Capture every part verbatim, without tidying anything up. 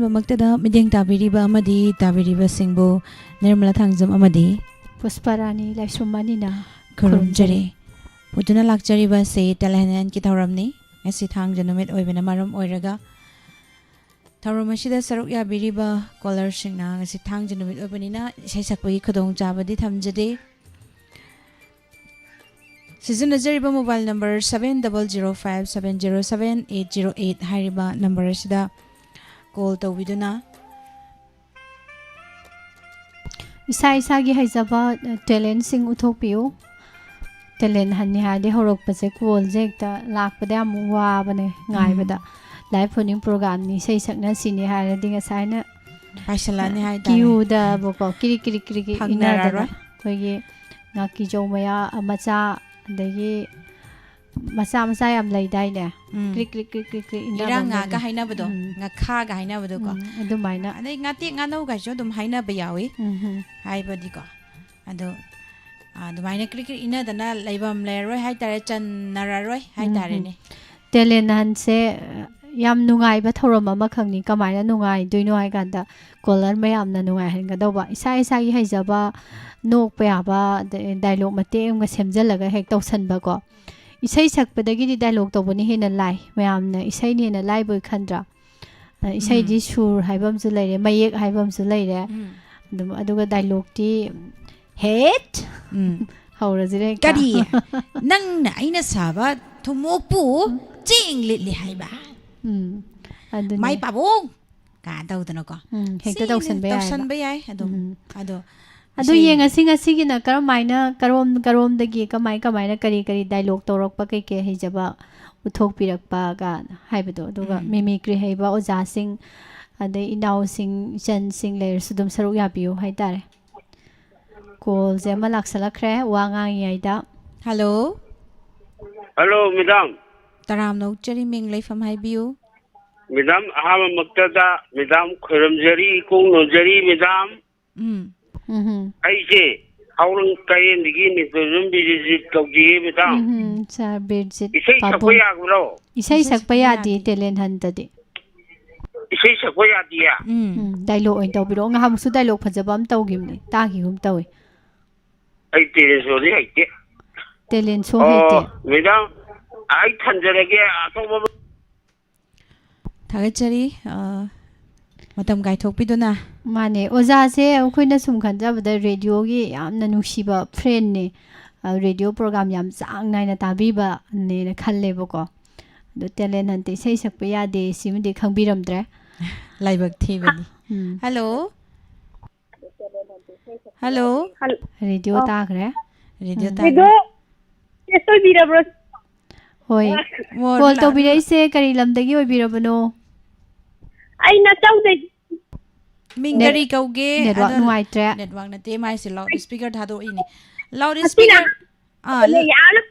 ꯃꯛꯇꯗ ꯃꯤꯠꯌꯦꯡ ꯇꯥꯕꯤꯔꯤꯕ ꯑꯃꯗꯤ ꯇꯥꯕꯤꯔꯤꯕꯁꯤꯡꯕꯨ ꯅꯤꯔꯃꯂꯥ ꯊꯥꯡꯖꯝ ꯑꯃꯗꯤ ꯄꯨꯁꯄꯔꯥꯅꯤ ꯂꯥꯏꯁ꯭ꯔꯝ ꯑꯅꯤꯅ ꯈꯨꯔꯨꯝꯖꯔꯤ꯫ ꯄꯨꯗꯨꯅ ꯂꯥꯛꯆꯔꯤꯕ ꯑꯁꯤ Talent Handꯀꯤ ꯊꯧꯔꯝꯅꯤ꯫ ꯉꯁꯤ ꯊꯥꯡꯖ ꯅꯨꯃꯤꯠ ꯑꯣꯏꯕꯅ ꯃꯔꯝ ꯑꯣꯏꯔꯒ ꯊꯧꯔꯝ ꯑꯁꯤꯗ ꯁꯔꯨꯛ ꯌꯥꯕꯤꯔꯤꯕ caller ꯁꯤꯡꯅ ꯉꯁꯤ ꯊꯥꯡꯖ ꯅꯨꯃꯤꯠ ꯑꯣꯏꯕꯅꯤꯅ ꯏꯁꯩ ꯁꯛꯄꯒꯤ ꯈꯨꯗꯣꯡꯆꯥꯕꯗꯤ ꯊꯝꯖꯗꯦ꯫ ꯁꯤꯖꯤꯟꯅꯖꯔꯤꯕ mobile number seven double zero five seven zero seven eight zero eight ꯍꯥꯏꯔꯤꯕ number ꯑꯁꯤꯗ call ꯇꯧꯕꯤꯗꯨꯅ ꯏꯁꯥ ꯏꯁꯥꯒꯤ ꯍꯩꯖꯕ, ꯑ, talentꯁꯤꯡ ꯎꯠꯊꯣꯛꯄꯤꯌꯨ꯫ Talent Handꯅꯤ ꯍꯥꯏꯔꯗꯤ ꯍꯧꯔꯛꯄꯁꯦ callꯁꯦ ꯍꯦꯛꯇ ꯂꯥꯛꯄꯗ ꯌꯥꯝ ꯋꯥꯕꯅꯦ ꯉꯥꯏꯕꯗ꯫ ꯎꯝ꯫ Live phone-in programꯅꯤ, ꯏꯁꯩ ꯁꯛꯅꯁꯤꯅꯤ ꯍꯥꯏꯔꯗꯤ ꯉꯁꯥꯏꯅ ꯄꯥꯏꯁꯜꯂꯛꯑꯅꯤ ꯍꯥꯏꯇꯥꯔꯦ꯫ Queueꯗꯕꯀꯣ ꯀꯤꯔꯤ ꯀꯤꯔꯤ ꯀꯤꯔꯤ ꯀꯤꯔꯤ ꯐꯪꯅꯔꯔꯣꯏ꯫ ꯏꯟꯅꯗꯅ ꯑꯩꯈꯣꯏꯒꯤ ꯉꯥꯀꯤꯖꯧ ꯃꯌꯥ, ꯃꯆꯥ, ꯑꯗꯒꯤ ꯃꯆꯥ ꯃꯆꯥ ꯌꯥꯝ ꯂꯩꯗꯥꯏꯅꯦ? ꯎꯝ꯫ ꯀ꯭ꯔꯤꯛ ꯀ꯭ꯔꯤꯛ ꯀ꯭ꯔꯤꯛ ꯀ꯭ꯔꯤꯛ ꯀ꯭ꯔꯤꯛ ꯏꯟꯅꯕ ꯏꯔꯥꯡ ꯉꯥꯒ ꯃꯌꯥꯝꯗꯣ꯫ ꯍꯥꯏꯅꯕꯗꯣ, ꯎꯝ꯫ ꯉꯥꯈꯥꯒ ꯍꯥꯏꯅꯕꯗꯣꯀꯣ꯫ ꯎꯝ, ꯑꯗꯨꯃꯥꯏꯅ꯫ ꯑꯗꯩ ꯉꯥꯇꯦꯛ ꯉꯥꯅꯧꯒꯥꯏꯁꯨ ꯑꯗꯨꯝ ꯍꯥꯏꯅꯕ ꯌꯥꯎꯏ꯫ ꯎꯝ, ꯎꯝ꯫ ꯍꯥꯏꯕꯗꯤꯀꯣ꯫ ꯑꯗꯣ, ꯑ, ꯑꯗꯨꯃꯥꯏꯅ ꯀ꯭ꯔꯤꯛ ꯀ꯭ꯔꯤꯛ ꯏꯟꯅꯗꯅ ꯂꯩꯐꯝ ꯂꯩꯔꯔꯣꯏ ꯍꯥꯏꯇꯥꯔꯦ, ꯆꯟꯅꯔꯔꯣꯏ ꯎꯝ, ꯎꯝ꯫ ꯍꯥꯏꯇꯥꯔꯦꯅꯦ꯫ Talent Handꯁꯦ, ꯑ, ꯌꯥꯝ ꯅꯨꯡꯉꯥꯏꯕ ꯊꯧꯔꯝ ꯑꯃꯈꯛꯅꯤ꯫ ꯀꯃꯥꯏꯅ ꯅꯨꯡꯉꯥꯏꯗꯣꯏꯅꯣ ꯍꯥꯏ ꯀꯥꯟꯗ, caller ꯃꯌꯥꯝꯅ ꯅꯨꯡꯉꯥꯏꯍꯟꯒꯗꯧꯕ꯫ ꯏꯁꯥ ꯏꯁꯥꯒꯤ ꯍꯩꯖꯕ, ꯅꯣꯛꯄ ꯌꯥꯕ, ꯑꯗꯩ dialogue ꯃꯇꯦꯛ ꯑꯃꯒ ꯁꯦꯝꯖꯤꯜꯂꯒ ꯍꯦꯛ ꯇꯧꯁꯟꯕꯀꯣ꯫ ꯏꯁꯩ ꯁꯛꯄꯗꯒꯤꯗꯤ dialogue ꯇꯧꯕꯅ ꯍꯦꯟꯅ ꯂꯥꯏ꯫ ꯃꯌꯥꯝꯅ ꯏꯁꯩꯅ ꯍꯦꯟꯅ ꯂꯥꯏꯕꯣꯏ ꯈꯟꯗ꯭ꯔꯥ? ꯑ, ꯏꯁꯩꯗꯤ ꯎꯝ꯫ ꯁꯨꯔ ꯍꯥꯏꯕ ꯑꯃꯁꯨ ꯂꯩꯔꯦ, ꯃꯌꯦꯛ ꯍꯥꯏꯕ ꯑꯃꯁꯨ ꯂꯩꯔꯦ꯫ ꯎꯝ꯫ ꯑꯗꯨꯝ, ꯑꯗꯨꯒ dialogueꯇꯤ, "ꯍꯦꯠ!" ꯎꯝ꯫ ꯍꯧꯔꯁꯤꯔ ꯍꯦꯛꯇ? "ꯀꯔꯤ? ꯅꯪꯅ ꯑꯩꯅ ꯁꯥꯕ ꯊꯨꯝꯃꯣꯛꯄꯨ ꯆꯦꯡ ꯂꯤꯠꯂꯤ ꯍꯥꯏꯕ? ꯎꯝ, ꯑꯗꯨꯅꯦ꯫ ꯃꯥꯏ ꯄꯥꯕꯨꯡ!" ꯀꯥꯏꯅ ꯇꯧꯗꯅꯀꯣ꯫ ꯎꯝ, ꯍꯦꯛꯇ ꯁꯤꯅꯤ, ꯇꯧꯁꯟꯕ ꯌꯥꯏꯌꯦꯕ꯫ ꯇꯧꯁꯟꯕ ꯌꯥꯏ ꯑꯗꯨꯝ꯫ ꯎꯝ꯫ ꯑꯗꯣ ꯑꯗꯨ ꯏꯁꯩ ꯌꯦꯡꯉꯁꯤ ꯉꯁꯤꯒꯤꯅ ꯀꯔꯝꯍꯥꯏꯅ, ꯀꯔꯣꯝ, ꯀꯔꯣꯝꯗꯒꯤ ꯀꯃꯥꯏ, ꯀꯃꯥꯏꯅ ꯀꯔꯤ, ꯀꯔꯤ dialogue ꯇꯧꯔꯛꯄ, ꯀꯩꯀꯩ ꯍꯩꯖꯕ ꯎꯠꯊꯣꯛꯄꯤꯔꯛꯄꯒ ꯍꯥꯏꯕꯗꯣ꯫ ꯑꯗꯨꯒ ꯎꯝ꯫ Mimicry ꯍꯩꯕ ꯑꯣꯖꯥꯁꯤꯡ, ꯑꯗꯩ ꯏꯅꯥꯎꯁꯤꯡ, ꯏꯆꯟꯁꯤꯡ ꯂꯩꯔꯁꯨ ꯑꯗꯨꯝ ꯁꯔꯨꯛ ꯌꯥꯕꯤꯌꯨ ꯍꯥꯏꯇꯥꯔꯦ꯫ Callꯁꯦ ꯑꯃ ꯂꯥꯛꯁꯜꯂꯛꯈ꯭ꯔꯦ ꯋꯥ ꯉꯥꯡꯉꯤꯉꯩꯗ꯫ Hello꯫ Hello, madam꯫ ꯇꯔꯥꯝꯅ ꯑꯣꯛꯆꯔꯤ, ꯃꯤꯡ ꯂꯩꯐꯝ ꯍꯥꯏꯕꯤꯌꯨ꯫ Madam, ꯑꯍꯥꯟꯕꯃꯛꯇꯗ madam ꯈꯣꯏꯔꯝꯖꯔꯤ, ꯏꯀꯣꯛ ꯅꯣꯟꯖꯔꯤ, madam꯫ ꯎꯝ꯫ ꯎꯝꯍꯨꯝ꯫ ꯑꯩꯁꯦ ꯍꯥꯎꯔꯪ ꯀꯥꯌꯦꯟꯗꯒꯤ ꯃꯤꯁꯇꯔ ꯕꯤꯔꯖꯤꯠ ꯀꯧꯖꯩꯌꯦ, madam꯫ ꯎꯝꯍꯨꯝ, sir ꯕꯤꯔꯖꯤꯠ ꯏꯁꯩ ꯁꯛꯄ ꯄꯥꯕꯨꯡ꯫ ꯌꯥꯕ꯭ꯔꯣ? ꯏꯁꯩ ꯏꯁꯩ ꯁꯛꯄ ꯁꯛꯄ ꯌꯥꯗꯦ, ꯌꯥꯗꯦ꯫ Talent Handꯇꯗꯤ꯫ ꯏꯁꯩ ꯁꯛꯄ ꯌꯥꯗꯤꯌꯦ꯫ ꯎꯝ, ꯗꯥꯏꯂꯣꯛ ꯑꯣꯏꯅ ꯇꯧꯕꯤꯔꯛꯑꯣ꯫ ꯉꯍꯥꯟꯃꯨꯛꯁꯨ ꯗꯥꯏꯂꯣꯛ ꯐꯖꯕ ꯑꯃ ꯇꯧꯈꯤꯕꯅꯤ, ꯇꯥꯈꯤꯒꯨꯝ ꯇꯧꯏ꯫ ꯑꯩ ꯇꯦꯂꯦꯟ ꯁꯣꯗꯤ ꯍꯩꯇꯦ꯫ ꯇꯦꯂꯦꯟ ꯁꯣ ꯍꯩꯇꯦ꯫ ꯑꯣ, ꯃꯦꯗꯥꯝ, ꯑꯩ ꯊꯝꯖꯔꯒꯦ꯫ ꯑꯇꯣꯞꯄ ꯑꯃ ꯊꯥꯒꯠꯆꯔꯤ, ꯑ, ꯃꯇꯝ ꯀꯥꯏꯊꯣꯛꯄꯤꯗꯨꯅ꯫ ꯃꯥꯅꯦ, ꯑꯣꯖꯥꯁꯦ ꯑꯩꯈꯣꯏꯅ ꯁꯨꯝ ꯈꯟꯖꯕꯗ ꯔꯦꯗꯤꯑꯣꯒꯤ ꯌꯥꯝꯅ ꯅꯨꯡꯁꯤꯕ ꯐ꯭ꯔꯦꯟꯅꯦ꯫ ꯑ, ꯔꯦꯗꯤꯑꯣ ꯄ꯭ꯔꯣꯒ꯭ꯔꯥꯝ ꯌꯥꯝ ꯆꯥꯡ ꯅꯥꯏꯅ ꯇꯥꯕꯤꯕꯅꯦꯅ ꯈꯜꯂꯦꯕꯀꯣ꯫ ꯑꯗꯣ ꯇꯦꯂꯦꯟ ꯍꯟꯇ ꯏꯁꯩ ꯁꯛꯄ ꯌꯥꯗꯦ, ꯁꯤꯃꯗꯤ ꯈꯪꯕꯤꯔꯝꯗ꯭ꯔꯦ꯫ ꯂꯥꯏꯕꯛ ꯊꯤꯕꯅꯤ꯫ ꯎꯝ꯫ ꯍꯜꯂꯣ꯫ ꯍꯜꯂꯣ꯫ ꯔꯦꯗꯤꯑꯣ ꯑꯣ꯫ ꯇꯥꯈ꯭ꯔꯦ꯫ ꯔꯦꯗꯤꯑꯣ ꯎꯝ꯫ ꯇꯥꯔꯦ꯫ ꯔꯦꯗꯤꯑꯣ ꯇꯦꯁ ꯑꯣꯏꯕꯤꯔꯕ꯭ꯔꯣ? ꯍꯣꯏ꯫ ꯃꯣ- ꯀꯣꯜ ꯂ- ꯇꯧꯕꯤꯔꯛꯏꯁꯦ ꯀꯔꯤ ꯂꯝꯗꯒꯤ ꯑꯣꯏꯕꯤꯔꯕꯅꯣ? ꯑꯩ ꯅꯆꯧꯗꯩ ꯃꯤꯡ ꯅꯦꯠ- ꯀꯔꯤ ꯀꯧꯒꯦ? ꯅꯦꯠꯋꯥꯛ ꯑꯗꯣ ꯅꯨꯡꯉꯥꯏꯇ꯭ꯔꯦ꯫ ꯅꯦꯠꯋꯥꯛ ꯅꯠꯇꯦ, ꯃꯥꯏꯁꯦ ꯂꯥꯎꯠ ꯁ꯭ꯄꯤꯀꯔ ꯊꯥꯗꯣꯛꯏꯅꯦ꯫ ꯂꯥꯎꯠ ꯁ꯭ꯄꯤꯀꯔ, ꯑꯥ, ꯌꯥꯝꯅ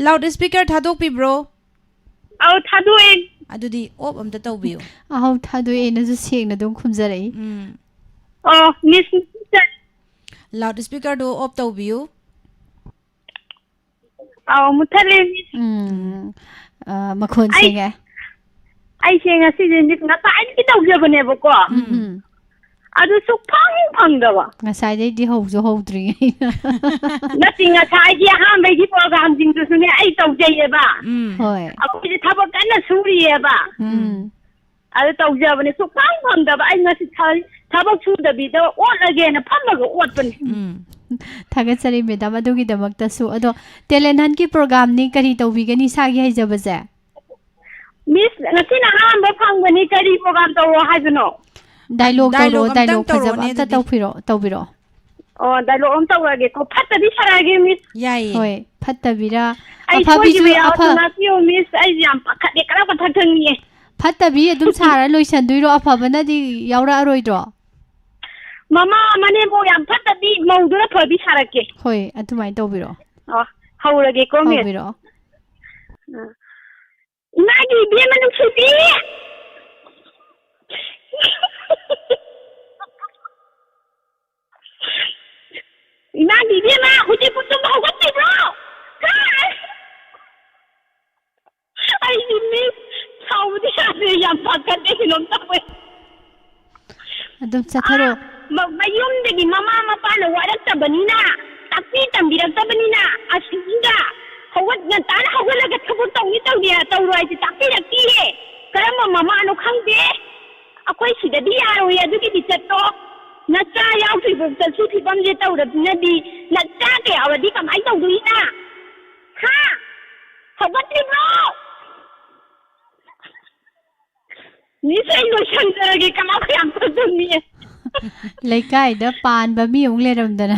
ꯂꯥꯎꯠ ꯁ꯭ꯄꯤꯀꯔ ꯊꯥꯗꯣꯛꯄꯤꯕ꯭ꯔꯣ? ꯑꯧ, ꯊꯥꯗꯣꯛꯑꯦ꯫ ꯑꯗꯨꯗꯤ ꯑꯣꯐ ꯑꯝꯇ ꯇꯧꯕꯤꯌꯨ꯫ ꯑꯍꯧ ꯊꯥꯗꯣꯛꯑꯦꯅꯁꯨ ꯁꯦꯡꯅ ꯑꯗꯨꯝ ꯈꯨꯝꯖꯔꯛꯏ꯫ ꯎꯝ꯫ ꯑꯣ, ꯃꯤꯁ ꯃꯤꯁꯇꯔ꯫ ꯂꯥꯎꯠ ꯁ꯭ꯄꯤꯀꯔꯗꯨ ꯑꯣꯐ ꯇꯧꯕꯤꯌꯨ꯫ ꯑꯧ, ꯃꯨꯊꯠꯂꯦ, ꯃꯤꯁ꯫ ꯎꯝ꯫ ꯑ, ꯃꯈꯣꯟ ꯑꯩ- ꯁꯦꯡꯉꯦ꯫ ꯑꯩꯁꯦ ꯉꯁꯤꯁꯦ ꯃꯤꯁ ꯉꯁꯥꯏꯗꯒꯤ ꯇꯧꯖꯕꯅꯦꯕꯀꯣ꯫ ꯎꯝ꯫ ꯑꯗꯨ ꯁꯨꯛꯐꯪ ꯐꯪꯗꯕ꯫ ꯉꯁꯥꯏꯗꯩꯗꯤ ꯍꯧꯁꯨ ꯍꯧꯗ꯭ꯔꯤꯉꯩꯗ꯫ ꯅꯠꯇꯦ, ꯉꯁꯥꯏꯒꯤ ꯑꯍꯥꯟꯕꯒꯤ ꯄ꯭ꯔꯣꯒ꯭ꯔꯥꯝꯁꯤꯡꯗꯨꯁꯨꯅꯦ ꯑꯩ ꯇꯧꯖꯩꯌꯦꯕ꯫ ꯎꯝ꯫ ꯍꯣꯏ꯫ ꯑꯩꯈꯣꯏꯁꯦ ꯊꯕꯛ ꯀꯟꯅ ꯁꯨꯔꯤꯌꯦꯕ꯫ ꯎꯝ꯫ ꯑꯗꯨ ꯇꯧꯖꯕꯅꯦ, ꯁꯨꯛꯐꯪ ꯐꯪꯗꯕ꯫ ꯑꯩ ꯉꯁꯤ ꯊ- ꯊꯕꯛ ꯁꯨꯗꯕꯤꯗ ꯑꯣꯠꯂꯒꯦꯅ ꯐꯝꯃꯒ ꯑꯣꯠꯄꯅꯦ꯫ ꯎꯝ꯫ ꯊꯥꯒꯠꯆꯔꯤ ꯃꯦꯗꯥꯝ ꯑꯗꯨꯒꯤꯗꯃꯛꯇꯁꯨ꯫ ꯑꯗꯣ ꯇꯦꯂꯦꯟ ꯍꯟꯀꯤ ꯄ꯭ꯔꯣꯒ꯭ꯔꯥꯝꯅꯤ, ꯀꯔꯤ ꯇꯧꯕꯤꯒꯅꯤ ꯏꯁꯥꯒꯤ ꯍꯩꯖꯕꯁꯦ? ꯃꯤꯁ, ꯉꯁꯤꯅ ꯑꯍꯥꯟꯕ ꯐꯪꯕꯅꯤ, ꯀꯔꯤ ꯄ꯭ꯔꯣꯒ꯭ꯔꯥꯝ ꯇꯧꯔꯣ ꯍꯥꯏꯕꯅꯣ? ꯗꯥꯏꯂꯣꯛ ꯗꯥꯏꯂꯣꯛ ꯇꯧꯔꯛꯑꯣ, ꯗꯥꯏꯂꯣꯛ ꯑꯝꯇꯪ ꯐꯖꯕ ꯇꯧꯔꯛꯑꯣꯅꯦ ꯑꯝꯇ ꯑꯗꯨꯗꯤ꯫ ꯇꯧꯕꯤꯔꯣ, ꯇꯧꯕꯤꯔꯣ꯫ ꯑꯣ, ꯗꯥꯏꯂꯣꯛ ꯑꯃ ꯇꯧꯔꯒꯦꯀꯣ꯫ ꯐꯠꯇꯕꯤ ꯁꯥꯔꯛꯑꯒꯦ, ꯃꯤꯁ꯫ ꯌꯥꯏꯌꯦ꯫ ꯍꯣꯏ, ꯐꯠꯇꯕꯤꯔ ꯑꯩ ꯑꯐꯕꯤꯁꯨ ꯁꯣꯏꯈꯤꯕ ꯌꯥꯎꯔꯁꯨ ꯑꯐ- ꯉꯥꯛꯄꯤꯌꯣ, ꯃꯤꯁ꯫ ꯑꯩꯁꯦ ꯌꯥꯝ ꯄꯥꯈꯠꯂꯦ, ꯀꯔꯝꯕ ꯊꯛꯊꯛꯅꯤꯌꯦ꯫ ꯐꯠꯇꯕꯤ ꯑꯗꯨꯝ ꯁꯥꯔ ꯂꯣꯏꯁꯟꯗꯣꯏꯔꯣ? ꯑꯐꯕꯅꯗꯤ ꯌꯥꯎꯔꯛꯑꯔꯣꯏꯗ꯭ꯔꯣ? ꯃꯃꯥ ꯃꯅꯦꯝꯕꯣꯛ ꯌꯥꯝ ꯐꯠꯇꯕꯤ, ꯃꯧꯗꯨꯅ ꯐꯕꯤ ꯁꯥꯔꯛꯀꯦ꯫ ꯍꯣꯏ, ꯑꯗꯨꯃꯥꯏꯅ ꯇꯧꯕꯤꯔꯣ꯫ ꯑꯣ, ꯍꯧꯔꯒꯦꯀꯣ, ꯃꯤꯁ꯫ ꯇꯧꯕꯤꯔꯣ꯫ ꯏꯃꯥꯒꯤ ꯏꯕꯦꯝꯃ ꯅꯨꯡꯁꯤꯕꯤ! ꯏꯃꯥꯒꯤ ꯏꯕꯦꯝꯃ, ꯍꯧꯖꯤꯛꯄꯨ ꯇꯨꯝꯕ ꯍꯧꯒꯠꯇ꯭ꯔꯤꯕ꯭ꯔꯣ? ꯍꯥ? ꯑꯩꯗꯤ ꯃꯤꯁ ꯁꯥꯎꯕꯗꯤ ꯌꯥꯗꯦ, ꯌꯥꯝ ꯄꯥꯈꯠꯂꯦ, ꯀꯩꯅꯣꯝ ꯇꯧꯋꯦ꯫ ꯑꯗꯨꯝ ꯆꯠꯊꯔꯣ꯫ ꯑꯥ, ꯃ-, ꯃꯌꯨꯝꯗꯒꯤ ꯃꯃꯥ ꯃꯄꯥꯅ ꯋꯥꯔꯛꯇꯕꯅꯤꯅ, ꯇꯥꯛꯄꯤ ꯇꯝꯕꯤꯔꯛꯇꯕꯅꯤꯅ, ꯑꯁꯤꯗ ꯍꯧꯒꯠ-, ꯉꯟꯇꯥꯅ ꯍꯧꯒꯠꯂꯒ ꯊꯕꯛ ꯇꯧꯅꯤ ꯇꯧꯅꯤ ꯇꯧꯔꯣ ꯍꯥꯏꯁꯦ ꯇꯥꯛꯄꯤꯔꯛꯇꯤꯌꯦ꯫ ꯀꯔꯝꯕ ꯃꯃꯥꯅꯣ ꯈꯪꯗꯦ꯫ ꯑꯩꯈꯣꯏ ꯁꯤꯗꯗꯤ ꯌꯥꯔꯣꯏ ꯑꯗꯨꯒꯤ ꯂꯤꯆꯠꯇꯣ꯫ ꯅꯆꯥ ꯌꯥꯎꯗ꯭ꯔꯤꯐꯥꯎ ꯆꯠꯁꯤ ꯐꯤꯕꯝꯁꯦ ꯇꯧꯔꯗꯨꯅꯗꯤ ꯅꯆꯥ ꯀꯌꯥ ꯌꯥꯎꯔꯗꯤ ꯀꯃꯥꯏꯅ ꯇꯧꯗꯣꯏꯅ? ꯍꯥ? ꯍꯧꯒꯠꯇ꯭ꯔꯤꯕ꯭ꯔꯣ? ꯃꯤꯁ, ꯑꯩ ꯂꯣꯏꯁꯟꯖꯔꯒꯦ, ꯀꯅꯥ ꯀꯌꯥꯝ ꯐꯖꯅꯤꯌꯦ꯫ ꯂꯩꯀꯥꯏꯗ ꯄꯥꯟꯕ ꯃꯤ ꯑꯃꯨꯛ ꯂꯩꯔꯝꯗꯅ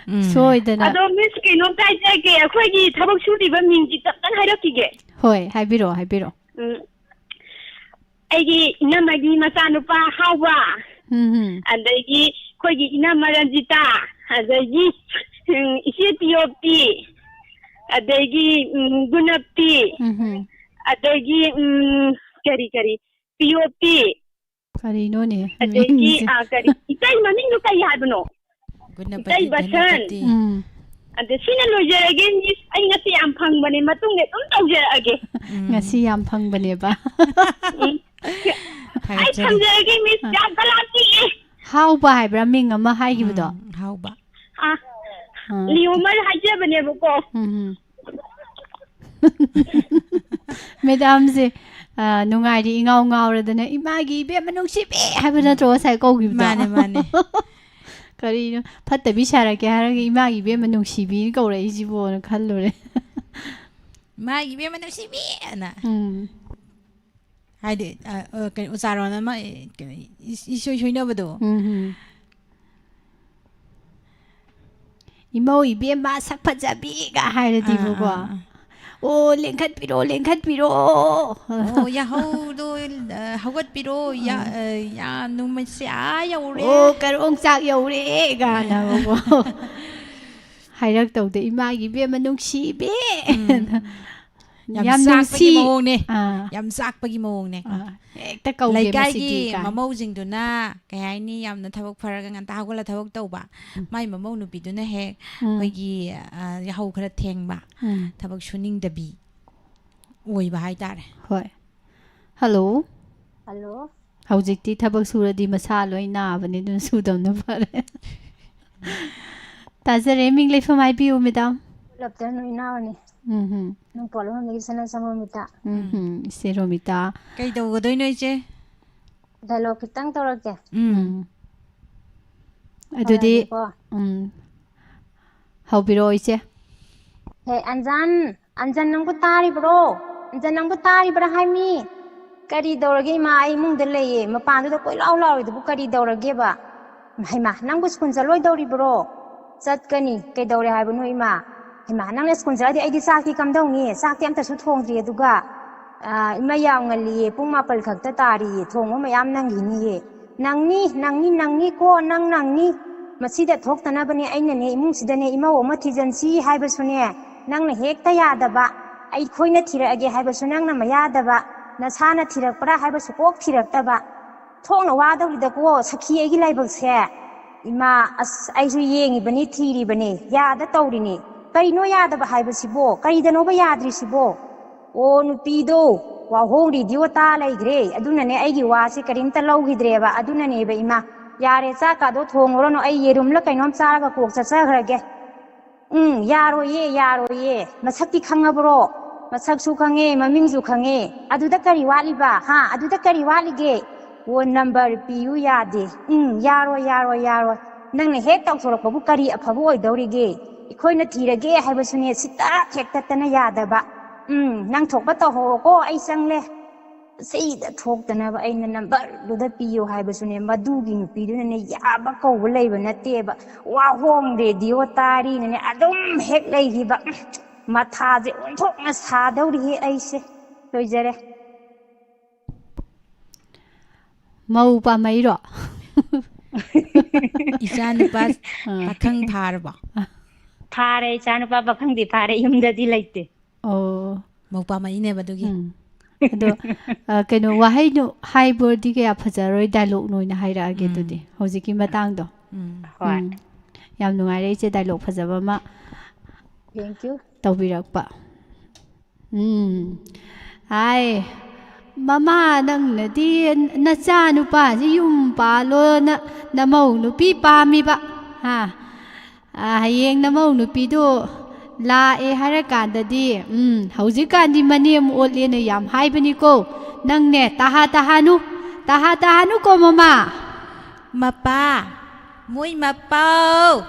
ꯎꯝ꯫ ꯁꯣꯏꯗꯅ꯫ ꯑꯗꯣ ꯃꯤꯁ, ꯀꯩꯅꯣꯝꯇ ꯍꯥꯏꯖꯒꯦ, ꯑꯩꯈꯣꯏꯒꯤ ꯊꯕꯛ ꯁꯨꯔꯤꯕ ꯃꯤꯡꯁꯤ ꯇꯞꯇꯅ ꯍꯥꯏꯔꯛꯈꯤꯒꯦ꯫ ꯍꯣꯏ, ꯍꯥꯏꯕꯤꯔꯛꯑꯣ, ꯍꯥꯏꯕꯤꯔꯛꯑꯣ꯫ ꯎꯝ꯫ ꯑꯩꯒꯤ ꯏꯅꯝꯃꯒꯤ ꯃꯆꯥꯅꯨꯄꯥ ꯍꯥꯎꯕ, ꯎꯝ, ꯎꯝ꯫ ꯑꯗꯒꯤ ꯑꯩꯈꯣꯏꯒꯤ ꯏꯅꯝꯃ ꯔꯟꯖꯤꯇꯥ, ꯑꯗꯒꯤ, ꯎꯝ, ꯏꯆꯦ ꯄꯤꯌꯣꯞꯇꯤ, ꯑꯗꯒꯤ, ꯎꯝ, ꯒꯨꯅꯞꯇꯤ, ꯎꯝ, ꯎꯝ꯫ ꯑꯗꯒꯤ, ꯎꯝ, ꯀꯔꯤ, ꯀꯔꯤ, ꯄꯤꯌꯣꯞꯇꯤ, ꯀꯔꯤꯅꯣꯅꯦ ꯑꯗꯒꯤ, ꯃꯤꯡꯁꯦ? ꯑ, ꯀꯔꯤ, ꯏꯇꯩ ꯃꯃꯤꯡꯗꯣ ꯀꯔꯤ ꯍꯥꯏꯕꯅꯣ? ꯒꯨꯅꯄꯇꯤ, ꯏꯇꯩ ꯕꯁꯟ꯫ ꯒꯨꯅꯄꯇꯤ꯫ ꯎꯝ꯫ ꯑꯗ ꯁꯤꯅ ꯂꯣꯏꯖꯔꯒꯦ, ꯃꯤꯁ꯫ ꯑꯩ ꯉꯁꯤ ꯌꯥꯝ ꯐꯪꯕꯅꯦ, ꯃꯇꯨꯡꯗ ꯑꯗꯨꯝ ꯇꯧꯖꯔꯛꯑꯒꯦ꯫ ꯎꯝ꯫ ꯉꯁꯤ ꯌꯥꯝ ꯐꯪꯕꯅꯦꯕ꯫ ꯎꯝ꯫ ꯑꯩ ꯊꯥꯒꯠꯆꯔꯤ꯫ ꯊꯝꯖꯔꯒꯦ, ꯃꯤꯁ꯫ ꯑ꯫ ꯌꯥꯝ ꯀꯂꯥꯞꯄꯤꯌꯦ꯫ ꯍꯥꯎꯕ ꯍꯥꯏꯕ꯭ꯔꯥ ꯃꯤꯡ ꯑꯃ ꯍꯥꯏꯈꯤꯕꯗꯣ? ꯎꯝ, ꯍꯥꯎꯕ꯫ ꯑ, ꯑ꯫ ꯂꯤꯑꯣꯃꯔ ꯍꯥꯏꯖꯕꯅꯦꯕꯀꯣ꯫ ꯎꯝ, ꯎꯝ꯫ ꯃꯦꯗꯥꯝꯁꯦ, ꯑ, ꯅꯨꯡꯉꯥꯏꯔꯤ ꯏꯉꯥꯎ ꯉꯥꯎꯔꯗꯅ, "ꯏꯃꯥꯒꯤ ꯏꯕꯦꯝꯃ ꯅꯨꯡꯁꯤꯕꯤ" ꯍꯥꯏꯕ ꯅꯠꯇ꯭ꯔꯣ ꯉꯁꯥꯏ ꯀꯧꯈꯤꯕꯗꯣ? ꯃꯥꯅꯦ, ꯃꯥꯅꯦ꯫ ꯀꯔꯤꯅꯣ, "ꯐꯠꯇꯕꯤ ꯁꯥꯔꯛꯀꯦ" ꯍꯥꯏꯔꯒ "ꯏꯃꯥꯒꯤ ꯏꯕꯦꯝꯃ ꯅꯨꯡꯁꯤꯕꯤꯅ" ꯀꯧꯔꯛꯏꯁꯤꯕꯣꯅ ꯈꯜꯂꯨꯔꯦ꯫ "ꯏꯃꯥꯒꯤ ꯏꯕꯦꯝꯃ ꯅꯨꯡꯁꯤꯕꯤ" ꯑꯅ꯫ ꯎꯝ꯫ ꯍꯥꯏꯗꯤ, ꯑ, ꯑ, ꯀꯩꯅꯣ, ꯎꯆꯥꯔꯣꯟ ꯑꯃ, ꯑꯦ, ꯀꯩꯅꯣ, ꯏ-, ꯏꯁꯣꯏ ꯁꯣꯏꯅꯕꯗꯣ꯫ ꯎꯝ, ꯎꯝ꯫ "ꯏꯃꯧ ꯏꯕꯦꯝꯃ ꯁꯛ ꯐꯖꯕꯤꯒ" ꯍꯥꯏꯔꯗꯤꯕꯀꯣ꯫ ꯑꯥ, ꯑꯥ, ꯑꯥ꯫ "ꯑꯣ, ꯂꯦꯡꯈꯠꯄꯤꯔꯣ, ꯂꯦꯡꯈꯠꯄꯤꯔꯣ꯫ ꯑꯣ, ꯌꯥꯍꯧꯗꯣ, ꯑ, ꯍꯧꯒꯠꯄꯤꯔꯣ, ꯌꯥ-, ꯎꯝ꯫ ꯑ, ꯌꯥ-, ꯅꯨꯃꯤꯠꯁꯦ ꯑꯥ ꯌꯧꯔꯦ꯫ ꯑꯣ, ꯀꯔꯣꯡ ꯆꯥꯛ ꯌꯧꯔꯦ" ꯀꯥꯏꯅꯕꯀꯣ꯫ ꯍꯥꯏꯔꯛꯇꯧꯗ "ꯏꯃꯥꯒꯤ ꯏꯕꯦꯝꯃ ꯅꯨꯡꯁꯤꯕꯤ"꯫ ꯎꯝ꯫ ꯌꯥꯝ ꯌꯥꯝ ꯆꯥꯛꯄꯒꯤ ꯅꯨꯡꯁꯤ-, ꯃꯑꯣꯡꯅꯦ꯫ ꯑꯥ꯫ ꯌꯥꯝ ꯆꯥꯛꯄꯒꯤ ꯃꯑꯣꯡꯅꯦ꯫ ꯑꯥ, ꯍꯦꯛꯇ ꯀꯧꯒꯦ ꯂꯩꯀꯥꯏꯒꯤ ꯃꯁꯤꯗꯤ ꯀꯥꯏ꯫ ꯃꯃꯧꯁꯤꯡꯗꯨꯅ ꯀꯩ ꯍꯥꯏꯅꯤ, ꯌꯥꯝꯅ ꯊꯕꯛ ꯐꯔꯒ ꯉꯟꯇꯥ ꯍꯧꯒꯠꯂ ꯊꯕꯛ ꯇꯧꯕ꯫ ꯎꯝ꯫ ꯃꯥꯏ ꯃꯃꯧ ꯅꯨꯄꯤꯗꯨꯅ ꯍꯦꯛ ꯎꯝ꯫ ꯑꯩꯈꯣꯏꯒꯤ, ꯑ, ꯌꯥꯍꯧ ꯈꯔ ꯊꯦꯡꯕ, ꯎꯝ꯫ ꯊꯕꯛ ꯁꯨꯅꯤꯡꯗꯕꯤ ꯑꯣꯏꯕ ꯍꯥꯏꯇꯥꯔꯦ꯫ ꯍꯣꯏ꯫ ꯍꯜꯂꯣ꯫ ꯍꯜꯂꯣ꯫ ꯍꯧꯖꯤꯛꯇꯤ ꯊꯕꯛ ꯁꯨꯔꯗꯤ ꯃꯁꯥ ꯂꯣꯏ ꯅꯥꯕꯅꯤ, ꯑꯗꯨꯅ ꯁꯨꯗꯕꯅ ꯐꯔꯦ꯫ ꯇꯥꯖꯔꯦ꯫ ꯃꯤꯡ ꯂꯩꯐꯝ ꯍꯥꯏꯕꯤꯌꯨ, ꯃꯦꯗꯥꯝ꯫ ꯂꯞꯇꯅ ꯏꯅꯥꯎꯅꯤ꯫ ꯎꯝ ꯍꯝ꯫ ꯅꯪ ꯄꯣꯠꯂꯣꯝꯗꯒꯤ ꯁꯅꯥ ꯁꯪꯕ ꯃꯤꯇ꯫ ꯎꯝ ꯍꯝ꯫ ꯏꯆꯦ ꯔꯣꯃꯤꯇꯥ꯫ ꯀꯩ ꯇꯧꯒꯗꯣꯏꯅꯣ, ꯏꯆꯦ? ꯗꯥꯏꯂꯣꯛ ꯈꯤꯇꯪ ꯇꯧꯔꯛꯀꯦ꯫ ꯎꯝ꯫ ꯎꯝ꯫ ꯑꯗꯨꯗꯤ ꯍꯧꯔꯒꯦꯀꯣ꯫ ꯎꯝ꯫ ꯍꯧꯕꯤꯔꯛꯑꯣ, ꯏꯆꯦ꯫ ꯍꯦ ꯑꯟꯖꯥꯟ, ꯑꯟꯖꯥꯟ, ꯅꯪꯕꯨ ꯇꯥꯔꯤꯕ꯭ꯔꯣ? ꯑꯟꯖꯥꯟ, ꯅꯪꯕꯨ ꯇꯥꯔꯤꯕ꯭ꯔꯥ ꯍꯥꯏꯃꯤ? ꯀꯔꯤ ꯇꯧꯔꯒꯦ ꯏꯃꯥ? ꯑꯩ ꯏꯃꯨꯡꯗ ꯂꯩꯌꯦ꯫ ꯃꯄꯥꯟꯗꯨꯗ ꯀꯣꯏꯂꯥꯎ ꯂꯥꯎꯔꯤꯗꯨꯕꯨ ꯀꯔꯤ ꯇꯧꯔꯒꯦꯕ? ꯍꯩꯃꯥ, ꯅꯪꯕꯨ ꯁ꯭ꯀꯨꯜ ꯆꯠꯂꯣꯏꯗꯧꯔꯤꯕ꯭ꯔꯣ? ꯆꯠꯀꯅꯤ꯫ ꯀꯩꯗꯧꯔꯦ ꯍꯥꯏꯕꯅꯣ ꯏꯃꯥ? ꯍꯩꯃꯥ, ꯅꯪꯅ ꯁ꯭ꯀꯨꯜ ꯆꯠꯂꯗꯤ ꯑꯩꯗꯤ ꯆꯥꯛꯇꯤ ꯀꯝꯗꯧꯅꯤ? ꯆꯥꯛꯇꯤ ꯑꯝꯇꯁꯨ ꯊꯣꯡꯗ꯭ꯔꯤ꯫ ꯑꯗꯨꯒ, ꯑ, ꯏꯃꯥ, ꯌꯥꯝ ꯉꯜꯂꯤꯌꯦ, ꯄꯨꯡ ꯃꯥꯄꯜ ꯈꯛꯇ ꯇꯥꯔꯤꯌꯦ, ꯊꯣꯡꯕ ꯃꯌꯥꯝ ꯅꯪꯈꯤꯅꯤꯌꯦ꯫ ꯅꯪꯅꯤ, ꯅꯪꯅꯤ, ꯅꯪꯅꯤ ꯀꯣ, ꯅꯪ ꯅꯪꯅꯤ꯫ ꯃꯁꯤꯗ ꯊꯣꯛꯇꯅꯕꯅꯦ ꯑꯩꯅꯅꯦ ꯏꯃꯨꯡꯁꯤꯗꯅꯦ ꯏꯃꯧ ꯑꯃ ꯊꯤꯖꯤꯟꯁꯤ ꯍꯥꯏꯕꯁꯨꯅꯦ ꯅꯪꯅ ꯍꯦꯛꯇ ꯌꯥꯗꯕ, ꯑꯩꯈꯣꯏꯅ ꯊꯤꯔꯛꯑꯒꯦ ꯍꯥꯏꯕꯁꯨ ꯅꯪꯅ ꯃꯌꯥꯗꯕ, ꯅꯁꯥꯅ ꯊꯤꯔꯛꯄ꯭ꯔꯥ ꯍꯥꯏꯕꯁꯨ ꯀꯣꯛ ꯊꯤꯔꯛꯇꯕ꯫ ꯊꯣꯛꯅ ꯋꯥꯗꯧꯔꯤꯗꯀꯣ ꯁꯈꯤ ꯑꯩꯒꯤ ꯂꯥꯏꯕꯛꯁꯦ꯫ ꯏꯃꯥ, ꯑꯁ, ꯑꯩꯁꯨ ꯌꯦꯡꯉꯤꯕꯅꯤ, ꯊꯤꯔꯤꯕꯅꯤ, ꯌꯥꯗ ꯇꯧꯔꯤꯅꯤ꯫ ꯀꯔꯤꯅꯣ ꯌꯥꯗꯕ ꯍꯥꯏꯕꯁꯤꯕꯣ? ꯀꯔꯤꯗꯅꯣꯕ ꯌꯥꯗ꯭ꯔꯤꯁꯤꯕꯣ? ꯑꯣ, ꯅꯨꯄꯤꯗꯣ ꯋꯥꯍꯣꯡ ꯔꯦꯗꯤꯑꯣ ꯇꯥ ꯂꯩꯈ꯭ꯔꯦ, ꯑꯗꯨꯅꯅꯦ ꯑꯩꯒꯤ ꯋꯥꯁꯦ ꯀꯔꯤꯝꯇ ꯂꯧꯈꯤꯗ꯭ꯔꯦꯕ꯫ ꯑꯗꯨꯅꯅꯦꯕ ꯏꯃꯥ, ꯌꯥꯔꯦ, ꯆꯥꯛꯀꯥꯗꯣ ꯊꯣꯡꯉꯨꯔꯅꯨ, ꯑꯩ ꯌꯦꯔꯨꯝꯂ ꯀꯩꯅꯣꯝ ꯆꯥꯔꯒ ꯀꯣꯛ ꯆꯠꯆꯈ꯭ꯔꯒꯦ꯫ ꯎꯝ, ꯌꯥꯔꯣꯏꯌꯦ, ꯌꯥꯔꯣꯏꯌꯦ꯫ ꯃꯁꯛꯇꯤ ꯈꯪꯉꯕ꯭ꯔꯣ? ꯃꯁꯛꯁꯨ ꯈꯪꯉꯦ, ꯃꯃꯤꯡꯁꯨ ꯈꯪꯉꯦ꯫ ꯑꯗꯨꯗ ꯀꯔꯤ ꯋꯥꯠꯂꯤꯕ? ꯍꯥ? ꯑꯗꯨꯗ ꯀꯔꯤ ꯋꯥꯠꯂꯤꯒꯦ? ꯑꯣ, ꯅꯝꯕꯔ ꯄꯤꯌꯨ ꯌꯥꯗꯦ꯫ ꯎꯝ, ꯌꯥꯔꯣꯏ, ꯌꯥꯔꯣꯏ, ꯌꯥꯔꯣꯏ꯫ ꯅꯪꯅ ꯍꯦꯛ ꯇꯧꯊꯣꯔꯛꯄꯕꯨ ꯀꯔꯤ ꯑꯐꯕ ꯑꯣꯏꯗꯧꯔꯤꯒꯦ? ꯑꯩꯈꯣꯏꯅ ꯊꯤꯔꯒꯦ ꯍꯥꯏꯕꯁꯨꯅꯦ, ꯁꯤꯇꯥ ꯍꯦꯛ ꯇꯠꯇꯅ ꯌꯥꯗꯕ꯫ ꯎꯝ, ꯅꯪ ꯊꯣꯛꯄ ꯇꯧꯍꯧꯔꯣꯀꯣ, ꯑꯩ ꯆꯪꯂꯦ꯫ ꯁꯤꯗ ꯊꯣꯛꯇꯅꯕ ꯑꯩꯅ ꯅꯝꯕꯔꯗꯨꯗ ꯄꯤꯌꯨ ꯍꯥꯏꯕꯁꯨꯅꯦ, ꯃꯗꯨꯒꯤ ꯅꯨꯄꯤꯗꯨꯅꯅꯦ ꯌꯥꯕ ꯀꯧꯕ ꯂꯩꯕ ꯅꯠꯇꯦꯕ꯫ ꯋꯥꯍꯣꯡ ꯔꯦꯗꯤꯑꯣ ꯇꯥꯔꯤꯅꯅꯦ ꯑꯗꯨꯝ ꯍꯦꯛ ꯂꯩꯈꯤꯕ꯫ ꯎꯝ, ꯃꯊꯥꯁꯦ ꯑꯣꯟꯊꯣꯛꯅ ꯁꯥꯗꯧꯔꯤꯍꯦ ꯑꯩꯁꯦ꯫ ꯂꯣꯏꯖꯔꯦ꯫ ꯃꯧ ꯄꯥꯝꯃꯩꯔꯣ? ꯏꯆꯥ ꯅꯨꯄꯥ ꯑꯥ꯫ ꯄꯥꯈꯪ ꯐꯥꯔꯕꯣ? ꯐꯥꯔꯦ, ꯏꯆꯥ ꯅꯨꯄꯥ ꯄꯥꯈꯪꯗꯤ ꯐꯥꯔꯦ, ꯌꯨꯝꯗꯗꯤ ꯂꯩꯇꯦ꯫ ꯑꯣ꯫ ꯃꯧ ꯄꯥꯝꯃꯛꯏꯅꯦꯕ ꯑꯗꯨꯒꯤ꯫ ꯎꯝ꯫ ꯑꯗꯣ, ꯑ, ꯀꯩꯅꯣ, ꯋꯥꯍꯩꯗꯣ ꯍꯥꯏꯕꯗꯤ ꯀꯌꯥ ꯐꯖꯔꯣꯏ, ꯗꯥꯏꯂꯣꯛꯅ ꯑꯣꯏꯅ ꯍꯥꯏꯔꯛꯑꯒꯦ꯫ ꯎꯝ꯫ ꯑꯗꯨꯗꯤ ꯍꯧꯖꯤꯛꯀꯤ ꯃꯇꯥꯡꯗꯣ꯫ ꯎꯝ꯫ ꯍꯣꯏ꯫ ꯎꯝ꯫ ꯌꯥꯝ ꯅꯨꯡꯉꯥꯏꯔꯦ, ꯏꯆꯦ, ꯗꯥꯏꯂꯣꯛ ꯐꯖꯕ ꯑꯃ Thank you꯫ ꯇꯧꯕꯤꯔꯛꯄ꯫ ꯎꯝ꯫ ꯍꯥꯏ꯫ ꯃꯃꯥ, ꯅꯪꯅꯗꯤ ꯅꯆꯥꯅꯨꯄꯥꯁꯤ ꯌꯨꯝ ꯄꯥꯜꯂꯣꯅ ꯅꯃꯧ ꯅꯨꯄꯤ ꯄꯥꯝꯃꯤꯕ꯫ ꯍꯥ? ꯑ, ꯍꯌꯦꯡ ꯅꯃꯧ ꯅꯨꯄꯤꯗꯨ ꯂꯥꯛꯑꯦ ꯍꯥꯏꯔꯀꯥꯟꯗꯗꯤ, ꯎꯝ, ꯍꯧꯖꯤꯛꯀꯥꯟꯗꯤ ꯃꯅꯦꯝ ꯑꯣꯠꯂꯦꯅ ꯌꯥꯝ ꯍꯥꯏꯕꯅꯤꯀꯣ꯫ ꯅꯪꯅꯦ, ꯇꯍꯥ ꯇꯍꯥꯅꯨ, ꯇꯍꯥ ꯇꯍꯥꯅꯨꯀꯣ, ꯃꯃꯥ꯫ ꯃꯄꯥ, ꯃꯣꯏ ꯃꯄꯥꯎ꯫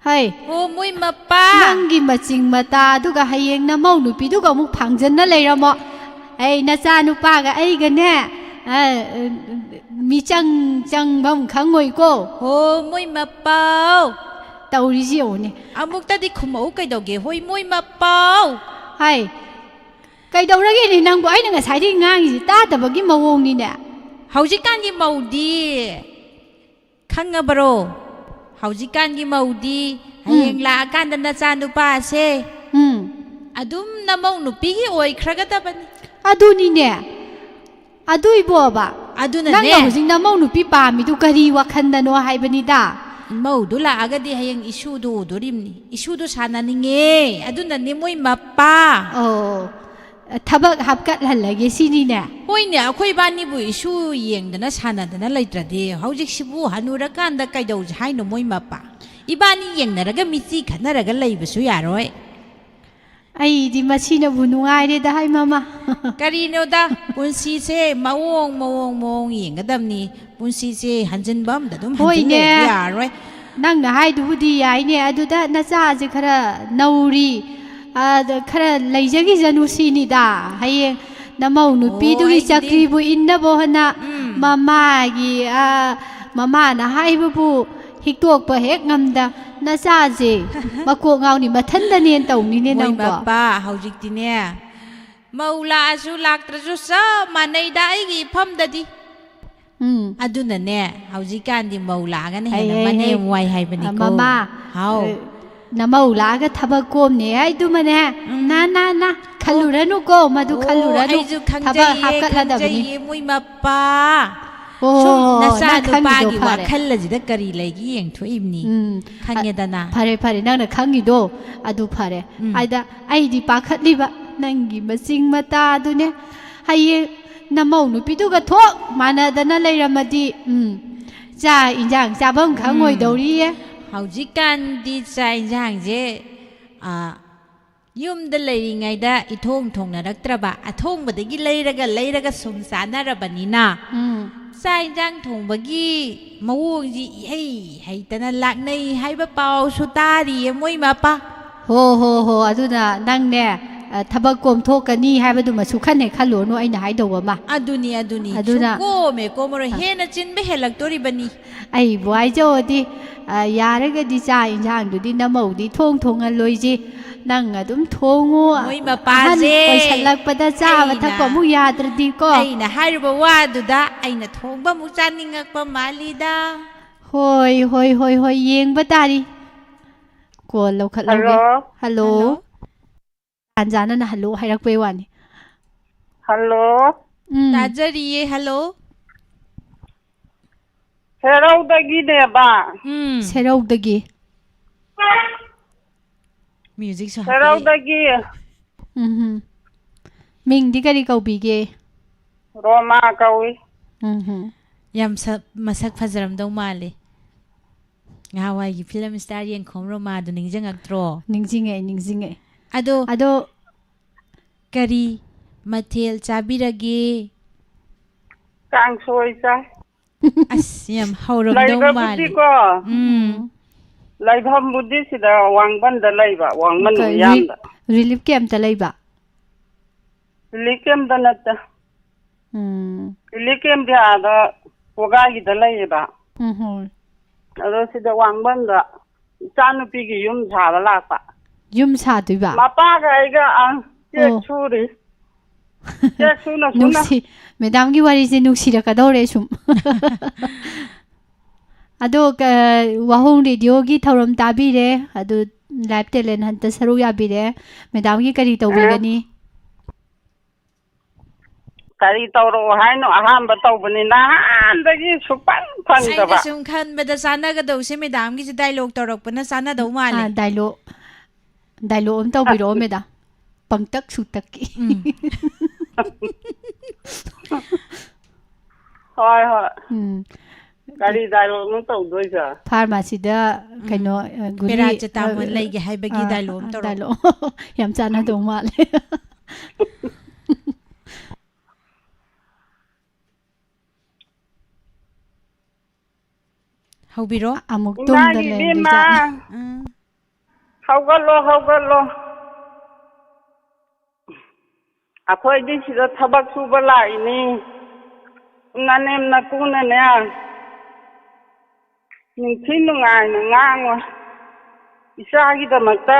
ꯍꯩ, ꯑꯣ, ꯃꯣꯏ ꯃꯄꯥ꯫ ꯅꯪꯒꯤ ꯃꯆꯤꯡ ꯃꯇꯥ ꯑꯗꯨꯒ ꯍꯌꯦꯡ ꯅꯃꯧ ꯅꯨꯄꯤꯗꯨꯒ ꯑꯃꯨꯛ ꯐꯥꯡꯖꯟꯅ ꯂꯩꯔꯝꯃꯣ꯫ ꯑꯩ ꯅꯆꯥ ꯅꯨꯄꯥꯒ ꯑꯩꯒꯅꯦ, ꯑ, ꯃꯤꯆꯪ ꯆꯪꯐꯝ ꯈꯪꯉꯣꯏꯀꯣ꯫ ꯑꯣ, ꯃꯣꯏ ꯃꯄꯥꯎ꯫ ꯇꯧꯔꯤꯁꯤ ꯌꯦꯡꯉꯨꯅꯦ꯫ ꯑꯃꯨꯛꯇꯗꯤ ꯈꯨꯝꯃꯛꯎ ꯀꯩꯗꯧꯒꯦ? ꯍꯣꯏ, ꯃꯣꯏ ꯃꯄꯥꯎ꯫ ꯍꯥꯏ, ꯀꯩꯗꯧꯔꯒꯦꯅꯦ ꯅꯪꯕꯨ? ꯑꯩꯅ ꯉꯁꯥꯏꯗꯒꯤ ꯉꯥꯡꯉꯤꯁꯤ ꯇꯥꯗꯕꯒꯤ ꯃꯑꯣꯡꯅꯤꯅꯦ꯫ ꯍꯧꯖꯤꯛꯀꯥꯟꯒꯤ ꯃꯧꯗꯤ ꯈꯪꯉꯕꯔꯣ? ꯍꯧꯖꯤꯛꯀꯥꯟꯒꯤ ꯃꯧꯗꯤ ꯍꯌꯦꯡ ꯎꯝ꯫ ꯂꯥꯛꯑꯀꯥꯟꯗ ꯅꯆꯥ ꯅꯨꯄꯥꯁꯦ ꯎꯝ꯫ ꯑꯗꯨꯝ ꯅꯃꯧ ꯅꯨꯄꯤꯒꯤ ꯑꯣꯏꯈ꯭ꯔꯒꯗꯕꯅꯤ꯫ ꯑꯗꯨꯅꯤꯅꯦ꯫ ꯑꯗꯨꯏꯕꯣꯕ? ꯑꯗꯨꯅꯅꯦ꯫ ꯅꯪꯅ ꯍꯧꯖꯤꯛ ꯅꯃꯧ ꯅꯨꯄꯤ ꯄꯥꯝꯃꯤꯗꯨ ꯀꯔꯤ ꯋꯥꯈꯟꯗꯅꯣ ꯍꯥꯏꯕꯅꯤꯗ? ꯃꯧꯗꯨ ꯂꯥꯛꯑꯒꯗꯤ ꯍꯌꯦꯡ ꯏꯁꯨꯗꯨ ꯎꯗꯣꯔꯤꯕꯅꯤ꯫ ꯏꯁꯨꯗꯨ ꯁꯥꯟꯅꯅꯤꯡꯉꯦ꯫ ꯑꯗꯨꯅꯅꯦ ꯃꯣꯏ ꯃꯄꯥ꯫ ꯑꯣ, ꯊꯕꯛ ꯍꯥꯞꯀꯠꯍꯜꯂꯒꯦ ꯁꯤꯅꯤꯅꯦ? ꯍꯣꯏꯅꯦ, ꯑꯩꯈꯣꯏ ꯏꯕꯥꯅꯤꯕꯨ ꯏꯁꯨ ꯌꯦꯡꯗꯅ ꯁꯥꯟꯅꯗꯅ ꯂꯩꯇ꯭ꯔꯗꯤ ꯍꯧꯖꯤꯛꯁꯤꯕꯨ ꯍꯅꯨꯔꯀꯥꯟꯗ ꯀꯩꯗꯧꯁꯦ ꯍꯥꯏꯅꯣ ꯃꯣꯏ ꯃꯄꯥ? ꯏꯕꯥꯅꯤ ꯌꯦꯡꯅꯔꯒ ꯃꯤꯠꯆꯤ ꯈꯠꯅꯔꯒ ꯂꯩꯕꯁꯨ ꯌꯥꯔꯣꯏ꯫ ꯑꯩꯗꯤ ꯃꯁꯤꯅꯕꯨ ꯅꯨꯡꯉꯥꯏꯔꯦꯗ, ꯍꯥꯏ ꯃꯃꯥ꯫ ꯀꯔꯤꯅꯣꯗ, ꯄꯨꯟꯁꯤꯁꯦ ꯃꯑꯣꯡ, ꯃꯑꯣꯡ, ꯃꯑꯣꯡ ꯌꯦꯡꯒꯗꯕꯅꯤ꯫ ꯄꯨꯟꯁꯤꯁꯦ ꯍꯟꯖꯤꯟꯕ ꯑꯝꯗ ꯑꯗꯨꯝ ꯍꯟꯖꯤꯟ ꯍꯣꯏꯅꯦ꯫ ꯂꯩꯕꯗꯤ ꯌꯥꯔꯔꯣꯏ꯫ ꯅꯪꯅ ꯍꯥꯏꯗꯨꯕꯨꯗꯤ ꯌꯥꯏꯅꯦ, ꯑꯗꯨꯗ ꯅꯆꯥꯁꯦ ꯈꯔ ꯅꯧꯔꯤ, ꯑꯗ ꯈꯔ ꯂꯩꯖꯈꯤꯁꯅꯨ ꯁꯤꯅꯤꯗ꯫ ꯍꯌꯦꯡ ꯅꯃꯧ ꯑꯣ, ꯅꯨꯄꯤꯗꯨꯒꯤ ꯑꯩꯒꯤꯗꯤ ꯆꯀ꯭ꯔꯤꯕꯨ ꯏꯟꯅꯕ ꯍꯣꯠꯅ ꯎꯝ꯫ ꯃꯃꯥꯒꯤ, ꯑ, ꯃꯃꯥꯅ ꯍꯥꯏꯕꯕꯨ ꯍꯤꯛꯇꯣꯛꯄ ꯍꯦꯛ ꯉꯝꯗ ꯅꯆꯥꯁꯦ ꯃꯀꯣꯛ ꯉꯥꯎꯅꯤ ꯃꯊꯟꯗꯅꯦꯅ ꯇꯧꯅꯤꯅꯦ ꯃꯣꯏ ꯅꯪꯕꯣ꯫ ꯃꯄꯥ, ꯍꯧꯖꯤꯛꯇꯤꯅꯦ, ꯃꯧ ꯂꯥꯛꯑꯁꯨ ꯂꯥꯛꯇ꯭ꯔꯁꯨ ꯆꯞ ꯃꯥꯟꯅꯩꯗ ꯑꯩꯒꯤ ꯏꯐꯝꯗꯗꯤ꯫ ꯎꯝ꯫ ꯑꯗꯨꯅꯅꯦ, ꯍꯧꯖꯤꯛꯀꯥꯟꯗꯤ ꯃꯧ ꯂꯥꯛꯑꯒꯅ ꯍꯦꯟꯅ ꯍꯩ, ꯍꯩ, ꯃꯅꯦꯝ ꯍꯩ꯫ ꯋꯥꯏ ꯍꯥꯏꯕꯅꯤꯀꯣ꯫ ꯃꯃꯥ, ꯍꯥꯎ꯫ ꯑ, ꯅꯃꯧ ꯂꯥꯛꯑꯒ ꯊꯕꯛ ꯀꯣꯝꯅꯦ ꯍꯥꯏꯗꯨꯃꯅꯦ꯫ ꯎꯝ꯫ ꯅꯥ, ꯅꯥ, ꯅꯥ, ꯑꯣ꯫ ꯈꯜꯂꯨꯔꯅꯨꯀꯣ, ꯃꯗꯨ ꯑꯣ, ꯈꯜꯂꯨꯔꯅꯨ꯫ ꯑꯩꯁꯨ ꯊꯕꯛ ꯈꯪꯖꯩꯌꯦ, ꯍꯥꯞꯀꯠꯂꯗꯕꯅꯤ꯫ ꯈꯪꯖꯩꯌꯦ, ꯃꯣꯏ ꯃꯄꯥ꯫ ꯑꯣ, ꯁꯨꯝ ꯅꯪ ꯈꯪꯉꯤꯗꯣ ꯅꯆꯥꯅꯨꯄꯥꯒꯤ ꯐꯔꯦ꯫ ꯋꯥꯈꯜ ꯑꯁꯤꯗ ꯀꯔꯤ ꯂꯩꯒꯦ ꯌꯦꯡꯊꯣꯛꯏꯕꯅꯤ꯫ ꯎꯝ꯫ ꯈꯪꯉꯦꯗꯅ꯫ ꯑ, ꯐꯔꯦ, ꯐꯔꯦ, ꯅꯪꯅ ꯈꯪꯉꯤꯗꯣ ꯑꯗꯨ ꯐꯔꯦ꯫ ꯎꯝ꯫ ꯑꯗ ꯑꯩꯗꯤ ꯄꯥꯈꯠꯂꯤꯕ ꯅꯪꯒꯤ ꯃꯆꯤꯡ ꯃꯇꯥꯗꯨꯅꯦ꯫ ꯍꯌꯦꯡ ꯅꯃꯧ ꯅꯨꯄꯤꯗꯨꯒ ꯊꯣꯛ ꯃꯥꯟꯅꯗꯅ ꯂꯩꯔꯝꯃꯗꯤ, ꯎꯝ, ꯆꯥꯛ ꯏꯟꯖꯥꯡ ꯆꯥꯐꯝ ꯈꯪꯉꯣꯏꯗꯧꯔꯤꯌꯦ꯫ ꯍꯧꯖꯤꯛꯀꯥꯟꯗꯤ ꯆꯥꯛ ꯏꯟꯖꯥꯡꯁꯦ, ꯑ, ꯌꯨꯝꯗ ꯂꯩꯔꯤꯉꯩꯗ ꯏꯊꯣꯡ ꯊꯣꯡꯅꯔꯛꯇ꯭ꯔꯕ, ꯑꯊꯣꯡꯕꯗꯒꯤ ꯂꯩꯔꯒ ꯂꯩꯔꯒ ꯁꯨꯝ ꯆꯥꯅꯔꯕꯅꯤꯅ, ꯎꯝ꯫ ꯆꯥꯛ ꯏꯟꯖꯥꯡ ꯊꯣꯡꯕꯒꯤ ꯃꯑꯣꯡꯁꯤ ꯏꯍꯩ ꯍꯩꯇꯅ ꯂꯥꯛꯅꯩ ꯍꯥꯏꯕ ꯄꯥꯎꯁꯨ ꯇꯥꯔꯤꯌꯦ ꯃꯣꯏ ꯃꯄꯥ꯫ ꯍꯣ, ꯍꯣ, ꯍꯣ, ꯑꯗꯨꯅ ꯅꯪꯅꯦ, ꯑ, ꯊꯕꯛ ꯀꯣꯝꯊꯣꯛꯀꯅꯤ ꯍꯥꯏꯕꯗꯨꯃꯁꯨ ꯈꯟꯅꯦ ꯈꯜꯂꯨꯔꯅꯨ ꯑꯩꯅ ꯍꯥꯏꯗꯧꯕ ꯑꯃ꯫ ꯑꯗꯨꯅꯤ, ꯑꯗꯨꯅꯤ꯫ ꯑꯗꯨꯅ ꯁꯨꯡꯀꯣꯝ ꯍꯦꯛ ꯀꯣꯝꯃꯔꯣꯏ, ꯑ꯫ ꯍꯦꯟꯅ ꯆꯤꯟꯕ ꯍꯦꯜꯂꯛꯇꯣꯔꯤꯕꯅꯤ꯫ ꯑꯩꯕꯨ ꯍꯥꯏꯖꯧꯗꯤ, ꯑ, ꯌꯥꯔꯒꯗꯤ ꯆꯥꯛ ꯏꯟꯁꯥꯡꯗꯨꯗꯤ ꯅꯃꯧꯗꯤ ꯊꯣꯡ ꯊꯣꯡꯍꯜꯂꯣꯏꯁꯤ꯫ ꯅꯪ ꯑꯗꯨꯝ ꯊꯣꯡꯉꯨ꯫ ꯃꯣꯏ ꯑꯍꯟ ꯃꯄꯥꯁꯦ ꯑꯣꯏꯁꯜꯂꯛꯄꯗ ꯆꯥꯕ ꯑꯩꯅ, ꯊꯛꯄ ꯑꯃꯨꯛ ꯌꯥꯗ꯭ꯔꯗꯤꯀꯣ꯫ ꯑꯩꯅ ꯍꯥꯏꯔꯨꯕ ꯋꯥꯗꯨꯗ ꯑꯩꯅ ꯊꯣꯡꯕ ꯑꯃꯨꯛ ꯆꯥꯅꯤꯡꯉꯛꯄ ꯃꯥꯜꯂꯤꯗ꯫ ꯍꯣꯏ, ꯍꯣꯏ, ꯍꯣꯏ, ꯍꯣꯏ, ꯌꯦꯡꯕ ꯇꯥꯔꯤ꯫ ꯀꯣꯜ ꯂꯧꯈꯠꯂꯧꯒꯦ꯫ ꯍꯜꯂꯣ꯫ ꯍꯜꯂꯣ꯫ ꯍꯜꯂꯣ꯫ ꯇꯥꯟ ꯆꯥꯅꯅ ꯍꯜꯂꯣ ꯍꯥꯏꯔꯛꯄꯩ ꯋꯥꯅꯤ꯫ ꯍꯜꯂꯣ꯫ ꯎꯝ꯫ ꯇꯥꯖꯔꯤꯌꯦ, ꯍꯜꯂꯣ꯫ ꯁꯦꯔꯧꯗꯒꯤꯅꯦꯕ꯫ ꯎꯝ꯫ ꯁꯦꯔꯧꯗꯒꯤ꯫ ꯃ꯭ꯌꯨꯖꯤꯛꯁꯨ ꯍꯥꯞꯄꯛꯑꯦ꯫ ꯁꯦꯔꯧꯗꯒꯤ꯫ ꯎꯝ ꯍꯨꯝ꯫ ꯃꯤꯡꯗꯤ ꯀꯔꯤ ꯀꯧꯕꯤꯒꯦ? ꯔꯣꯃꯥ ꯀꯧꯏ꯫ ꯎꯝ ꯍꯨꯝ꯫ ꯌꯥꯝ ꯁꯛ-, ꯃꯁꯛ ꯐꯖꯔꯝꯗꯧ ꯃꯥꯜꯂꯦ꯫ ꯉꯍꯥꯟꯋꯥꯏꯒꯤ ꯐꯤꯂꯝ ꯁ꯭ꯇꯥꯔ ꯌꯦꯡꯈꯣꯝ ꯔꯣꯃꯥꯗꯨ ꯅꯤꯡꯁꯤꯡꯉꯛꯇ꯭ꯔꯣ? ꯅꯤꯡꯁꯤꯡꯉꯦ, ꯅꯤꯡꯁꯤꯡꯉꯦ꯫ ꯑꯗꯣ ꯑꯗꯣ ꯀꯔꯤ ꯃꯊꯦꯜ ꯆꯥꯕꯤꯔꯒꯦ? ꯀꯥꯡꯁꯣꯏ ꯆꯥꯏ꯫ ꯑꯁ, ꯌꯥꯝ ꯍꯧꯔꯝꯗꯧ ꯃꯥꯜꯂꯤ꯫ ꯂꯩꯕꯕꯨꯗꯤꯀꯣ, ꯎꯝ꯫ ꯂꯩꯐꯝꯕꯨꯗꯤ ꯁꯤꯗ ꯋꯥꯡꯕꯟꯗ ꯂꯩꯕ, ꯋꯥꯡꯕꯟ ꯀꯩ ꯔꯤ-, ꯎꯌꯥꯝꯗ꯫ ꯔꯤꯂꯤꯐ ꯀꯦꯝꯞꯇ ꯂꯩꯕ? ꯔꯤꯂꯤꯐ ꯀꯦꯝꯞꯇ ꯅꯠꯇꯦ꯫ ꯎꯝ꯫ ꯔꯤꯂꯤꯐ ꯀꯦꯝꯞꯇꯤ ꯑꯥꯗ ꯀꯣꯒꯥꯏꯒꯤꯗ ꯂꯩꯌꯦꯕ꯫ ꯎꯝ ꯍꯨꯝ꯫ ꯑꯗꯣ ꯁꯤꯗ ꯋꯥꯡꯕꯟꯗ ꯏꯆꯥꯅꯨꯄꯤꯒꯤ ꯌꯨꯝ ꯁꯥꯕ ꯂꯥꯛꯄ꯫ ꯌꯨꯝ ꯁꯥꯗꯣꯏꯕ? ꯃꯄꯥꯒ ꯑꯩꯒ, ꯑꯪ, ꯆꯦꯛ ꯑꯣ꯫ ꯁꯨꯔꯤ꯫ ꯆꯦꯛ ꯁꯨꯅ ꯁꯨꯅ꯫ ꯅꯨꯡꯁꯤ-, ꯃꯦꯗꯥꯝꯒꯤ ꯋꯥꯔꯤꯁꯦ ꯅꯨꯡꯁꯤꯔꯛꯀꯗꯧꯔꯦ ꯁꯨꯝ꯫ ꯑꯗꯣ, ꯀ-, ꯋꯥꯍꯣꯡ ꯔꯦꯗꯤꯑꯣꯒꯤ ꯊꯧꯔꯝ ꯇꯥꯕꯤꯔꯦ꯫ ꯑꯗꯨ ꯂꯥꯏꯚ ꯇꯦꯂꯦꯟ ꯍꯟꯇ ꯁꯔꯨꯛ ꯌꯥꯕꯤꯔꯦ꯫ ꯃꯦꯗꯥꯝꯒꯤ ꯀꯔꯤ ꯇꯧꯕꯤꯒꯅꯤ? ꯀꯔꯤ ꯇꯧꯔꯛꯑꯣ ꯍꯥꯏꯅꯣ? ꯑꯍꯥꯟꯕ ꯇꯧꯕꯅꯤ, ꯅꯍꯥꯟꯗꯒꯤ ꯁꯨꯛꯐꯪ ꯑꯁ, ꯑꯩꯅ ꯐꯪꯗꯕ꯫ ꯁꯨꯝ ꯈꯟꯕꯗ ꯆꯥꯟꯅꯒꯗꯧꯁꯦ ꯃꯦꯗꯥꯝꯒꯤꯁꯦ ꯗꯥꯏꯂꯣꯛ ꯇꯧꯔꯛꯄꯅ ꯆꯥꯟꯅꯗꯧ ꯃꯥꯜꯂꯦ꯫ ꯑꯥ, ꯗꯥꯏꯂꯣꯛ, ꯗꯥꯏꯂꯣꯛ ꯑꯃ ꯇꯧꯕꯤꯔꯛꯑꯣ, ꯑꯁ꯫ ꯃꯦꯗꯥꯝ꯫ ꯄꯪꯇꯛ ꯁꯨꯇꯛꯀꯤ꯫ ꯎꯝ꯫ ꯍꯣꯏ, ꯍꯣꯏ꯫ ꯎꯝ꯫ ꯀꯔꯤ dialogue ꯅꯣ ꯇꯧꯗꯣꯏꯁꯦ? ꯐꯥꯔꯃꯥꯁꯤꯗ ꯎꯝ꯫ ꯀꯩꯅꯣ, ꯑ, ꯒꯨꯂꯤ, ꯄꯦꯔꯥꯁꯤꯇꯥꯃꯣꯜ ꯑ, ꯂꯩꯒꯦ ꯍꯥꯏꯕꯒꯤ ꯑ, dialogue ꯑꯃ ꯑ, ꯇꯧꯔꯣ꯫ Dialogue꯫ ꯌꯥꯝ ꯆꯥꯟꯅꯗꯧ ꯃꯥꯜꯂꯦ꯫ ꯍꯧꯕꯤꯔꯣ꯫ ꯑ-, ꯑꯃꯨꯛ ꯏꯃꯥꯒꯤ ꯇꯨꯝꯗ ꯏꯕꯦꯝꯃ, ꯂꯩꯔꯝꯗꯣꯏꯖꯥꯠꯂ? ꯎꯝ꯫ ꯍꯧꯒꯠꯂꯣ, ꯍꯧꯒꯠꯂꯣ꯫ ꯑꯩꯈꯣꯏꯗꯤ ꯁꯤꯗ ꯊꯕꯛ ꯁꯨꯕ ꯂꯥꯛꯏꯅꯤ꯫ ꯅꯅꯦꯝ ꯅꯀꯨꯅꯅꯦ, ꯅꯤꯡꯊꯤ ꯅꯨꯡꯉꯥꯏꯅ ꯉꯥꯡꯉꯣ꯫ ꯏꯆꯥꯒꯤꯗꯃꯛꯇ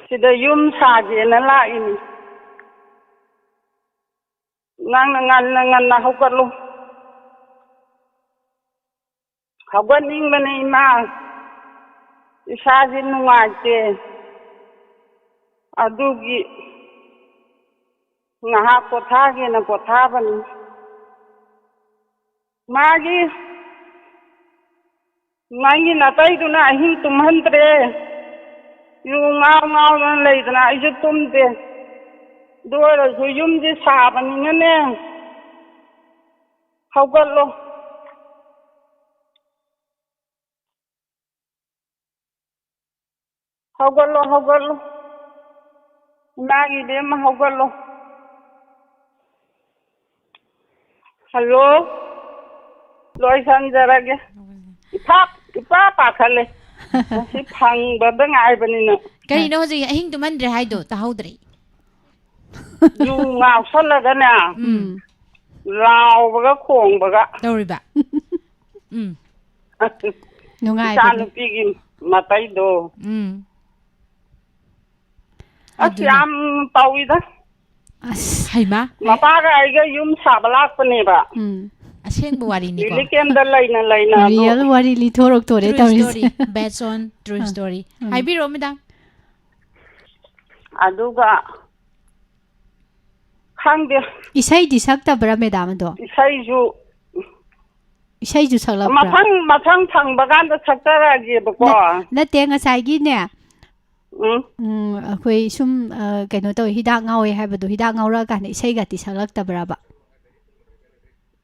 ꯁꯤꯗ ꯌꯨꯝ ꯁꯥꯒꯦꯅ ꯂꯥꯛꯏꯅꯤ꯫ ꯅꯪꯅ ꯉꯟꯅ ꯉꯟꯅ ꯍꯧꯒꯠꯂꯨ꯫ ꯍꯧꯒꯠꯅꯤꯡꯕꯅꯦ ꯏꯃꯥ, ꯏꯁꯥꯁꯦ ꯅꯨꯡꯉꯥꯏꯇꯦ, ꯑꯗꯨꯒꯤ ꯉꯥꯏꯍꯥꯛ ꯄꯣꯊꯥꯒꯦꯅ ꯄꯣꯊꯥꯕꯅꯤ꯫ ꯃꯥꯒꯤ, ꯅꯪꯒꯤ ꯅꯥꯇꯩꯗꯨꯅ ꯑꯍꯤꯡ ꯇꯨꯝꯍꯟꯗ꯭ꯔꯦ, ꯌꯨ ꯉꯥꯎ ꯉꯥꯎꯗꯅ ꯂꯩꯗꯅ ꯑꯩꯁꯨ ꯇꯨꯝꯗꯦ꯫ ꯑꯗꯨ ꯑꯣꯏꯔꯁꯨ ꯌꯨꯝꯁꯦ ꯁꯥꯕꯅꯤꯅꯅꯦ, ꯍꯧꯒꯠꯂꯣ꯫ ꯍꯧꯒꯠꯂꯣ, ꯍꯧꯒꯠꯂꯣ꯫ ꯏꯃꯥꯒꯤ ꯏꯕꯦꯝꯃ, ꯍꯧꯒꯠꯂꯣ꯫ ꯍꯜꯂꯣ? ꯂꯣꯏꯁꯟꯖꯔꯒꯦ꯫ ꯏꯐꯥ, ꯏꯄꯥ ꯄꯥꯈꯠꯂꯦ꯫ ꯃꯁꯤ ꯐꯪꯕꯗ ꯉꯥꯏꯕꯅꯤꯅ꯫ ꯀꯔꯤꯅꯣ ꯍꯧꯖꯤꯛ ꯑꯍꯤꯡ ꯇꯨꯝꯍꯟꯗ꯭ꯔꯦ ꯍꯥꯏꯗꯣ? ꯇꯥꯍꯧꯗ꯭ꯔꯦ꯫ ꯌꯨ ꯉꯥꯎꯁꯜꯂꯒꯅꯦ, ꯎꯝ꯫ ꯂꯥꯎꯕꯒ ꯈꯣꯡꯕꯒ꯫ ꯇꯧꯔꯤꯕ? ꯎꯝ꯫ ꯅꯨꯡꯉꯥꯏꯕꯅꯤ꯫ ꯏꯆꯥꯅꯨꯄꯤꯒꯤ ꯃꯇꯩꯗꯣ꯫ ꯎꯝ꯫ ꯑꯁ, ꯑꯗꯨꯅꯤ꯫ ꯌꯥꯝ ꯇꯧꯏꯗ꯫ ꯑꯁ꯫ ꯍꯩꯃꯥ꯫ ꯃꯄꯥꯒ ꯑꯩꯒ ꯌꯨꯝ ꯁꯥꯕ ꯂꯥꯛꯄꯅꯦꯕ꯫ ꯎꯝ꯫ ꯑꯁꯦꯡꯕ ꯋꯥꯔꯤꯅꯤꯀꯣ? Relief camp ꯇ ꯂꯩꯅ ꯂꯩꯅ ꯑꯗꯨ꯫ Real ꯋꯥꯔꯤ ꯂꯤꯊꯣꯔꯛꯇꯣꯔꯦ ꯇꯧꯔꯤꯁꯦ꯫ True story, based on true ah. Story꯫ ꯎꯝ꯫ ꯍꯥꯏꯕꯤꯔꯛꯑꯣ, madam꯫ ꯑꯗꯨꯒ ꯈꯪꯗꯦ꯫ ꯏꯁꯩꯗꯤ ꯁꯛꯇꯕ꯭ꯔꯥ, madam, ꯑꯗꯣ? ꯏꯁꯩꯁꯨ ꯏꯁꯩꯁꯨ ꯁꯛꯂꯛꯄ꯭ꯔꯥ? ꯃꯊꯪ, ꯃꯊꯪ ꯐꯪꯕ ꯀꯥꯟꯗ ꯁꯛꯆꯔꯛꯑꯒꯦꯕꯀꯣ꯫ ꯅꯠ-, ꯅꯠꯇꯦ, ꯉꯁꯥꯏꯒꯤꯅꯦ, ꯎꯝ꯫ ꯎꯝ, ꯑꯩꯈꯣꯏ ꯁꯨꯝ, ꯑ, ꯀꯩꯅꯣ ꯇꯧꯋꯤ, ꯍꯤꯗꯥꯛ ꯉꯥꯎꯋꯦ ꯍꯥꯏꯕꯗꯣ, ꯍꯤꯗꯥꯛ ꯉꯥꯎꯔꯛꯑꯀꯥꯟꯗ ꯏꯁꯩꯒꯗꯤ ꯁꯛꯂꯛꯇꯕ꯭ꯔꯕ?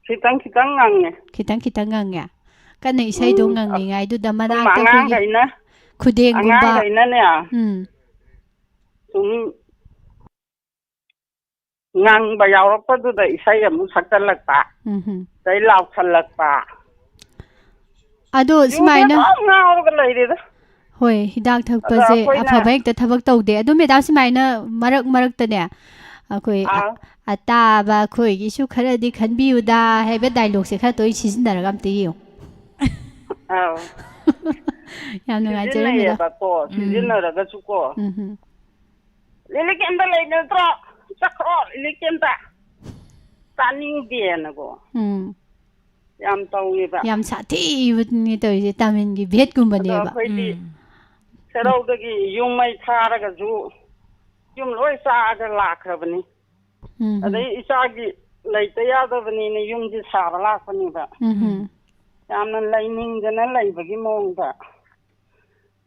ꯈꯤꯇꯪ ꯈꯤꯇꯪ ꯉꯪꯉꯦ꯫ ꯈꯤꯇꯪ ꯈꯤꯇꯪ ꯉꯪꯉꯦ꯫ ꯀꯟꯅ ꯏꯁꯩꯗꯣ ꯎꯝ, ꯉꯪꯉꯤꯉꯩꯗꯨꯗ ꯁꯨꯝ ꯃꯅꯥꯛꯇ ꯑꯩꯈꯣꯏꯒꯤ ꯑꯉꯥꯡꯈꯩꯅ, ꯈꯨꯗꯦꯡꯒꯨꯝꯕ꯫ ꯑꯉꯥꯡꯈꯩꯅꯅꯦ, ꯎꯝ꯫ ꯁꯨꯝ ꯉꯪꯕ ꯌꯥꯎꯔꯛꯄꯗꯨꯗ ꯏꯁꯩ ꯑꯃꯨꯛ ꯁꯛꯆꯜꯂꯛꯄ, ꯎꯝꯍꯨꯝ꯫ ꯑꯗꯩ ꯂꯥꯎꯁꯜꯂꯛꯄ꯫ ꯑꯗꯣ ꯌꯨꯗꯤ ꯁꯨꯃꯥꯏꯅ ꯑꯗꯨꯝ ꯉꯥꯎꯔꯒ ꯂꯩꯔꯦꯗ꯫ ꯍꯣꯏ, ꯍꯤꯗꯥꯛ ꯑꯗꯣ ꯊꯛꯄꯁꯦ ꯑꯩꯈꯣꯏꯅ ꯑꯐꯕ ꯍꯦꯛꯇ ꯊꯕꯛ ꯇꯧꯗꯦ꯫ ꯑꯗꯣ ꯃꯦꯗꯥꯝ ꯁꯨꯃꯥꯏꯅ ꯃꯔꯛ ꯃꯔꯛꯇꯅꯦ, ꯑꯩꯈꯣꯏ ꯑ-, ꯑꯥ꯫ "ꯑꯇꯥꯕ ꯑꯩꯈꯣꯏꯒꯤꯁꯨ ꯈꯔꯗꯤ ꯈꯟꯕꯤꯌꯨꯗ" ꯍꯥꯏꯕ ꯗꯥꯏꯂꯣꯛꯁꯦ ꯈꯔ ꯇꯣꯏ ꯁꯤꯖꯤꯟꯅꯔꯒ ꯑꯝꯇ ꯌꯦꯡꯉꯨ꯫ ꯑꯥꯎ꯫ ꯌꯥꯝ ꯅꯨꯡꯉꯥꯏꯖꯔꯦ, ꯃꯦꯗꯥꯝ꯫ ꯁꯤꯖꯤꯟꯅꯩꯌꯦꯕꯀꯣ, ꯎꯝ꯫ ꯁꯤꯖꯤꯟꯅꯔꯒꯁꯨꯀꯣ꯫ ꯎꯝ ꯍꯝ꯫ "ꯂꯤꯂꯤꯀꯦꯟꯗ ꯂꯩ ꯅꯠꯇ꯭ꯔꯣ? ꯆꯠꯈ꯭ꯔꯣ, ꯂꯤꯂꯤꯀꯦꯟꯗ꯫ ꯇꯥꯅꯤꯡꯗꯦꯅꯀꯣ"꯫ ꯎꯝ꯫ ꯌꯥꯝ ꯇꯧꯋꯦꯕ꯫ ꯌꯥꯝ ꯁꯥꯊꯤꯕꯅꯤ ꯇꯧꯔꯤꯁꯦ, ꯇꯥꯃꯤꯜꯒꯤ ꯑꯗꯣ ꯚꯦꯠꯀꯨꯝꯕꯅꯦꯕ꯫ ꯑꯩꯈꯣꯏꯗꯤ ꯎꯝ꯫ ꯁꯦꯔꯧꯗꯒꯤ ꯌꯨꯝ ꯃꯩ ꯊꯥꯔꯒꯁꯨ ꯌꯨꯝ ꯂꯣꯏ ꯆꯥꯛꯑꯒ ꯂꯥꯛꯈ꯭ꯔꯕꯅꯤ꯫ ꯎꯝ꯫ ꯑꯗꯩ ꯏꯆꯥꯒꯤ ꯂꯩꯇ ꯌꯥꯗꯕꯅꯤꯅ ꯌꯨꯝꯁꯦ ꯁꯥꯕ ꯂꯥꯛꯄꯅꯦꯕ꯫ ꯎꯝ꯫ ꯌꯥꯝꯅ ꯂꯩꯅꯤꯡꯗꯅ ꯂꯩꯕꯒꯤ ꯃꯑꯣꯡꯗ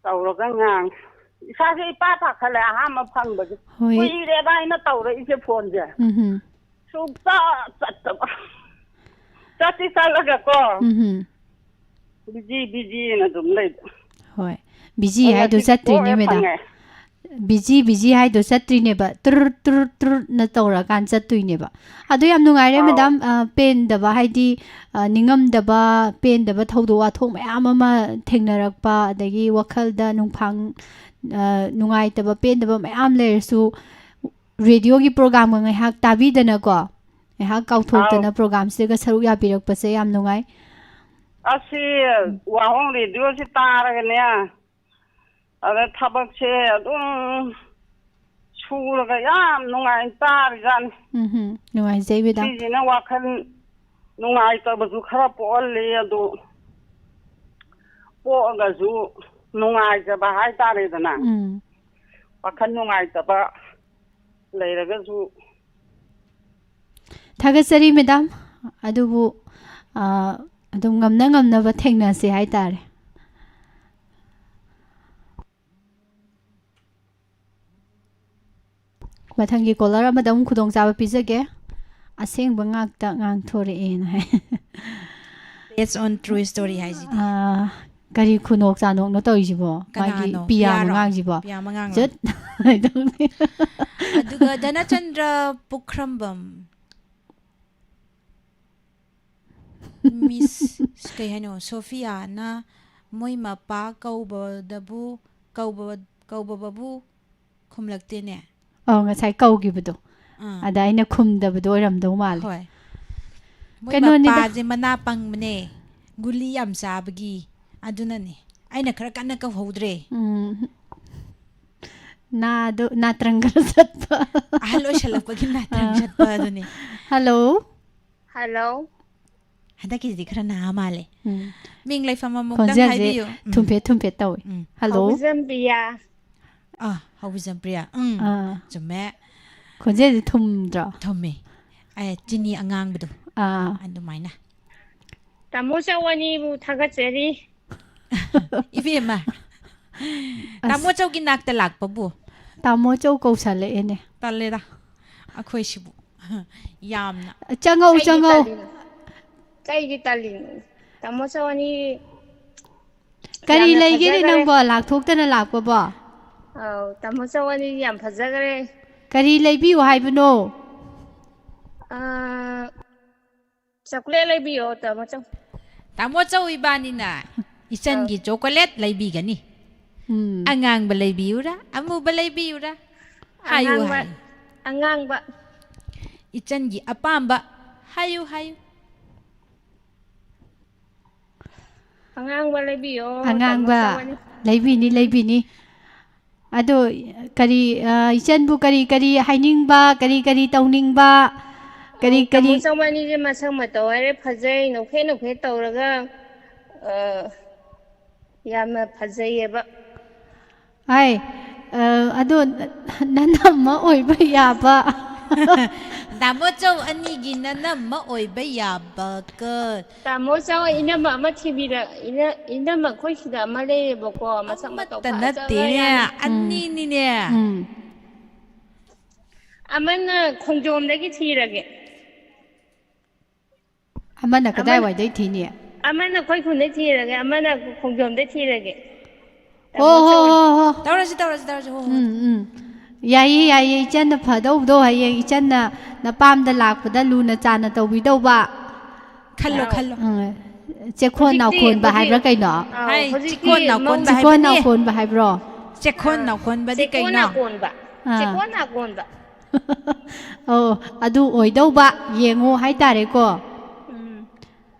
ꯇꯧꯔꯒ ꯉꯥꯡ-, ꯏꯁꯥꯁꯦ ꯏꯄꯥ ꯄꯥꯈꯠꯂꯦ ꯑꯍꯥꯟꯕ ꯐꯪꯕꯁꯦ꯫ ꯍꯣꯏ꯫ ꯀꯨꯏꯔꯦꯕ ꯑꯩꯅ ꯇꯧꯔꯛꯏꯁꯦ ꯐꯣꯟꯁꯦ꯫ ꯎꯝ꯫ ꯁꯨꯡꯆꯠ ꯆꯠꯇꯕ꯫ ꯆꯠꯇꯤ ꯆꯠꯂꯒꯀꯣ꯫ ꯎꯝ꯫ ꯕꯤꯖꯤ, ꯕꯤꯖꯤꯅ ꯑꯗꯨꯝ ꯂꯩꯕ꯫ ꯍꯣꯏ꯫ ꯕꯤꯖꯤ ꯑꯩ ꯍꯥꯏꯗꯣ ꯉꯁꯤꯗꯤ ꯆꯠꯇ꯭ꯔꯤꯅꯦ, ꯊꯣꯛꯑꯦ, ꯃꯦꯗꯥꯝ꯫ ꯐꯪꯉꯦ꯫ ꯕꯤꯖꯤ, ꯕꯤꯖꯤ ꯍꯥꯏꯗꯣ ꯆꯠꯇ꯭ꯔꯤꯅꯦꯕ꯫ ꯇꯨꯔꯨꯠ, ꯇꯨꯔꯨꯠ, ꯇꯨꯔꯨꯠꯅ ꯇꯧꯔꯀꯥꯟ ꯆꯠꯇꯣꯏꯅꯦꯕ꯫ ꯑꯗꯣ ꯌꯥꯝ ꯅꯨꯡꯉꯥꯏꯔꯦ, ꯑꯥꯎ꯫ ꯃꯦꯗꯥꯝ꯫ ꯑ, ꯄꯦꯟꯗꯕ ꯍꯥꯏꯗꯤ, ꯑ, ꯅꯤꯡꯉꯝꯗꯕ, ꯄꯦꯟꯗꯕ ꯊꯧꯗꯣꯛ ꯋꯥꯊꯣꯛ ꯃꯌꯥꯝ ꯑꯃ ꯊꯦꯡꯅꯔꯛꯄ, ꯑꯗꯒꯤ ꯋꯥꯈꯜꯗ ꯅꯨꯡꯐꯥꯡ, ꯑ, ꯅꯨꯡꯉꯥꯏꯇꯕ, ꯄꯦꯟꯗꯕ ꯃꯌꯥꯝ ꯂꯩꯔꯁꯨ, ꯔꯦꯗꯤꯑꯣꯒꯤ ꯄ꯭ꯔꯣꯒꯥꯝꯒ ꯉꯥꯏꯍꯥꯛ ꯇꯥꯕꯤꯗꯅꯀꯣ, ꯉꯥꯏꯍꯥꯛ ꯀꯥꯎꯊꯣꯛꯇꯅ ꯑꯥꯎ꯫ ꯄ꯭ꯔꯣꯒꯥꯝꯁꯤꯗꯒ ꯁꯔꯨꯛ ꯌꯥꯕꯤꯔꯛꯄꯁꯦ ꯌꯥꯝ ꯅꯨꯡꯉꯥꯏ꯫ ꯑꯁꯤ ꯎꯝ꯫ ꯋꯥꯍꯣꯡ ꯔꯦꯗꯤꯑꯣꯁꯤ ꯇꯥꯔꯒꯅꯦ, ꯑꯗ ꯊꯕꯛꯁꯦ ꯑꯗꯨꯝ ꯁꯨꯔꯒ ꯌꯥꯝ ꯅꯨꯡꯉꯥꯏꯅ ꯇꯥꯔꯤꯖꯥꯠꯅꯤ꯫ ꯎꯝ ꯍꯝ꯫ ꯅꯨꯡꯉꯥꯏꯖꯩ, ꯃꯦꯗꯥꯝ꯫ ꯁꯤꯁꯤꯅ ꯋꯥꯈꯜ ꯅꯨꯡꯉꯥꯏꯇꯕꯁꯨ ꯈꯔ ꯄꯣꯛꯍꯜꯂꯤ, ꯑꯗꯨ ꯄꯣꯛꯑꯒꯁꯨ ꯅꯨꯡꯉꯥꯏꯖꯕ ꯍꯥꯏꯇꯥꯔꯦꯗꯅ꯫ ꯎꯝ꯫ ꯋꯥꯈꯜ ꯅꯨꯡꯉꯥꯏꯇꯕ ꯂꯩꯔꯒꯁꯨ꯫ ꯊꯥꯒꯠꯆꯔꯤ, ꯃꯦꯗꯥꯝ꯫ ꯑꯗꯨꯕꯨ, ꯑ, ꯑꯗꯨꯝ ꯉꯝꯅ ꯉꯝꯅꯕ ꯊꯦꯡꯅꯁꯦ ꯍꯥꯏꯇꯥꯔꯦ꯫ ꯃꯊꯪꯒꯤ ꯀꯣꯂꯔ ꯑꯃꯗ ꯑꯃꯨꯛ ꯈꯨꯗꯣꯡꯆꯥꯕ ꯄꯤꯖꯒꯦ꯫ ꯑꯁꯦꯡꯕ ꯉꯥꯛꯇ ꯉꯥꯡꯊꯣꯔꯛꯑꯦꯅ ꯍꯥꯏ꯫ Based on true story ꯍꯥꯏꯁꯤꯗꯤ꯫ ꯑꯥ, ꯀꯔꯤ ꯈꯨꯅꯣꯛ ꯆꯥꯅꯣꯛꯅꯣ ꯇꯧꯔꯤꯁꯤꯕꯣ? ꯃꯥꯒꯤ ꯀꯅꯥꯅꯣ? ꯄꯤꯌꯥ ꯄꯤꯌꯥꯔꯣ? ꯃꯉꯥꯡꯁꯤꯕꯣ? ꯄꯤꯌꯥ ꯃꯉꯥꯡꯂꯣ? ꯖꯠ ꯍꯥꯏꯗꯧꯅꯦ꯫ ꯑꯗꯨꯒ ꯙꯅꯆꯟꯗ꯭ꯔ ꯄꯨꯈ꯭ꯔꯝꯕꯝ, ꯃꯤꯁ ꯀꯩ ꯍꯥꯏꯅꯣ, ꯁꯣꯐꯤꯌꯥꯅ ꯃꯣꯏ ꯃꯄꯥ ꯀꯧꯕꯗꯕꯨ, ꯀꯧꯕ, ꯀꯧꯕꯕꯨ ꯈꯨꯝꯂꯛꯇꯦꯅꯦ꯫ ꯑꯧ, ꯉꯁꯥꯏ ꯀꯧꯈꯤꯕꯗꯣ꯫ ꯑꯥ꯫ ꯑꯗ ꯑꯩꯅ ꯈꯨꯝꯗꯕꯗꯣ ꯑꯣꯏꯔꯝꯗꯧ ꯃꯥꯜꯂꯦ꯫ ꯍꯣꯏ꯫ ꯃꯣꯏ ꯀꯩꯅꯣꯅꯤꯗ꯫ ꯃꯄꯥꯁꯦ ꯃꯅꯥ ꯄꯪꯕꯅꯦ, ꯒꯨꯂꯤ ꯌꯥꯝ ꯆꯥꯕꯒꯤ꯫ ꯑꯗꯨꯅꯅꯦ ꯑꯩꯅ ꯈꯔ ꯀꯟꯅ ꯀꯧꯍꯧꯗ꯭ꯔꯦ꯫ ꯎꯝ꯫ ꯅꯥꯗꯣ, ꯅꯥꯇ꯭ꯔꯪ ꯈꯔ ꯆꯠꯄ꯫ ꯑꯍꯜ ꯑꯣꯏꯁꯜꯂꯛꯄꯒꯤ ꯅꯥꯇ꯭ꯔꯪ ꯑꯥ꯫ ꯆꯠꯄ ꯑꯗꯨꯅꯤ꯫ ꯍꯜꯂꯣ꯫ ꯍꯜꯂꯣ꯫ ꯍꯟꯗꯛꯀꯤꯁꯤꯗꯤ ꯈꯔ ꯅꯍꯥ ꯃꯥꯜꯂꯦ꯫ ꯎꯝ꯫ ꯃꯤꯡ ꯂꯩꯐꯝ ꯑꯃꯨꯛꯇꯪ ꯈꯣꯟꯖꯦꯜꯁꯦ ꯍꯥꯏꯕꯤꯌꯨ꯫ ꯎꯝ꯫ ꯊꯨꯝꯐꯦꯠ ꯊꯨꯝꯐꯦꯠ ꯇꯧꯋꯦ꯫ ꯎꯝ꯫ ꯍꯜꯂꯣ꯫ ꯍꯧꯖꯝ ꯄ꯭ꯔꯤꯌꯥ꯫ ꯑꯥ, ꯍꯧꯕꯤꯖꯝ ꯄ꯭ꯔꯤꯌꯥ꯫ ꯎꯝ꯫ ꯑꯥ꯫ ꯆꯨꯝꯃꯦ꯫ ꯈꯣꯟꯖꯦꯜꯁꯦ ꯊꯨꯝꯗ꯭ꯔꯣ? ꯊꯨꯝꯃꯦ꯫ ꯑꯦ, ꯆꯤꯅꯤ ꯑꯉꯥꯡꯕꯗꯣ꯫ ꯑꯥ꯫ ꯑꯗꯨꯃꯥꯏꯅ꯫ ꯇꯥꯃꯣ ꯆꯧ ꯑꯅꯤꯕꯨ ꯊꯥꯒꯠꯆꯔꯤ꯫ ꯏꯕꯦꯝꯃ꯫ ꯑꯁ꯫ ꯇꯥꯃꯣ ꯆꯧꯒꯤ ꯅꯥꯛꯇ ꯂꯥꯛꯄꯕꯨ꯫ ꯇꯥꯃꯣ ꯆꯧ ꯀꯧꯁꯜꯂꯛꯑꯦꯅꯦ꯫ ꯇꯜꯂꯦꯗ꯫ ꯑꯩꯈꯣꯏꯁꯤꯕꯨ꯫ ꯌꯥꯝꯅ꯫ ꯆꯪꯉꯧ, ꯀꯩꯒꯤ ꯆꯪꯉꯧ꯫ ꯇꯜꯂꯤꯅꯣ? ꯀꯩꯒꯤ ꯇꯜꯂꯤꯅꯣ? ꯇꯥꯃꯣ ꯆꯧ ꯑꯅꯤ ꯀꯔꯤ ꯌꯥꯝꯅ ꯂꯩꯒꯦꯅꯦ ꯐꯖꯈꯔꯦ꯫ ꯅꯪꯕꯣ? ꯂꯥꯛꯊꯣꯛꯇꯅ ꯂꯥꯛꯄꯕꯣ? ꯑꯧ, ꯇꯥꯃꯣ ꯆꯧ ꯑꯅꯤ ꯌꯥꯝ ꯐꯖꯈ꯭ꯔꯦ꯫ ꯀꯔꯤ ꯂꯩꯕꯤꯌꯨ ꯍꯥꯏꯕꯅꯣ? ꯑꯥ, ꯆꯣꯀ꯭ꯂꯦꯠ ꯂꯩꯕꯤꯌꯣ, ꯇꯥꯃꯣ ꯆꯧ꯫ ꯇꯥꯃꯣ ꯆꯧ ꯏꯕꯥꯅꯤꯅ ꯏꯆꯟꯒꯤ ꯆꯣꯀꯣꯂꯦꯠ ꯂꯩꯕꯤꯒꯅꯤ꯫ ꯎꯝ꯫ ꯑꯉꯥꯡꯕ ꯂꯩꯕꯤꯌꯨꯔꯥ? ꯑꯃꯨꯕ ꯂꯩꯕꯤꯌꯨꯔꯥ? ꯍꯥꯏꯌꯨ, ꯑꯉꯥꯡꯕ, ꯍꯥꯏꯌꯨ꯫ ꯑꯉꯥꯡꯕ꯫ ꯏꯆꯟꯒꯤ ꯑꯄꯥꯝꯕ ꯍꯥꯏꯌꯨ, ꯍꯥꯏꯌꯨ꯫ ꯑꯉꯥꯡꯕ ꯂꯩꯕꯤꯌꯣ, ꯑꯉꯥꯡꯕ ꯇꯥꯃꯣ ꯆꯧ ꯑꯅꯤ꯫ ꯂꯩꯕꯤꯅꯤ, ꯂꯩꯕꯤꯅꯤ꯫ ꯑꯗꯣ ꯀꯔꯤ, ꯑ, ꯏꯆꯟꯕꯨ ꯀꯔꯤ ꯀꯔꯤ ꯍꯥꯏꯅꯤꯡꯕ, ꯀꯔꯤ ꯀꯔꯤ ꯇꯧꯅꯤꯡꯕ, ꯀꯔꯤ ꯑꯧ, ꯇꯥꯃꯣ ꯀꯔꯤ? ꯆꯧ ꯑꯅꯤꯁꯦ ꯃꯁꯛ ꯃꯇꯧ ꯍꯥꯏꯔꯦ ꯐꯖꯩ, ꯅꯣꯛꯐꯦꯠ ꯅꯣꯛꯐꯦꯠ ꯇꯧꯔꯒ, ꯑ, ꯌꯥꯝꯅ ꯐꯖꯩꯌꯦꯕ꯫ ꯍꯥꯏ, ꯑ, ꯑꯗꯣ ꯅꯅꯝꯃ ꯑꯣꯏꯕ ꯌꯥꯕ꯫ ꯇꯥꯃꯣ ꯆꯧ ꯑꯅꯤꯒꯤ ꯅꯅꯝꯃ ꯑꯣꯏꯕ ꯌꯥꯕ ꯀ-, ꯇꯥꯃꯣ ꯆꯧ ꯏꯅꯝꯃ ꯑꯃ ꯊꯤꯕꯤꯔ-, ꯏꯅ-, ꯏꯅꯝꯃ ꯑꯩꯈꯣꯏ ꯁꯤꯗ ꯑꯃ ꯂꯩꯌꯦꯕꯀꯣ, ꯃꯁꯛ ꯃꯇꯧ ꯑꯃꯠꯇ ꯐꯖꯕ ꯅꯠꯇꯦꯅꯦ, ꯌꯥꯝꯅ꯫ ꯑꯅꯤꯅꯤꯅꯦ꯫ ꯎꯝ꯫ ꯑꯃꯅ ꯈꯣꯡꯖꯣꯝꯗꯒꯤ ꯊꯤꯔꯒꯦ꯫ ꯑꯃꯅ ꯀꯗꯥꯏꯋꯥꯏꯗꯩ ꯊꯤꯅꯤ? ꯑꯃꯅ ꯑꯩꯈꯣꯏ ꯈꯨꯟꯗꯩ ꯊꯤꯔꯒꯦ, ꯑꯃꯅ ꯈꯣꯡꯖꯣꯝꯗꯩ ꯊꯤꯔꯒꯦ꯫ ꯍꯣ ꯍꯣ ꯍꯣ ꯍꯣ꯫ ꯇꯧꯔꯁꯤ ꯇꯧꯔꯁꯤ ꯇꯧꯔꯁꯤ ꯍꯣ ꯍꯣ꯫ ꯎꯝ ꯎꯝ꯫ ꯌꯥꯏꯌꯦ ꯌꯥꯏꯌꯦ, ꯏꯆꯟꯅ ꯐꯗꯧꯕꯗꯣ ꯍꯌꯦꯡ ꯏꯆꯟꯅ ꯅꯄꯥꯝꯗ ꯂꯥꯛꯄꯗ ꯂꯨꯅ ꯆꯥꯟꯅ ꯇꯧꯕꯤꯗꯧꯕ꯫ ꯈꯜꯂꯣ ꯈꯜꯂꯣ꯫ ꯎꯝ꯫ ꯆꯦꯛꯈꯣꯟ ꯍꯧꯖꯤꯛꯇꯤ ꯅꯥꯎꯈꯣꯟꯕ ꯍꯧꯖꯤꯛ ꯍꯥꯏꯕ꯭ꯔꯥ ꯀꯩꯅꯣ? ꯑꯥ, ꯍꯥꯏ, ꯍꯧꯖꯤꯛꯇꯤ ꯆꯤꯀꯣꯟ ꯅꯥꯎꯀꯣꯟꯕ ꯃꯧ- ꯆꯤꯀꯣꯟ ꯍꯥꯏꯕꯅꯤ꯫ ꯅꯥꯎꯀꯣꯟꯕ ꯍꯥꯏꯕ꯭ꯔꯣ? ꯆꯦꯛꯈꯣꯟ ꯅꯥꯎꯀꯣꯟꯕꯗꯤ ꯆꯦꯛꯀꯣꯟ ꯀꯩꯅꯣ? ꯅꯥꯀꯣꯟꯕ꯫ ꯑꯥ꯫ ꯆꯦꯛꯀꯣꯟ ꯅꯥꯀꯣꯟꯕ꯫ ꯑꯣ, ꯑꯗꯨ ꯑꯣꯏꯗꯧꯕ ꯌꯦꯡꯉꯣ ꯍꯥꯏꯇꯥꯔꯦꯀꯣ꯫ ꯎꯝ꯫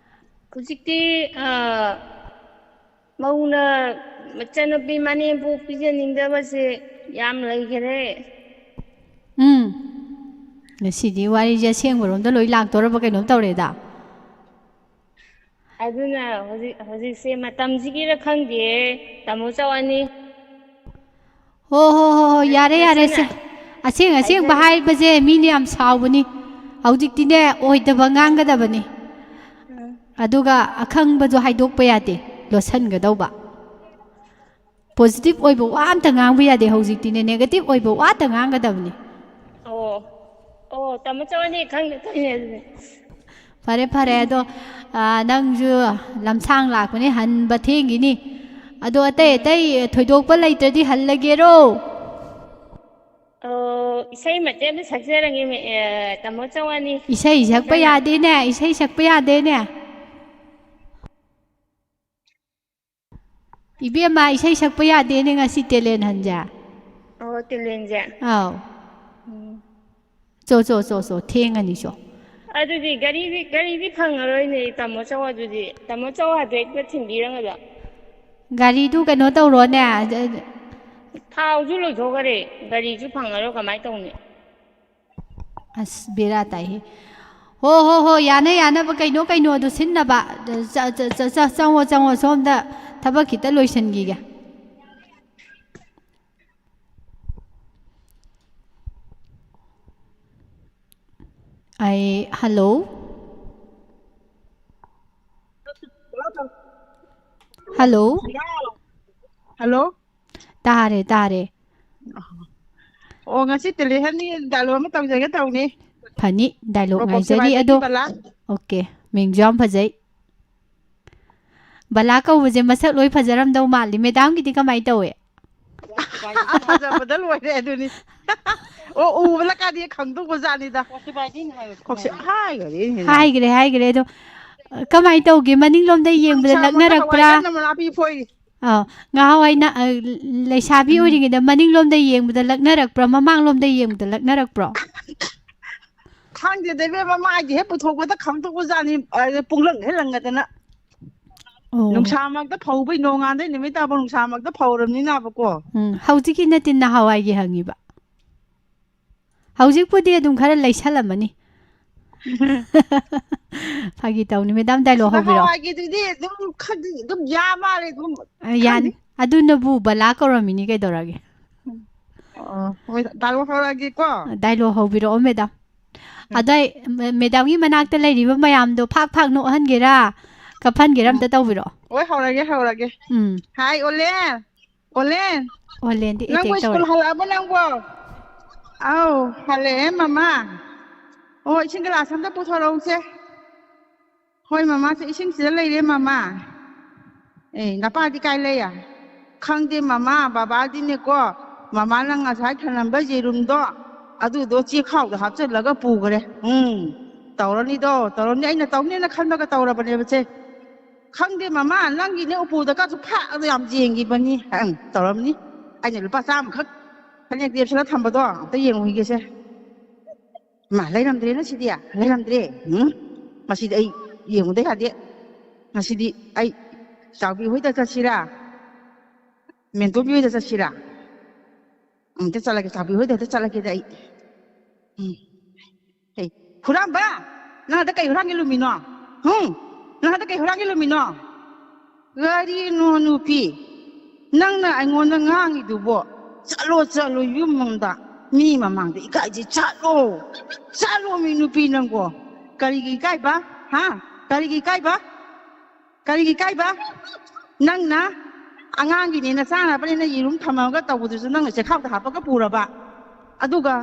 ꯍꯧꯖꯤꯛꯇꯤ ꯑ, ꯃꯧꯅ ꯃꯆꯟꯅꯨꯄꯤ ꯃꯅꯦꯝꯄꯣꯛ ꯄꯤꯖꯅꯤꯡꯗꯕꯁꯦ ꯌꯥꯝ ꯂꯩꯈꯔꯦ꯫ ꯎꯝ꯫ ꯉꯁꯤꯗꯤ ꯋꯥꯔꯤꯁꯦ ꯑꯁꯦꯡꯕꯔꯣꯝꯗ ꯂꯣꯏ ꯂꯥꯛꯇꯧꯔꯕ ꯀꯩꯅꯣꯝ ꯇꯧꯔꯦꯗ꯫ ꯑꯗꯨꯅ ꯍꯧꯖꯤꯛ ꯍꯧꯖꯤꯛꯁꯦ ꯃꯇꯝꯁꯤꯒꯤꯔ ꯈꯪꯗꯦ, ꯇꯥꯃꯣ ꯆꯧ ꯑꯅꯤ꯫ ꯍꯣ ꯍꯣ ꯍꯣ ꯍꯣ, ꯌꯥꯔꯦ ꯌꯥꯔꯦ ꯁꯦ꯫ ꯂꯣꯏꯁꯤꯜꯂꯦ꯫ ꯑꯁꯦꯡ ꯑꯁꯦꯡꯕ ꯍꯥꯏꯖꯔꯤ꯫ ꯍꯥꯏꯕꯁꯦ ꯃꯤꯅ ꯌꯥꯝ ꯁꯥꯎꯕꯅꯤ꯫ ꯍꯧꯖꯤꯛꯇꯤꯅꯦ, ꯑꯣꯏꯗꯕ ꯉꯥꯡꯒꯗꯕꯅꯤ꯫ ꯎꯝ꯫ ꯑꯗꯨꯒ ꯑꯈꯪꯕꯁꯨ ꯍꯥꯏꯗꯣꯛꯄ ꯌꯥꯗꯦ, ꯂꯣꯠꯁꯟꯒꯗꯧꯕ꯫ ꯄꯣꯖꯤꯇꯤꯚ ꯑꯣꯏꯕ ꯋꯥ ꯑꯝꯇ ꯉꯥꯡꯕ ꯌꯥꯗꯦ ꯍꯧꯖꯤꯛꯇꯤꯅꯦ, ꯅꯦꯒꯦꯇꯤꯚ ꯑꯣꯏꯕ ꯋꯥꯇ ꯉꯥꯡꯒꯗꯕꯅꯤ꯫ ꯑꯣ꯫ ꯑꯣ, ꯇꯥꯃꯣ ꯆꯧ ꯑꯅꯤ ꯈꯪꯗ ꯇꯧꯔꯤꯅꯦ ꯑꯗꯨꯗꯤ꯫ ꯐꯔꯦ ꯐꯔꯦ, ꯑꯗꯣ, ꯑ, ꯅꯪꯁꯨ ꯂꯝꯁꯥꯡ ꯂꯥꯛꯄꯅꯤ, ꯍꯟꯕ ꯊꯦꯡꯈꯤꯅꯤ꯫ ꯑꯗꯣ ꯑꯇꯩ ꯑꯇꯩ ꯊꯣꯏꯗꯣꯛꯄ ꯂꯩꯇ꯭ꯔꯗꯤ ꯍꯜꯂꯒꯦꯔꯣ? ꯑꯣ, ꯏꯁꯩ ꯃꯇꯦꯛ ꯑꯃ ꯁꯛꯆꯔꯒꯦ, ꯑꯦ, ꯇꯥꯃꯣ ꯆꯧ ꯑꯅꯤ꯫ ꯏꯁꯩ ꯁꯛꯄ ꯏꯁꯩ ꯌꯥꯗꯦꯅꯦ, ꯏꯁꯩ ꯁꯛꯄ ꯌꯥꯗꯦꯅꯦ꯫ ꯏꯕꯦꯝꯃ, ꯏꯁꯩ ꯁꯛꯄ ꯌꯥꯗꯦꯅꯦ ꯉꯁꯤ ꯇꯦꯂꯦꯟ ꯍꯟꯁꯦ꯫ ꯑꯣ, ꯇꯦꯂꯦꯟꯁꯦ꯫ ꯑꯥꯎ꯫ ꯎꯝ꯫ ꯆꯣ ꯆꯣ ꯆꯣ ꯆꯣ, ꯊꯦꯡꯉꯅꯤ ꯆꯣ꯫ ꯑꯗꯨꯗꯤ ꯒꯥꯔꯤꯗꯤ, ꯒꯥꯔꯤꯗꯤ ꯐꯪꯉꯔꯣꯏꯅꯦ, ꯇꯥꯃꯣ ꯆꯧ ꯑꯗꯨꯗꯤ꯫ ꯇꯥꯃꯣ ꯆꯧ ꯑꯗꯨ ꯍꯦꯛꯇ ꯊꯤꯟꯕꯤꯔꯝꯒꯗ꯫ ꯒꯥꯔꯤꯗꯨ ꯀꯩꯅꯣ ꯇꯧꯔꯣꯅꯦ, ꯑ, ꯊꯥꯎꯁꯨ ꯂꯣꯏꯊꯣꯛꯈꯔꯦ, ꯒꯥꯔꯤꯁꯨ ꯐꯪꯉꯔꯣꯏ, ꯀꯃꯥꯏꯅ ꯇꯧꯅꯤ? ꯑꯁ, ꯕꯦꯔꯥ ꯇꯥꯏꯍꯦ꯫ ꯍꯣ ꯍꯣ ꯍꯣ, ꯌꯥꯅ ꯌꯥꯅꯕ ꯀꯩꯅꯣ ꯀꯩꯅꯣꯗꯣ ꯁꯤꯟꯅꯕ꯫ ꯆ-, ꯆ-, ꯆ-, ꯆ-, ꯆꯪꯉꯣ ꯆꯪꯉꯣ, ꯁꯣꯝꯗ ꯊꯕꯛ ꯈꯤꯇ ꯂꯣꯏꯁꯤꯟꯈꯤꯒꯦ꯫ ꯑꯩ, ꯍꯜꯂꯣ? ꯍꯜꯂꯣ? ꯍꯜꯂꯣ꯫ ꯇꯥꯔꯦ ꯇꯥꯔꯦ꯫ ꯑꯣ, ꯉꯁꯤ ꯇꯦꯂꯦꯍꯟꯅꯤ ꯗꯥꯏꯂꯣꯒ ꯑꯃ ꯇꯧꯖꯒꯦ ꯇꯧꯅꯤ꯫ ꯐꯅꯤ, ꯗꯥꯏꯂꯣꯒ ꯄ꯭ꯔꯣꯄꯣꯛꯁꯦ ꯉꯥꯏꯖꯔꯤ꯫ ꯚꯥꯏꯗꯒꯤ ꯑꯗꯣ ꯕꯂꯥ꯫ ꯑꯣꯀꯦ, ꯃꯤꯡꯁꯨ ꯌꯥꯝ ꯐꯖꯩ꯫ ꯕꯂꯥ ꯀꯧꯕꯁꯦ ꯃꯁꯛ ꯂꯣꯏ ꯐꯖꯔꯝꯗꯧ ꯃꯥꯜꯂꯤ꯫ ꯃꯦꯗꯥꯝꯒꯤꯗꯤ ꯀꯃꯥꯏꯅ ꯇꯧꯋꯦ? ꯐꯖꯕꯗ ꯂꯣꯏꯔꯦ ꯑꯗꯨꯅꯤ꯫ ꯑꯣ, ꯎꯕ ꯂꯀꯥꯗꯤ ꯈꯪꯗꯣꯛꯄ ꯖꯥꯠꯅꯤꯗ꯫ ꯀꯣꯛꯁꯦ ꯍꯥꯏꯈ꯭ꯔꯦ ꯑꯩꯅ꯫ ꯍꯥꯏꯈ꯭ꯔꯦ, ꯍꯥꯏꯈ꯭ꯔꯦ꯫ ꯑꯗꯣ ꯀꯃꯥꯏꯅ ꯇꯧꯒꯦ? ꯃꯅꯤꯡꯂꯣꯝꯗ ꯌꯦꯡꯕꯗ ꯅꯨꯡꯁꯥꯃꯛꯇ ꯍꯋꯥꯏ ꯂꯛꯅꯔꯛꯄ꯭ꯔꯥ? ꯀꯟꯅ ꯃꯅꯥ ꯄꯤ ꯐꯣꯏꯔꯤ꯫ ꯑꯥ, ꯉꯍꯥꯟꯋꯥꯏꯅ, ꯑ, ꯂꯩꯁꯥꯕꯤ ꯑꯣꯏꯔꯤꯉꯩꯗ ꯃꯅꯤꯡꯂꯣꯝꯗ ꯌꯦꯡꯕꯗ ꯂꯛꯅꯔꯛꯄ꯭ꯔꯥ, ꯃꯃꯥꯡꯂꯣꯝꯗ ꯌꯦꯡꯕꯗ ꯂꯛꯅꯔꯛꯄ꯭ꯔꯣ? ꯈꯪꯗꯦꯗ ꯏꯕꯦꯝꯃ, ꯃꯥꯒꯤ ꯍꯦꯛ ꯄꯨꯊꯣꯛꯄꯗ ꯈꯪꯗꯣꯛꯄ ꯖꯥꯠꯅꯤ꯫ ꯑ, ꯄꯨꯡꯂꯪ ꯍꯦꯛ ꯂꯪꯉꯗꯅ꯫ ꯑꯣ꯫ ꯅꯨꯡꯁꯥꯃꯛꯇ ꯐꯧꯕꯩ, ꯅꯣꯡꯉꯥꯟꯗꯩ ꯅꯨꯃꯤꯠ ꯇꯥꯕ ꯅꯨꯡꯁꯥꯃꯛꯇ ꯐꯧꯔꯕꯅꯤꯅꯕꯀꯣ꯫ ꯎꯝ, ꯍꯧꯖꯤꯛꯀꯤ ꯅꯠꯇꯦ, ꯅꯍꯥꯟꯋꯥꯏꯒꯤ ꯍꯪꯉꯤꯕ꯫ ꯍꯧꯖꯤꯛꯄꯨꯗꯤ ꯑꯗꯨꯝ ꯈꯔ ꯂꯩꯁꯜꯂꯝꯃꯅꯤ꯫ ꯐꯥꯒꯤ ꯇꯧꯅꯤ꯫ Madam, dialogue ꯍꯧꯕꯤꯔꯛꯑꯣ꯫ ꯅꯍꯥꯟꯋꯥꯏꯒꯤꯗꯨꯗꯤ ꯑꯗꯨꯝ ꯈꯔꯗꯤ ꯑꯗꯨꯝ ꯌꯥ ꯃꯥꯜꯂꯦ ꯑꯗꯨꯝ꯫ ꯑ, ꯌꯥꯅꯤ꯫ ꯈꯪꯗꯦ꯫ ꯑꯗꯨꯅꯕꯨ ꯕꯂꯥ ꯀꯧꯔꯝꯃꯤꯅꯤ ꯀꯩꯗꯧꯔꯒꯦ꯫ ꯑꯣ, ꯍꯣꯏ, ꯗꯥꯏꯂꯣꯛ ꯍꯧꯔꯛꯑꯒꯦꯀꯣ꯫ ꯗꯥꯏꯂꯣꯛ ꯍꯧꯕꯤꯔꯛꯑꯣ, ꯃꯦꯗꯥꯝ꯫ ꯎꯝ꯫ ꯑꯗꯣ ꯑꯩ, ꯃꯦ-, ꯃꯦꯗꯥꯝꯒꯤ ꯃꯅꯥꯛꯇ ꯂꯩꯔꯤꯕ ꯃꯌꯥꯝꯗꯣ ꯐꯥꯛ ꯐꯥꯛ ꯅꯣꯛꯍꯟꯒꯦꯔꯥ, ꯀꯞꯍꯟꯒꯦꯔꯥ ꯑꯝꯇ ꯇꯧꯕꯤꯔꯛꯑꯣ꯫ ꯍꯣꯏ, ꯍꯧꯔꯒꯦ, ꯍꯧꯔꯒꯦ꯫ ꯎꯝ꯫ ꯍꯥꯏ, ꯑꯣꯂꯦꯟ꯫ ꯑꯣꯂꯦꯟ꯫ ꯑꯣꯂꯦꯟꯗꯤ ꯅꯪꯕꯨ ꯑꯦꯇꯦꯛ ꯁ꯭ꯀꯨꯜ ꯇꯧꯔꯦ꯫ ꯍꯜꯂꯛꯑꯕ ꯅꯪꯕꯣ? ꯑꯧ, ꯍꯜꯂꯛꯑꯦ, ꯃꯃꯥ꯫ ꯑꯣ, ꯏꯁꯤꯡ ꯒꯤꯂꯥꯁ ꯑꯝꯇ ꯄꯨꯊꯣꯔꯛꯎꯁꯦ꯫ ꯍꯣꯏ, ꯃꯃꯥ, ꯁꯦ ꯏꯁꯤꯡꯁꯤꯗ ꯂꯩꯔꯦ, ꯃꯃꯥ꯫ ꯑꯦ, ꯅꯄꯥꯗꯤ ꯀꯥꯏ ꯂꯩ? ꯈꯪꯗꯦ, ꯃꯃꯥ, ꯕꯕꯥꯗꯤꯅꯦꯀꯣ, ꯃꯃꯥꯅ ꯉꯁꯥꯏ ꯊꯅꯝꯕ ꯌꯦꯔꯨꯝꯗꯣ, ꯑꯗꯨꯗꯣ ꯆꯦꯈꯥꯎꯗ ꯍꯥꯞꯆꯤꯜꯂꯒ ꯄꯨꯈ꯭ꯔꯦ꯫ ꯎꯝ, ꯇꯧꯔꯅꯤꯗꯣ, ꯇꯧꯔꯅꯤ꯫ ꯑꯩꯅ ꯇꯧꯅꯦꯅ ꯈꯟꯕꯒ ꯇꯧꯔꯕꯅꯦꯕ, ꯁꯦ꯫ ꯈꯪꯗꯦ, ꯃꯃꯥ, ꯅꯪꯒꯤꯅꯦ ꯎꯄꯨꯗ ꯀꯥꯁꯨ ꯐꯥꯛꯑꯒ ꯌꯥꯝ ꯌꯦꯡꯈꯤꯕꯅꯤ꯫ ꯑꯪ, ꯇꯧꯔꯝꯅꯤ꯫ ꯑꯩꯅ ꯂꯨꯄꯥ ꯆꯥꯝꯃꯈꯛ ꯐꯅꯦꯛ ꯗꯦꯞꯁꯤꯜꯂ ꯊꯝꯕꯗꯣ ꯑꯝꯇ ꯌꯦꯡꯉꯨꯈꯤꯒꯦꯁꯦ꯫ ꯃꯥ, ꯂꯩꯔꯝꯗ꯭ꯔꯦꯅ ꯁꯤꯗꯤ, ꯂꯩꯔꯝꯗ꯭ꯔꯦ꯫ ꯎꯝ, ꯃꯁꯤꯗꯤ ꯑꯩ ꯌꯦꯡꯉꯨꯗ ꯌꯥꯗꯦ꯫ ꯉꯁꯤꯗꯤ ꯑꯩ ꯆꯥꯎꯕꯤ ꯍꯣꯏꯗ ꯆꯠꯁꯤꯔꯥ? ꯃꯦꯟꯇꯣꯟꯕꯤ ꯍꯣꯏꯗ ꯆꯠꯁꯤꯔꯥ? ꯑꯃꯨꯛꯇ ꯆꯠꯂꯒꯦ, ꯆꯥꯎꯕꯤ ꯍꯣꯏꯗ ꯍꯦꯛꯇ ꯆꯠꯂꯒꯦꯗ ꯑꯩ꯫ ꯎꯝ꯫ ꯍꯦ, ꯍꯨꯔꯥꯟꯕ! ꯅꯪ ꯍꯟꯗꯛ ꯀꯩ ꯍꯨꯔꯥꯟꯒꯦ ꯂꯨꯝꯃꯤꯅꯣ? ꯍꯨꯝ? ꯅꯪ ꯍꯟꯗꯛ ꯀꯩ ꯍꯨꯔꯥꯟꯒꯦ ꯂꯨꯝꯃꯤꯅꯣ? ꯀꯔꯤꯅꯣ ꯅꯨꯄꯤ? ꯅꯪꯅ ꯑꯩꯉꯣꯟꯗ ꯉꯥꯡꯉꯤꯗꯨꯕꯣ? ꯆꯠꯂꯣ, ꯆꯠꯂꯣ, ꯌꯨꯝ ꯑꯃꯗ꯫ ꯃꯤ ꯃꯃꯥꯡꯗ ꯏꯀꯥꯏꯁꯤ ꯆꯠꯂꯣ꯫ ꯆꯠꯂꯣ ꯃꯤ ꯅꯨꯄꯤ ꯅꯪꯕꯣ꯫ ꯀꯔꯤꯒꯤ ꯏꯀꯥꯏꯕ? ꯍꯥ? ꯀꯔꯤꯒꯤ ꯏꯀꯥꯏꯕ? ꯀꯔꯤꯒꯤ ꯏꯀꯥꯏꯕ? ꯅꯪꯅ ꯑꯉꯥꯡꯒꯤꯅꯦꯅ ꯆꯥꯅꯕꯅꯦꯅ ꯌꯦꯔꯨꯝ ꯊꯝꯃꯒ ꯇꯧꯕꯗꯨꯁꯨ ꯅꯪꯅ ꯆꯦꯈꯥꯎꯗ ꯍꯥꯞꯄꯒ ꯄꯨꯔꯕ? ꯑꯗꯨꯒ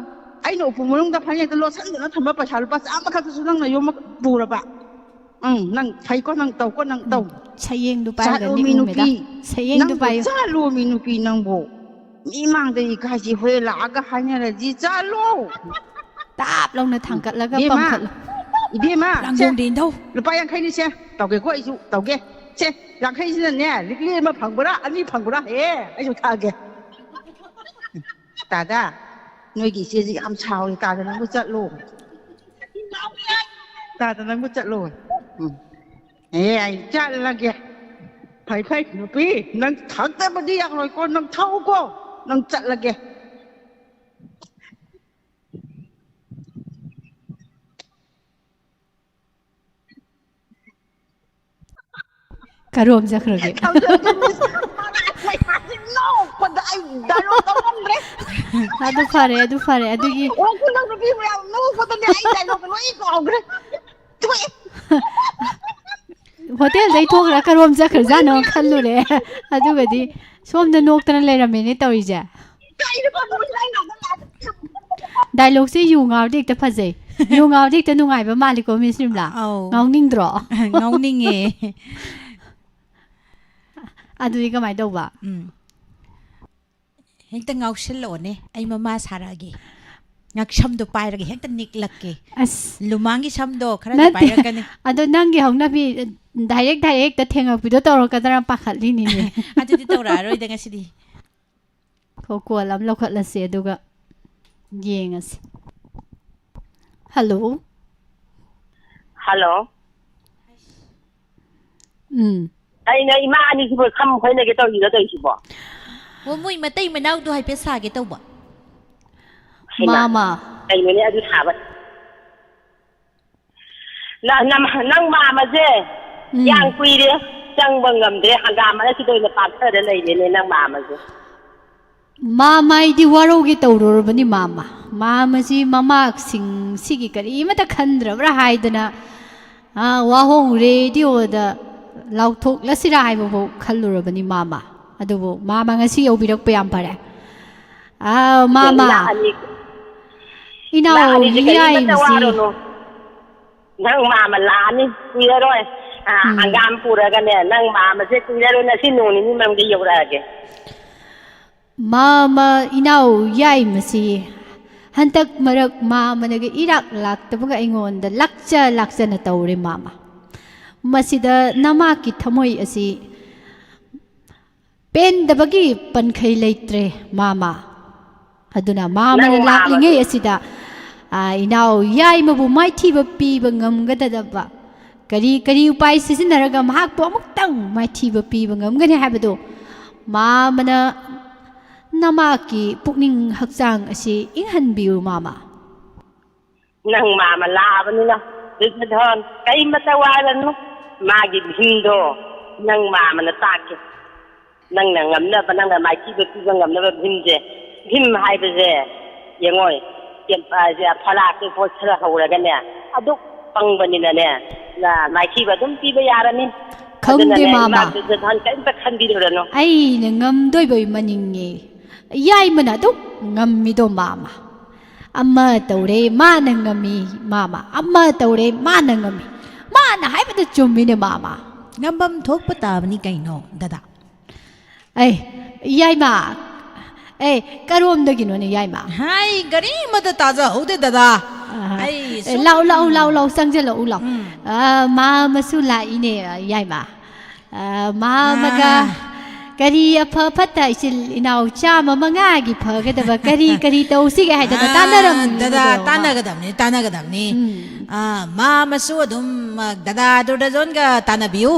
ꯑꯩꯅ ꯎꯄꯨ ꯃꯅꯨꯡꯗ ꯐꯅꯦꯛꯇ ꯂꯣꯠꯁꯟꯗꯨꯅ ꯊꯝꯕ ꯄꯩꯁꯥ ꯂꯨꯄꯥ ꯆꯥꯝꯃ ꯈꯛꯇꯁꯨ ꯅꯪꯅ ꯌꯣꯝꯃ ꯄꯨꯔꯕ꯫ ꯎꯝ, ꯅꯪ ꯐꯩꯀꯣ, ꯅꯪ ꯇꯧꯀꯣ, ꯅꯪ ꯇꯧ꯫ ꯁꯌꯦꯡꯗꯨ ꯄꯥꯏꯔꯒ ꯆꯠꯂꯣ ꯃꯤ ꯅꯤꯛꯎꯃꯤꯗ꯫ ꯅꯨꯄꯤ꯫ ꯁꯌꯦꯡꯗꯨ ꯅꯪꯕꯨ ꯄꯥꯏꯌꯨ꯫ ꯆꯠꯂꯣ ꯃꯤ ꯅꯨꯄꯤ ꯅꯪꯕꯨ꯫ ꯃꯤ ꯃꯥꯡꯗ ꯏꯀꯥꯏꯁꯤ ꯍꯣꯔꯦꯟ ꯂꯥꯛꯑꯒ ꯍꯥꯏꯅꯔꯁꯤ, ꯆꯠꯂꯣ꯫ ꯇꯥꯞ ꯂꯥꯎꯅ ꯊꯥꯡꯒꯠꯂꯒ ꯏꯕꯦꯝꯃ, ꯄꯪꯈꯠꯂꯨ꯫ ꯏꯕꯦꯝꯃ, ꯁꯦ, ꯔꯥꯡꯒꯣꯡꯗꯤ ꯏꯟꯊꯧ꯫ ꯂꯨꯄꯥ ꯌꯥꯡꯈꯩꯅꯤ, ꯁꯦ, ꯇꯧꯒꯦꯀꯣ, ꯑꯩꯁꯨ ꯇꯧꯒꯦ꯫ ꯁꯦ, ꯌꯥꯡꯈꯩꯁꯤꯅꯅꯦ, ꯂꯤꯛꯂꯤ ꯑꯃ ꯐꯪꯕ꯭ꯔꯥ, ꯑꯅꯤ ꯐꯪꯕ꯭ꯔꯥ? ꯍꯦ, ꯑꯩꯁꯨ ꯊꯛꯑꯒꯦ꯫ ꯇꯥꯗ, ꯅꯣꯏꯒꯤ ꯏꯆꯦꯁꯤ ꯌꯥꯝ ꯁꯥꯎꯔꯤ꯫ ꯇꯥꯗ, ꯅꯪꯕꯨ ꯆꯠꯂꯣ꯫ ꯇꯥꯗ, ꯅꯪꯕꯨ ꯆꯠꯂꯣ꯫ ꯎꯝ꯫ ꯑꯦ, ꯑꯩ ꯆꯠꯂꯒꯦ꯫ ꯐꯩ, ꯐꯩ, ꯅꯨꯄꯤ, ꯅꯪ ꯊꯛꯇꯕꯗꯤ ꯌꯥꯔꯣꯏꯀꯣ, ꯅꯪ ꯊꯛꯎꯀꯣ, ꯅꯪ ꯆꯠꯂꯒꯦ꯫ ꯀꯔꯣꯝ ꯆꯠꯈ꯭ꯔꯒꯦ? ꯅꯣꯛꯄꯗ ꯑꯩ dialogue ꯇꯧꯉꯝꯗ꯭ꯔꯦ꯫ ꯑꯗꯨ ꯐꯔꯦ, ꯑꯗꯨ ꯐꯔꯦ꯫ ꯑꯗꯨꯒꯤ ꯑꯣ, ꯈꯨꯅꯧ ꯅꯨꯄꯤ ꯃꯌꯥꯝ ꯅꯣꯛꯄꯗꯅꯦ ꯑꯩ dialogue ꯂꯣꯏ ꯀꯥꯎꯈ꯭ꯔꯦ꯫ ꯇꯣꯛꯑꯦ꯫ ꯍꯣꯇꯦꯜꯗꯩ ꯊꯣꯛꯈ꯭ꯔ ꯀꯔꯣꯝ ꯆꯠꯈ꯭ꯔꯖꯥꯠꯅꯣ ꯈꯜꯂꯨꯔꯦ꯫ ꯑꯗꯨꯒꯗꯤ ꯁꯣꯝꯗ ꯅꯣꯛꯇꯅ ꯂꯩꯔꯝꯃꯦꯅꯦ ꯇꯧꯔꯤꯁꯦ꯫ ꯗꯥꯏꯂꯣꯛꯁꯦ ꯌꯨ ꯉꯥꯎꯔꯗꯤ ꯍꯦꯛꯇ ꯐꯖꯩ꯫ ꯌꯨ ꯉꯥꯎꯔꯗꯤ ꯍꯦꯛꯇ ꯅꯨꯡꯉꯥꯏꯕ ꯃꯥꯜꯂꯤꯀꯣ, ꯃꯤꯁ ꯔꯤꯝꯂꯥ? ꯑꯧ꯫ ꯉꯥꯎꯅꯤꯡꯗ꯭ꯔꯣ? ꯉꯥꯎꯅꯤꯡꯉꯦ꯫ ꯑꯗꯨꯗꯤ ꯀꯃꯥꯏꯅ ꯇꯧꯕ? ꯎꯝ꯫ ꯍꯦꯛꯇ ꯉꯥꯎꯁꯤꯜꯂꯛꯑꯣꯅꯦ, ꯑꯩ ꯃꯃꯥ ꯁꯥꯔꯛꯑꯒꯦ꯫ ꯉꯛꯁꯝꯗꯣ ꯄꯥꯏꯔꯒ ꯍꯦꯛꯇ ꯅꯤꯛꯂꯛꯀꯦ꯫ ꯑꯁ꯫ ꯂꯨꯃꯥꯡꯒꯤ ꯁꯝꯗꯣ ꯈꯔꯗꯤ ꯅꯠꯇꯦ꯫ ꯄꯥꯏꯔꯛꯀꯅꯤ꯫ ꯑꯗꯣ ꯅꯪꯒꯤ ꯍꯧꯅꯕꯤ direct direct ꯍꯦꯛꯇ ꯊꯦꯡꯉꯛꯄꯤꯗꯣ ꯇꯧꯔꯛꯀꯗ꯭ꯔꯥ ꯄꯥꯈꯠꯂꯤꯅꯤꯅꯦ꯫ ꯑꯗꯨꯗꯤ ꯇꯧꯔꯛꯑꯔꯣꯏꯗ ꯉꯁꯤꯗꯤ꯫ ꯍꯣ, call ꯑꯃ ꯂꯧꯈꯠꯂꯁꯦ ꯑꯗꯨꯒ ꯌꯦꯡꯉꯁꯦ꯫ Hello꯫ Hello꯫ ꯎꯝ꯫ ꯀꯩꯅꯣ ꯏꯃꯥ ꯑꯅꯤꯁꯤꯕꯨ ꯁꯝ ꯐꯣꯏꯅꯒꯦ ꯇꯧꯔꯤꯔꯣ ꯇꯧꯔꯤꯁꯤꯕꯣ? ꯑꯣ, ꯃꯣꯏ ꯃꯇꯩ ꯃꯅꯥꯎꯗꯣ ꯍꯥꯏꯐꯦꯠ ꯁꯥꯒꯦ ꯇꯧꯕ꯫ ꯍꯩꯃꯥ, ꯃꯥꯃ꯫ ꯀꯩꯅꯣꯅꯦ ꯑꯗꯨ ꯁꯥꯕ? ꯅ-, ꯅꯝ-, ꯅꯪ ꯃꯥꯝꯃꯁꯦ ꯎꯝ꯫ ꯌꯥꯝ ꯀꯨꯏꯔꯦ, ꯆꯪꯕ ꯉꯝꯗ꯭ꯔꯦ, ꯍꯪꯒꯥꯝ ꯃꯔꯛꯁꯤꯗ ꯑꯣꯏꯅ ꯄꯥꯛꯊꯔ ꯂꯩꯔꯦꯅꯦ ꯅꯪ ꯃꯥꯝꯃꯁꯦ꯫ ꯃꯥꯝꯃ, ꯑꯩꯗꯤ ꯋꯥꯔꯧꯒꯦ ꯇꯧꯔꯨꯔꯕꯅꯤ ꯃꯥꯝꯃ꯫ ꯃꯥꯝꯃꯁꯤ ꯃꯃꯥꯁꯤꯡ ꯁꯤꯒꯤ ꯀꯔꯤꯃꯇ ꯈꯟꯗ꯭ꯔꯕ꯭ꯔꯥ ꯍꯥꯏꯗꯅ, ꯑꯥ, ꯋꯥꯍꯣꯡ ꯔꯦꯗꯤꯑꯣꯗ ꯂꯥꯎꯊꯣꯛꯂꯁꯤꯔꯥ ꯍꯥꯏꯕꯐꯥꯎ ꯈꯜꯂꯨꯔꯕꯅꯤ ꯃꯥꯝꯃ꯫ ꯑꯗꯨꯕꯨ ꯃꯥꯝꯃ ꯉꯁꯤ ꯌꯧꯕꯤꯔꯛꯄ ꯌꯥꯝ ꯐꯔꯦ꯫ ꯑꯥ, ꯃꯥꯃ꯫ ꯂꯥꯛꯑꯅꯤ꯫ ꯏꯅꯥꯎ ꯂꯥꯛꯑꯅꯤꯁꯦ ꯀꯔꯤꯃꯇ ꯌꯥꯏꯃꯁꯤ꯫ ꯋꯥꯔꯨꯅꯨ꯫ ꯅꯪ ꯃꯥꯃ ꯂꯥꯛꯑꯅꯤ, ꯀꯨꯏꯔꯔꯣꯏ꯫ ꯑꯥ, ꯎꯝ꯫ ꯍꯪꯒꯥꯝ ꯄꯨꯔꯒꯅꯦ, ꯅꯪ ꯃꯥꯃꯁꯦ ꯀꯨꯏꯔꯔꯣꯏ, ꯉꯁꯤ ꯅꯣꯡ ꯅꯤꯅꯤ ꯃꯅꯨꯡꯗ ꯌꯧꯔꯛꯑꯒꯦ꯫ ꯃꯥꯃ ꯏꯅꯥꯎ ꯌꯥꯏꯃꯁꯤ ꯍꯟꯗꯛ ꯃꯔꯛ ꯃꯥꯃꯅꯒ ꯏꯔꯥꯛ ꯂꯥꯛꯇꯕꯒ ꯑꯩꯉꯣꯟꯗ ꯂꯥꯛꯆ ꯂꯥꯛꯆꯅ ꯇꯧꯔꯦ ꯃꯥꯃ꯫ ꯃꯁꯤꯗ ꯅꯃꯥꯛꯀꯤ ꯊꯃꯣꯏ ꯑꯁꯤ ꯄꯦꯟꯗꯕꯒꯤ ꯄꯟꯈꯩ ꯂꯩꯇ꯭ꯔꯦ ꯃꯥꯃ꯫ ꯑꯗꯨꯅ ꯃꯥꯃꯅ ꯅꯪ ꯂꯥꯛꯂꯤꯉꯩ ꯃꯥꯃꯗꯨ ꯑꯁꯤꯗ, ꯑꯥ, ꯏꯅꯥꯎ ꯌꯥꯏꯃꯕꯨ ꯃꯥꯏꯊꯤꯕ ꯄꯤꯕ ꯉꯝꯒꯗꯗꯕ ꯀꯔꯤ, ꯀꯔꯤ ꯎꯄꯥꯏ ꯁꯤꯖꯤꯟꯅꯔꯒ ꯃꯍꯥꯛꯄꯨ ꯑꯃꯨꯛꯇꯪ ꯃꯥꯏꯊꯤꯕ ꯄꯤꯕ ꯉꯝꯒꯅꯤ ꯍꯥꯏꯕꯗꯨ ꯃꯥꯃꯅ ꯅꯃꯥꯛꯀꯤ ꯄꯨꯛꯅꯤꯡ ꯍꯛꯆꯥꯡ ꯑꯁꯤ ꯏꯪꯍꯟꯕꯤꯌꯨ ꯃꯥꯃ꯫ ꯅꯪ ꯃꯥꯃ ꯂꯥꯛꯑꯕꯅꯤꯅ, ꯗꯨꯔꯖꯣꯙꯟ, ꯀꯩꯃꯇ ꯋꯥꯔꯅꯨ꯫ ꯃꯥꯒꯤ ꯚꯤꯝꯗꯣ ꯅꯪ ꯃꯥꯃꯅ ꯇꯥꯛꯀꯦ꯫ ꯅꯪꯅ ꯉꯝꯅꯕ, ꯅꯪꯅ ꯃꯥꯏꯊꯤꯕ ꯄꯤꯕ ꯉꯝꯅꯕ ꯚꯤꯝꯁꯦ, ꯚꯤꯝ ꯍꯥꯏꯕꯁꯦ, ꯌꯦꯡꯉꯣ, ꯀꯦꯝ-, ꯑ, ꯁꯦ, ꯐꯂꯥꯛꯀꯤ ꯄꯣꯠ ꯈꯔ ꯍꯧꯔꯒꯅꯦ, ꯑꯗꯨꯛ ꯄꯪꯕꯅꯤꯅꯅꯦ, ꯅ-, ꯃꯥꯏꯊꯤꯕ ꯑꯗꯨꯝ ꯄꯤꯕ ꯌꯥꯔꯅꯤ꯫ ꯈꯪꯗꯦ, ꯑꯗꯨꯅꯅꯦ, ꯃꯥꯃ꯫ ꯏꯃꯥ ꯗꯨꯔꯖꯣꯙꯟ, ꯀꯔꯤꯝꯇ ꯈꯟꯕꯤꯔꯨꯔꯅꯨ꯫ ꯑꯩꯅ ꯉꯝꯗꯣꯏꯕꯩ ꯃꯅꯤꯡꯉꯦ꯫ ꯌꯥꯏꯃꯅ ꯑꯗꯨꯛ ꯉꯝꯃꯤꯗꯣ, ꯃꯥꯃ꯫ ꯑꯃ ꯇꯧꯔꯦ, ꯃꯥꯅ ꯉꯝꯃꯤ, ꯃꯥꯃ꯫ ꯑꯃ ꯇꯧꯔꯦ, ꯃꯥꯅ ꯉꯝꯃꯤ꯫ ꯃꯥꯅ ꯍꯥꯏꯕꯗ ꯆꯨꯝꯃꯤꯅꯦ, ꯃꯥꯃ꯫ ꯉꯝꯐꯝ ꯊꯣꯛꯄ ꯇꯥꯕꯅꯤ ꯀꯩꯅꯣ, ꯗꯗꯥ꯫ ꯑꯩ, ꯌꯥꯏꯃ꯫ ꯑꯦ, ꯀꯔꯣꯝꯗꯒꯤꯅꯣꯅꯦ, ꯌꯥꯏꯃ? ꯍꯥꯏ, ꯀꯔꯤꯃꯇ ꯇꯥꯖꯍꯧꯗꯦ, ꯗꯗꯥ꯫ ꯑꯍꯥ꯫ ꯑꯩ ꯑꯦ, ꯁꯨꯝ ꯂꯥꯎ, ꯂꯥꯎ, ꯂꯥꯎ, ꯂꯥꯎ, ꯆꯪꯁꯤꯜꯂꯛꯎ, ꯂꯥꯎ꯫ ꯎꯝ꯫ ꯑ, ꯃꯥꯃꯁꯨ ꯂꯥꯛꯏꯅꯦ, ꯌꯥꯏꯃ꯫ ꯑ, ꯃꯥꯃꯒ ꯑꯥ꯫ ꯀꯔꯤ ꯑꯐ ꯐꯠꯇ ꯏꯆꯤꯜ ꯏꯅꯥꯎ ꯆꯥꯝꯃ ꯃꯉꯥꯒꯤ ꯐꯒꯗꯕ ꯀꯔꯤ, ꯀꯔꯤ ꯇꯧꯁꯤꯒꯦ ꯍꯥꯏꯗꯅ ꯑꯥ, ꯇꯥꯟꯅꯔꯝꯃꯤꯕꯗꯣ, ꯗꯗꯥ, ꯍꯥ? ꯇꯥꯟꯅꯒꯗꯕꯅꯤ, ꯇꯥꯟꯅꯒꯗꯕꯅꯤ꯫ ꯎꯝ꯫ ꯑꯥ, ꯃꯥꯃꯁꯨ ꯑꯗꯨꯝ, ꯑ, ꯗꯗꯥ ꯗꯨꯔꯖꯣꯙꯟꯒ ꯇꯥꯟꯅꯕꯤꯌꯨ꯫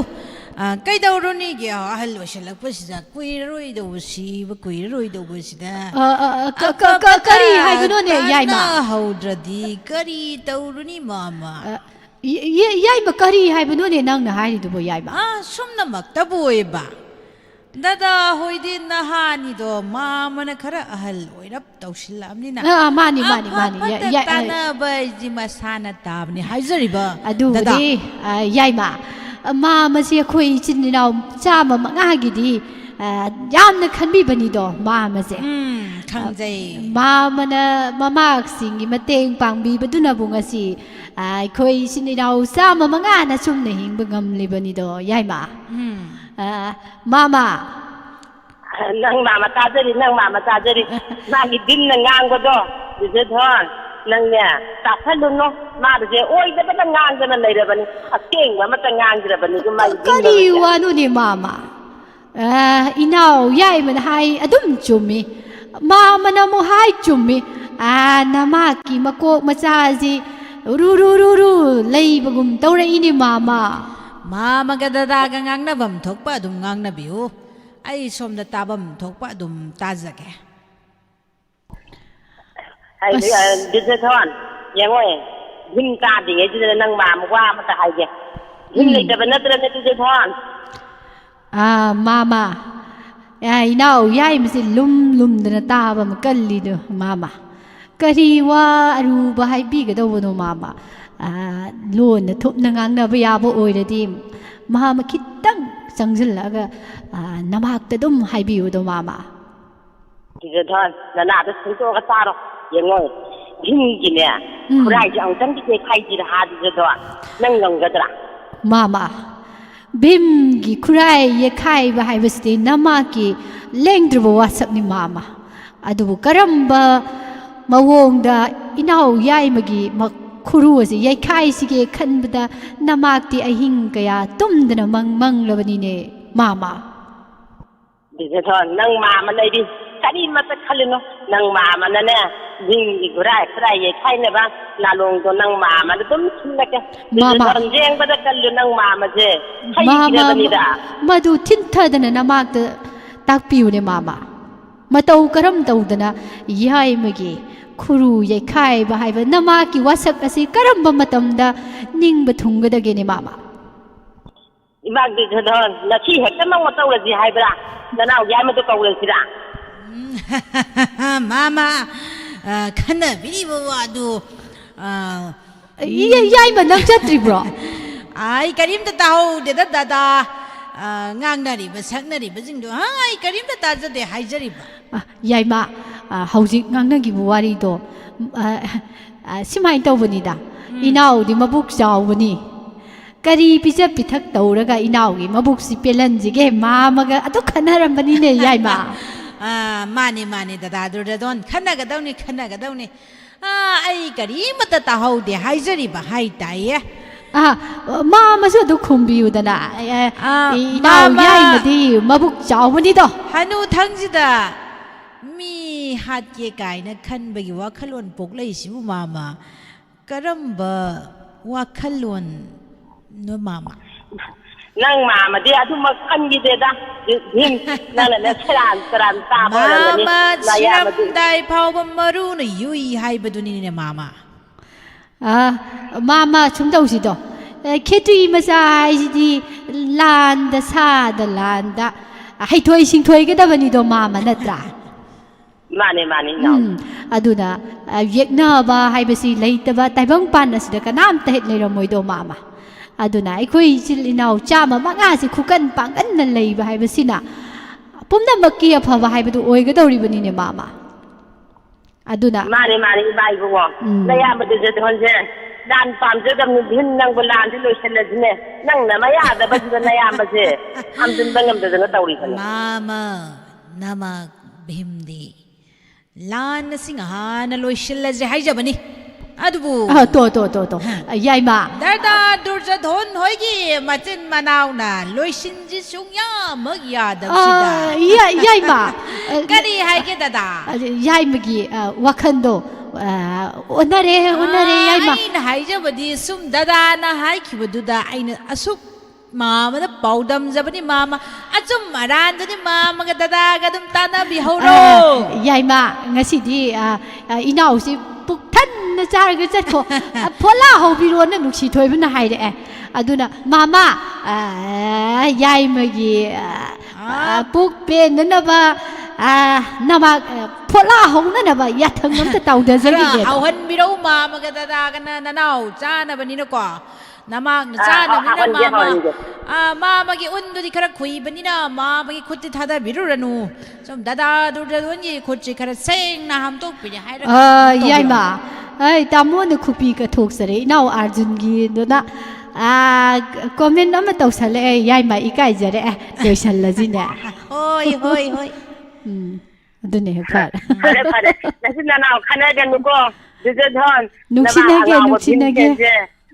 ꯑ, ꯀꯩꯗꯧꯔꯨꯅꯤꯒꯦ, ꯑꯍꯜ ꯑꯣꯏꯁꯜꯂꯛꯄꯁꯤꯗ ꯀꯨꯏꯔꯔꯣꯏꯗꯧꯕ, ꯁꯤꯕ ꯀꯨꯏꯔꯔꯣꯏꯗꯧꯕꯁꯤꯗ꯫ ꯑ, ꯑ, ꯑ, ꯀ-, ꯀ-, ꯀ-, ꯀꯔꯤ ꯑꯐꯕ ꯍꯥꯏꯕꯅꯣꯅꯦ, ꯌꯥꯏꯃ? ꯇꯥꯟꯅꯍꯧꯗ꯭ꯔꯗꯤ ꯀꯔꯤ ꯇꯧꯔꯨꯅꯤ, ꯃꯥꯃ? ꯑ, ꯌ-, ꯌ-, ꯌꯥꯏꯃ, ꯀꯔꯤ ꯍꯥꯏꯕꯅꯣꯅꯦ ꯅꯪꯅ ꯍꯥꯏꯔꯤꯗꯨꯕꯣ, ꯌꯥꯏꯃ? ꯑ, ꯁꯨꯝꯅꯃꯛꯇꯕꯨ ꯑꯣꯏꯕ꯫ ꯗꯗꯥ ꯍꯣꯏꯗꯤ ꯅꯍꯥꯅꯤꯗꯣ, ꯃꯥꯃꯅ ꯈꯔ ꯑꯍꯜ ꯑꯣꯏꯔꯞ ꯇꯧꯁꯤꯜꯂꯛꯑꯕꯅꯤꯅ꯫ ꯑ, ꯑ, ꯃꯥꯅꯤ, ꯃꯥꯅꯤ, ꯑꯐ ꯃꯥꯅꯤ꯫ ꯌꯥ-, ꯐꯠꯇ ꯌꯥ-, ꯑ, ꯇꯥꯟꯅꯕ ꯍꯥꯏꯁꯤ ꯃꯁꯥꯅ ꯇꯥꯕꯅꯤ ꯍꯥꯏꯖꯔꯤꯕ, ꯑꯗꯨꯕꯨꯗꯤ, ꯗꯗꯥ꯫ ꯑ, ꯌꯥꯏꯃ, ꯃꯥꯃꯁꯤ ꯑꯩꯈꯣꯏ ꯏꯆꯤꯟ ꯏꯅꯥꯎ ꯆꯥꯝꯃ ꯃꯉꯥꯒꯤꯗꯤ ꯑ, ꯌꯥꯝꯅ ꯈꯟꯕꯤꯕꯅꯤꯗꯣ ꯃꯥꯃꯁꯦ꯫ ꯎꯝ, ꯈꯪꯖꯩ꯫ ꯃꯥꯃꯅ ꯃꯃꯥꯁꯤꯡꯒꯤ ꯃꯇꯦꯡ ꯄꯥꯡꯕꯤꯕꯗꯨꯅꯕꯨ ꯉꯁꯤ, ꯑ, ꯑꯩꯈꯣꯏ ꯏꯆꯤꯟ ꯏꯅꯥꯎ ꯆꯥꯝꯃ ꯃꯉꯥꯅ ꯆꯨꯝꯅ ꯍꯤꯡꯕ ꯉꯝꯂꯤꯕꯅꯤꯗꯣ, ꯌꯥꯏꯃ꯫ ꯎꯝ꯫ ꯑ, ꯃꯥꯃ꯫ ꯅꯪ ꯃꯥꯃ ꯇꯥꯖꯔꯤ, ꯅꯪ ꯃꯥꯃ ꯇꯥꯖꯔꯤ꯫ ꯃꯥꯒꯤ ꯗꯤꯟꯅ ꯉꯥꯡꯕꯗꯣ, ꯗꯤꯖꯦꯊꯣꯟ, ꯅꯪꯅꯦ ꯇꯥꯁꯜꯂꯨꯅꯨ꯫ ꯃꯥꯕꯨꯁꯦ ꯑꯣꯏꯗꯕꯗ ꯉꯥꯡꯗꯅ ꯂꯩꯔꯕꯅꯤ, ꯑꯁꯦꯡꯕ ꯑꯃꯠꯇ ꯉꯥꯡꯗ꯭ꯔꯕꯅꯤ꯫ ꯑꯗꯨ ꯃꯥꯒꯤ ꯗꯤꯟꯅ ꯀꯔꯤ ꯍꯧꯖꯤꯛ ꯋꯥꯅꯣꯅꯦ ꯃꯥꯃ? ꯑ, ꯏꯅꯥꯎ ꯌꯥꯏꯃꯅ ꯍꯥꯏ ꯑꯗꯨꯝ ꯆꯨꯝꯃꯤ, ꯃꯥꯃꯅ ꯑꯃꯨꯛ ꯍꯥꯏ ꯆꯨꯝꯃꯤ꯫ ꯑ, ꯅꯃꯥꯛꯀꯤ ꯃꯀꯣꯛ ꯃꯆꯥꯁꯤ ꯔꯨ ꯔꯨ ꯔꯨ ꯔꯨ ꯂꯩꯕꯒꯨꯝ ꯇꯧꯔꯛꯏꯅꯦ ꯃꯥꯃ꯫ ꯃꯥꯃꯒ ꯗꯗꯥꯒ ꯉꯥꯡꯅꯐꯝ ꯊꯣꯛꯄ ꯑꯗꯨꯝ ꯉꯥꯡꯅꯕꯤꯌꯨ꯫ ꯑꯩ ꯁꯣꯝꯗ ꯇꯥꯐꯝ ꯊꯣꯛꯄ ꯑꯗꯨꯝ ꯇꯥꯖꯒꯦ꯫ ꯍꯥꯏꯗꯤ, ꯑꯁ꯫ ꯑ, ꯗꯤꯖꯦꯊꯣꯟ, ꯌꯦꯡꯉꯣ, ꯗꯤꯟ ꯇꯥꯗ꯭ꯔꯤꯉꯩꯗꯨꯗ ꯅꯪ ꯃꯥꯃ ꯋꯥ ꯑꯃꯇ ꯍꯥꯏꯒꯦ꯫ ꯗꯤꯟ ꯎꯝ꯫ ꯂꯩꯇꯕ ꯅꯠꯇ꯭ꯔꯅꯦ, ꯗꯤꯖꯦꯊꯣꯟ? ꯑꯥ, ꯃꯥꯃ꯫ ꯑꯥ, ꯏꯅꯥꯎ ꯌꯥꯏꯃꯁꯦ ꯂꯨꯝ ꯂꯨꯝꯗꯅ ꯇꯥꯕ ꯑꯃ ꯀꯜꯂꯤꯗꯣ, ꯃꯥꯃ꯫ ꯀꯔꯤ ꯋꯥ ꯑꯔꯨꯕ ꯍꯥꯏꯕꯤꯒꯗꯧꯕꯅꯣ, ꯃꯥꯃ? ꯑꯥ, ꯂꯣꯟꯅ ꯊꯨꯞꯅ ꯉꯥꯡꯅꯕ ꯌꯥꯕ ꯑꯣꯏꯔꯗꯤ, ꯃꯥꯃ ꯈꯤꯇꯪ ꯆꯪꯁꯤꯜꯂꯛꯑꯒ, ꯑꯥ, ꯅꯃꯥꯛꯇ ꯑꯗꯨꯝ ꯍꯥꯏꯕꯤꯌꯨꯗꯣ, ꯃꯥꯃ꯫ ꯗꯤꯖꯦꯊꯣꯟ, ꯅꯅꯥꯗꯣ ꯁꯦꯡꯗꯣꯛꯑꯒ ꯇꯥꯔꯣ꯫ ꯌꯦꯡꯉꯣ, ꯗꯤꯟꯒꯤꯅꯦ, ꯎꯝ꯫ ꯈꯨꯔꯥꯏꯁꯦ ꯑꯃꯨꯛꯇꯪꯗꯤ ꯌꯩꯈꯥꯏꯁꯤꯔ ꯍꯥ, ꯗꯤꯖꯦꯊꯣꯟ? ꯅꯪ ꯉꯝꯒꯗ꯭ꯔꯥ? ꯃꯥꯃ, ꯚꯤꯝꯒꯤ ꯈꯨꯔꯥꯏ ꯌꯩꯈꯥꯏꯕ ꯍꯥꯏꯕꯁꯤꯗꯤ ꯅꯃꯥꯛꯀꯤ ꯂꯦꯡꯗ꯭ꯔꯕ ꯋꯥꯁꯛꯅꯤ, ꯃꯥꯃ꯫ ꯑꯗꯨꯕꯨ ꯀꯔꯝꯕ ꯃꯑꯣꯡꯗ ꯏꯅꯥꯎ ꯌꯥꯏꯃꯒꯤ ꯃ-, ꯈꯨꯔꯨ ꯑꯁꯤ ꯌꯩꯈꯥꯏꯁꯤꯒꯦ ꯈꯟꯕꯗ ꯅꯃꯥꯛꯇꯤ ꯑꯍꯤꯡ ꯀꯌꯥ ꯇꯨꯝꯗꯅ ꯃꯪ ꯃꯪꯂꯕꯅꯤꯅꯦ, ꯃꯥꯃ꯫ ꯗꯤꯖꯦꯊꯣꯟ, ꯅꯪ ꯃꯥꯃ ꯂꯩꯔꯤ, ꯀꯔꯤꯃꯠꯇ ꯈꯜꯂꯨꯅꯨ꯫ ꯅꯪ ꯃꯥꯃꯅꯅꯦ, ꯗꯤꯟꯒꯤ ꯈꯨꯔꯥꯏ ꯈꯨꯔꯥꯏ ꯌꯩꯈꯥꯏꯅꯕ ꯂꯥꯂꯣꯡꯗꯣ ꯅꯪ ꯃꯥꯃꯗ ꯑꯗꯨꯝ ꯁꯤꯜꯂꯒꯦ꯫ ꯃꯥꯃ꯫ ꯗꯤꯖꯦꯊꯣꯟ, ꯌꯦꯡꯕꯗ ꯀꯜꯂꯨ, ꯅꯪ ꯃꯥꯃꯁꯦ ꯃꯥꯃ, ꯍꯩꯈ꯭ꯔꯕꯅꯤꯗ꯫ ꯃꯗꯨ ꯊꯤꯟꯊꯗꯅ ꯅꯃꯥꯛꯇ ꯇꯥꯛꯄꯤꯌꯨꯅꯦ, ꯃꯥꯃ꯫ ꯃꯇꯧ ꯀꯔꯝ ꯇꯧꯗꯅ ꯌꯥꯏꯃꯒꯤ ꯈꯨꯔꯨ ꯌꯩꯈꯥꯏꯕ ꯍꯥꯏꯕ ꯅꯃꯥꯛꯀꯤ ꯋꯥꯁꯛ ꯑꯁꯤ ꯀꯔꯝꯕ ꯃꯇꯝꯗ ꯅꯤꯡꯕ ꯊꯨꯡꯒꯗꯒꯦꯅꯦ, ꯃꯥꯃ? ꯏꯃꯥ ꯗꯤꯖꯦꯊꯣꯟ, ꯉꯁꯤ ꯍꯦꯛꯇꯃꯛ ꯇꯧꯔꯁꯤ ꯍꯥꯏꯕ꯭ꯔꯥ? ꯅꯅꯥꯎ ꯌꯥꯏꯃꯗꯣ ꯀꯧꯔꯁꯤꯔꯥ? ꯎꯝ, ꯃꯥꯃ, ꯑ, ꯈꯟꯅꯕꯤꯔꯤꯕ ꯋꯥꯗꯨ, ꯑ, ꯏ-, ꯌꯥꯏꯃ, ꯅꯪ ꯆꯠꯇ꯭ꯔꯤꯕ꯭ꯔꯣ? ꯑꯩ ꯀꯔꯤꯝꯇ ꯇꯥꯍꯧꯗꯦꯗ, ꯗꯗꯥ꯫ ꯑ, ꯉꯥꯡꯅꯔꯤꯕ ꯁꯛꯅꯔꯤꯕꯁꯤꯡꯗꯣ, "ꯍꯥ, ꯑꯩ ꯀꯔꯤꯝꯇ ꯇꯥꯖꯗꯦ" ꯍꯥꯏꯖꯔꯤꯕ꯫ ꯑ, ꯌꯥꯏꯃ, ꯑ, ꯍꯧꯖꯤꯛ ꯉꯥꯡꯅꯈꯤꯕ ꯋꯥꯔꯤꯗꯣ, ꯑ, ꯑ, ꯁꯨꯃꯥꯏꯅ ꯇꯧꯕꯅꯤꯗ, ꯎꯝ꯫ ꯏꯅꯥꯎꯗꯤ ꯃꯕꯨꯛ ꯆꯥꯎꯕꯅꯤ, ꯀꯔꯤ ꯄꯤꯖ ꯄꯤꯊꯛ ꯇꯧꯔꯒ ꯏꯅꯥꯎꯒꯤ ꯃꯕꯨꯛꯁꯤ ꯄꯦꯜꯍꯟꯁꯤꯒꯦ, ꯃꯥꯃꯒ ꯑꯗꯨ ꯈꯟꯅꯔꯝꯕꯅꯤꯅꯦ, ꯌꯥꯏꯃ꯫ ꯑ, ꯃꯥꯅꯦ, ꯃꯥꯅꯦ, ꯗꯗꯥ ꯗꯨꯔꯖꯣꯙꯣꯟ, ꯈꯟꯅꯒꯗꯧꯅꯤ, ꯈꯟꯅꯒꯗꯧꯅꯤ꯫ ꯑ, ꯑꯩ ꯀꯔꯤꯃꯠꯇ ꯇꯥꯍꯧꯗꯦ ꯍꯥꯏꯖꯔꯤꯕ ꯍꯥꯏ ꯇꯥꯏꯌꯦ꯫ ꯑ, ꯃꯥꯃꯁꯨ ꯑꯗꯨ ꯈꯨꯝꯕꯤꯌꯨꯗꯅ, ꯑ, ꯑ, ꯏꯅꯥꯎ ꯃꯥꯃ꯫ ꯌꯥꯏꯃꯗꯤ ꯃꯕꯨꯛ ꯆꯥꯎꯕꯅꯤꯗꯣ꯫ ꯍꯅꯨꯊꯪꯁꯤꯗ ꯃꯤ ꯍꯥꯠꯀꯦ ꯀꯥꯏꯅ ꯈꯟꯕꯒꯤ ꯋꯥꯈꯜꯂꯣꯟ ꯄꯣꯛꯂꯛꯏꯁꯤꯕꯨ, ꯃꯥꯃ, ꯀꯔꯝꯕ ꯋꯥꯈꯜꯂꯣꯟꯅꯣ, ꯃꯥꯃ? ꯅꯪ ꯃꯥꯃꯗꯤ ꯑꯗꯨꯃꯛ ꯈꯟꯈꯤꯗꯦꯗ, ꯚꯤꯝ꯫ ꯅꯪꯅꯅꯦ ꯁꯦꯔꯥꯟ ꯇꯨꯔꯥꯟ ꯇꯥꯕ ꯑꯣꯏꯔꯝꯒꯅꯤ꯫ ꯃꯥꯃ, ꯅꯌꯥꯝꯕꯗꯤ ꯁꯤꯔꯝꯗꯥꯏ ꯐꯥꯎꯕ ꯃꯔꯨꯅ ꯌꯨꯏ ꯍꯥꯏꯕꯗꯨꯅꯤꯅꯦ, ꯃꯥꯃ꯫ ꯑ, ꯃꯥꯃ, ꯁꯨꯝ ꯇꯧꯁꯤꯗꯣ꯫ ꯑꯦ, ꯈꯦꯇ꯭ꯔꯤ ꯃꯆꯥ ꯍꯥꯏꯁꯤꯗꯤ ꯂꯥꯟꯗ, ꯁꯥꯗ, ꯂꯥꯟꯗ ꯍꯩꯊꯣꯏ ꯁꯤꯡꯊꯣꯏꯒꯗꯕꯅꯤꯗꯣ, ꯃꯥꯃ, ꯅꯠꯇ꯭ꯔꯥ? ꯃꯥꯅꯦ, ꯃꯥꯅꯦ, ꯏꯅꯥꯎ꯫ ꯎꯝ, ꯑꯗꯨꯅ, ꯑ, ꯌꯦꯛꯅꯕ ꯍꯥꯏꯕꯁꯤ ꯂꯩꯇꯕ ꯇꯥꯏꯕꯪꯄꯥꯟ ꯑꯁꯤꯗ ꯀꯅꯥꯝꯇ ꯍꯦꯛ ꯂꯩꯔꯝꯃꯣꯏꯗꯣ, ꯃꯥꯃ꯫ ꯑꯗꯨꯅ ꯑꯩꯈꯣꯏ ꯏꯆꯤꯜ ꯏꯅꯥꯎ ꯆꯥꯝꯃ ꯃꯉꯥꯁꯤ ꯈꯨꯀꯟ ꯄꯥꯡꯒꯟꯅ ꯂꯩꯕ ꯍꯥꯏꯕꯁꯤꯅ ꯄꯨꯝꯅꯃꯛꯀꯤ ꯑꯐꯕ ꯍꯥꯏꯕꯗꯨ ꯑꯣꯏꯒꯗꯧꯔꯤꯕꯅꯤꯅꯦ, ꯃꯥꯃ꯫ ꯑꯗꯨꯅ ꯃꯥꯅꯦ, ꯃꯥꯅꯦ, ꯏꯃꯥ ꯏꯕꯨꯡꯉꯣ꯫ ꯎꯝ꯫ ꯅꯌꯥꯝꯕ ꯗꯨꯔꯖꯣꯙꯣꯟꯁꯦ ꯂꯥꯟ ꯄꯥꯝꯖꯗꯕꯅꯤ꯫ ꯚꯤꯝ, ꯅꯪꯕꯨ ꯂꯥꯟꯁꯦ ꯂꯣꯏꯁꯤꯜꯂꯁꯤꯅꯦ꯫ ꯅꯪ ꯅꯃꯌꯥꯗꯕꯗꯨꯗ ꯅꯌꯥꯝꯕꯁꯦ ꯈꯥꯝꯖꯤꯟꯕ ꯉꯝꯗꯗꯅ ꯇꯧꯔꯤꯕꯅꯤ꯫ ꯃꯥꯃ, ꯅꯃ ꯚꯤꯝꯗꯤ ꯂꯥꯟ ꯑꯁꯤ ꯉꯍꯥꯟꯅ ꯂꯣꯏꯁꯤꯜꯂꯁꯦ ꯍꯥꯏꯖꯕꯅꯤ꯫ ꯑꯗꯨꯕꯨ ꯑ, ꯇꯣ, ꯇꯣ, ꯇꯣ, ꯇꯣ꯫ ꯍꯥ꯫ ꯑ, ꯌꯥꯏꯃ꯫ ꯗꯔꯗꯥ ꯗꯨꯔꯖꯣꯙꯣꯟ ꯍꯣꯏꯒꯤ ꯃꯆꯤꯟ ꯃꯅꯥꯎꯅ ꯂꯣꯏꯁꯤꯟꯁꯤ ꯁꯨꯡꯌꯥꯃꯛ ꯌꯥꯗꯕꯁꯤꯗ꯫ ꯑ, ꯌꯥ-, ꯌꯥꯏꯃ꯫ ꯑ, ꯀꯔꯤ ꯍꯥꯏꯒꯦ, ꯗꯗꯥ? ꯑ, ꯌꯥꯏꯃꯒꯤ, ꯑ, ꯋꯥꯈꯜꯗꯣ, ꯑ, ꯑꯣꯟꯅꯔꯦ, ꯑꯣꯟꯅꯔꯦ, ꯑ, ꯌꯥꯏꯃ꯫ ꯑꯩꯅ ꯍꯥꯏꯖꯕꯗꯤ ꯁꯨꯝ ꯗꯗꯥꯅ ꯍꯥꯏꯈꯤꯕꯗꯨꯗ ꯑꯩꯅ ꯑꯁꯨꯛ ꯃꯥꯃꯗ ꯄꯥꯎꯗꯝꯖꯕꯅꯤ, ꯃꯥꯃ꯫ ꯑꯆꯨꯝ ꯑꯔꯥꯟꯗꯨꯗꯤ ꯃꯥꯃꯒ ꯗꯗꯥꯒ ꯑꯗꯨꯝ ꯇꯥꯟꯅꯕꯤꯍꯧꯔꯣ꯫ ꯑ, ꯌꯥꯏꯃ, ꯉꯁꯤꯗꯤ, ꯑ, ꯑ, ꯏꯅꯥꯎꯁꯤ ꯄꯨꯛ ꯊꯟꯅ ꯆꯥꯔꯒ ꯆꯠꯈꯣ꯫ ꯑ, ꯐꯣꯂꯥ ꯍꯧꯕꯤꯔꯣꯅ ꯅꯨꯡꯁꯤ ꯊꯣꯏꯕꯅ ꯍꯥꯏꯔꯛꯑꯦ꯫ ꯑꯗꯨꯅ, ꯃꯥꯃ, ꯑ, ꯌꯥꯏꯃꯒꯤ, ꯑ, ꯑ, ꯑ꯫ ꯄꯨꯛ ꯄꯦꯟꯅꯅꯕ, ꯑ, ꯅꯃꯥ, ꯑ, ꯐꯣꯂꯥ ꯍꯧꯅꯅꯕ ꯌꯥꯊꯪ ꯑꯝꯇ ꯇꯧꯗꯖꯔꯤꯒꯦ꯫ ꯈꯔ ꯍꯧꯍꯟꯕꯤꯔꯧ, ꯃꯥꯃꯒ ꯗꯗꯥꯒꯅ ꯅꯅꯥꯎ ꯆꯥꯅꯕꯅꯤꯅꯀꯣ꯫ ꯅꯃꯥꯡꯅ ꯑꯥ, ꯆꯥꯅꯕꯅꯤꯅ ꯍꯥꯞꯍꯟꯒꯦ, ꯃꯥꯃ꯫ ꯍꯥꯞꯍꯟꯒꯦ꯫ ꯑꯥ, ꯃꯥꯃꯒꯤ ꯎꯟꯗꯨꯗꯤ ꯈꯔ ꯈꯨꯏꯕꯅꯤꯅ ꯃꯥꯃꯒꯤ ꯈꯨꯠꯇꯤ ꯊꯥꯗꯕꯤꯔꯨꯔꯅꯨ꯫ ꯁꯨꯝ ꯗꯗꯥ ꯗꯨꯔꯖꯣꯟꯒꯤ ꯈꯨꯠꯁꯤ ꯈꯔ ꯁꯦꯡꯅ ꯍꯥꯝꯗꯣꯛꯄꯤꯔꯦ ꯍꯥꯏꯔꯒ ꯑꯥ, ꯍꯥꯝꯗꯣꯛꯄꯤꯔꯣ꯫ ꯌꯥꯏꯃ꯫ ꯑꯩ ꯇꯥꯃꯣꯅ ꯈꯨꯄꯤ ꯀꯠꯊꯣꯛꯆꯔꯦ ꯏꯅꯥꯎ ꯑꯥꯔꯖꯨꯟꯒꯤꯗꯨꯅ꯫ ꯑꯥ, comment ꯑꯃ ꯇꯧꯁꯜꯂꯛꯑꯦ, ꯌꯥꯏꯃ, ꯏꯀꯥꯏꯖꯔꯦ꯫ ꯑꯦ, ꯂꯣꯏꯁꯜꯂꯁꯤꯅꯦ꯫ ꯍꯣꯏ, ꯍꯣꯏ, ꯍꯣꯏ꯫ ꯎꯝ, ꯑꯗꯨꯅ ꯍꯦꯛ ꯐꯔꯦ꯫ ꯐꯔꯦ, ꯐꯔꯦ꯫ ꯅꯆꯤꯟ ꯅꯅꯥꯎ ꯈꯠꯅꯒꯅꯨꯀꯣ, ꯗꯨꯖꯣꯙꯟ꯫ ꯅꯨꯡꯁꯤꯅꯒꯦ, ꯅꯃꯥ ꯑꯉꯥꯎꯕ ꯅꯨꯡꯁꯤꯅꯒꯦ꯫ ꯚꯤꯝꯁꯦꯟꯁꯦ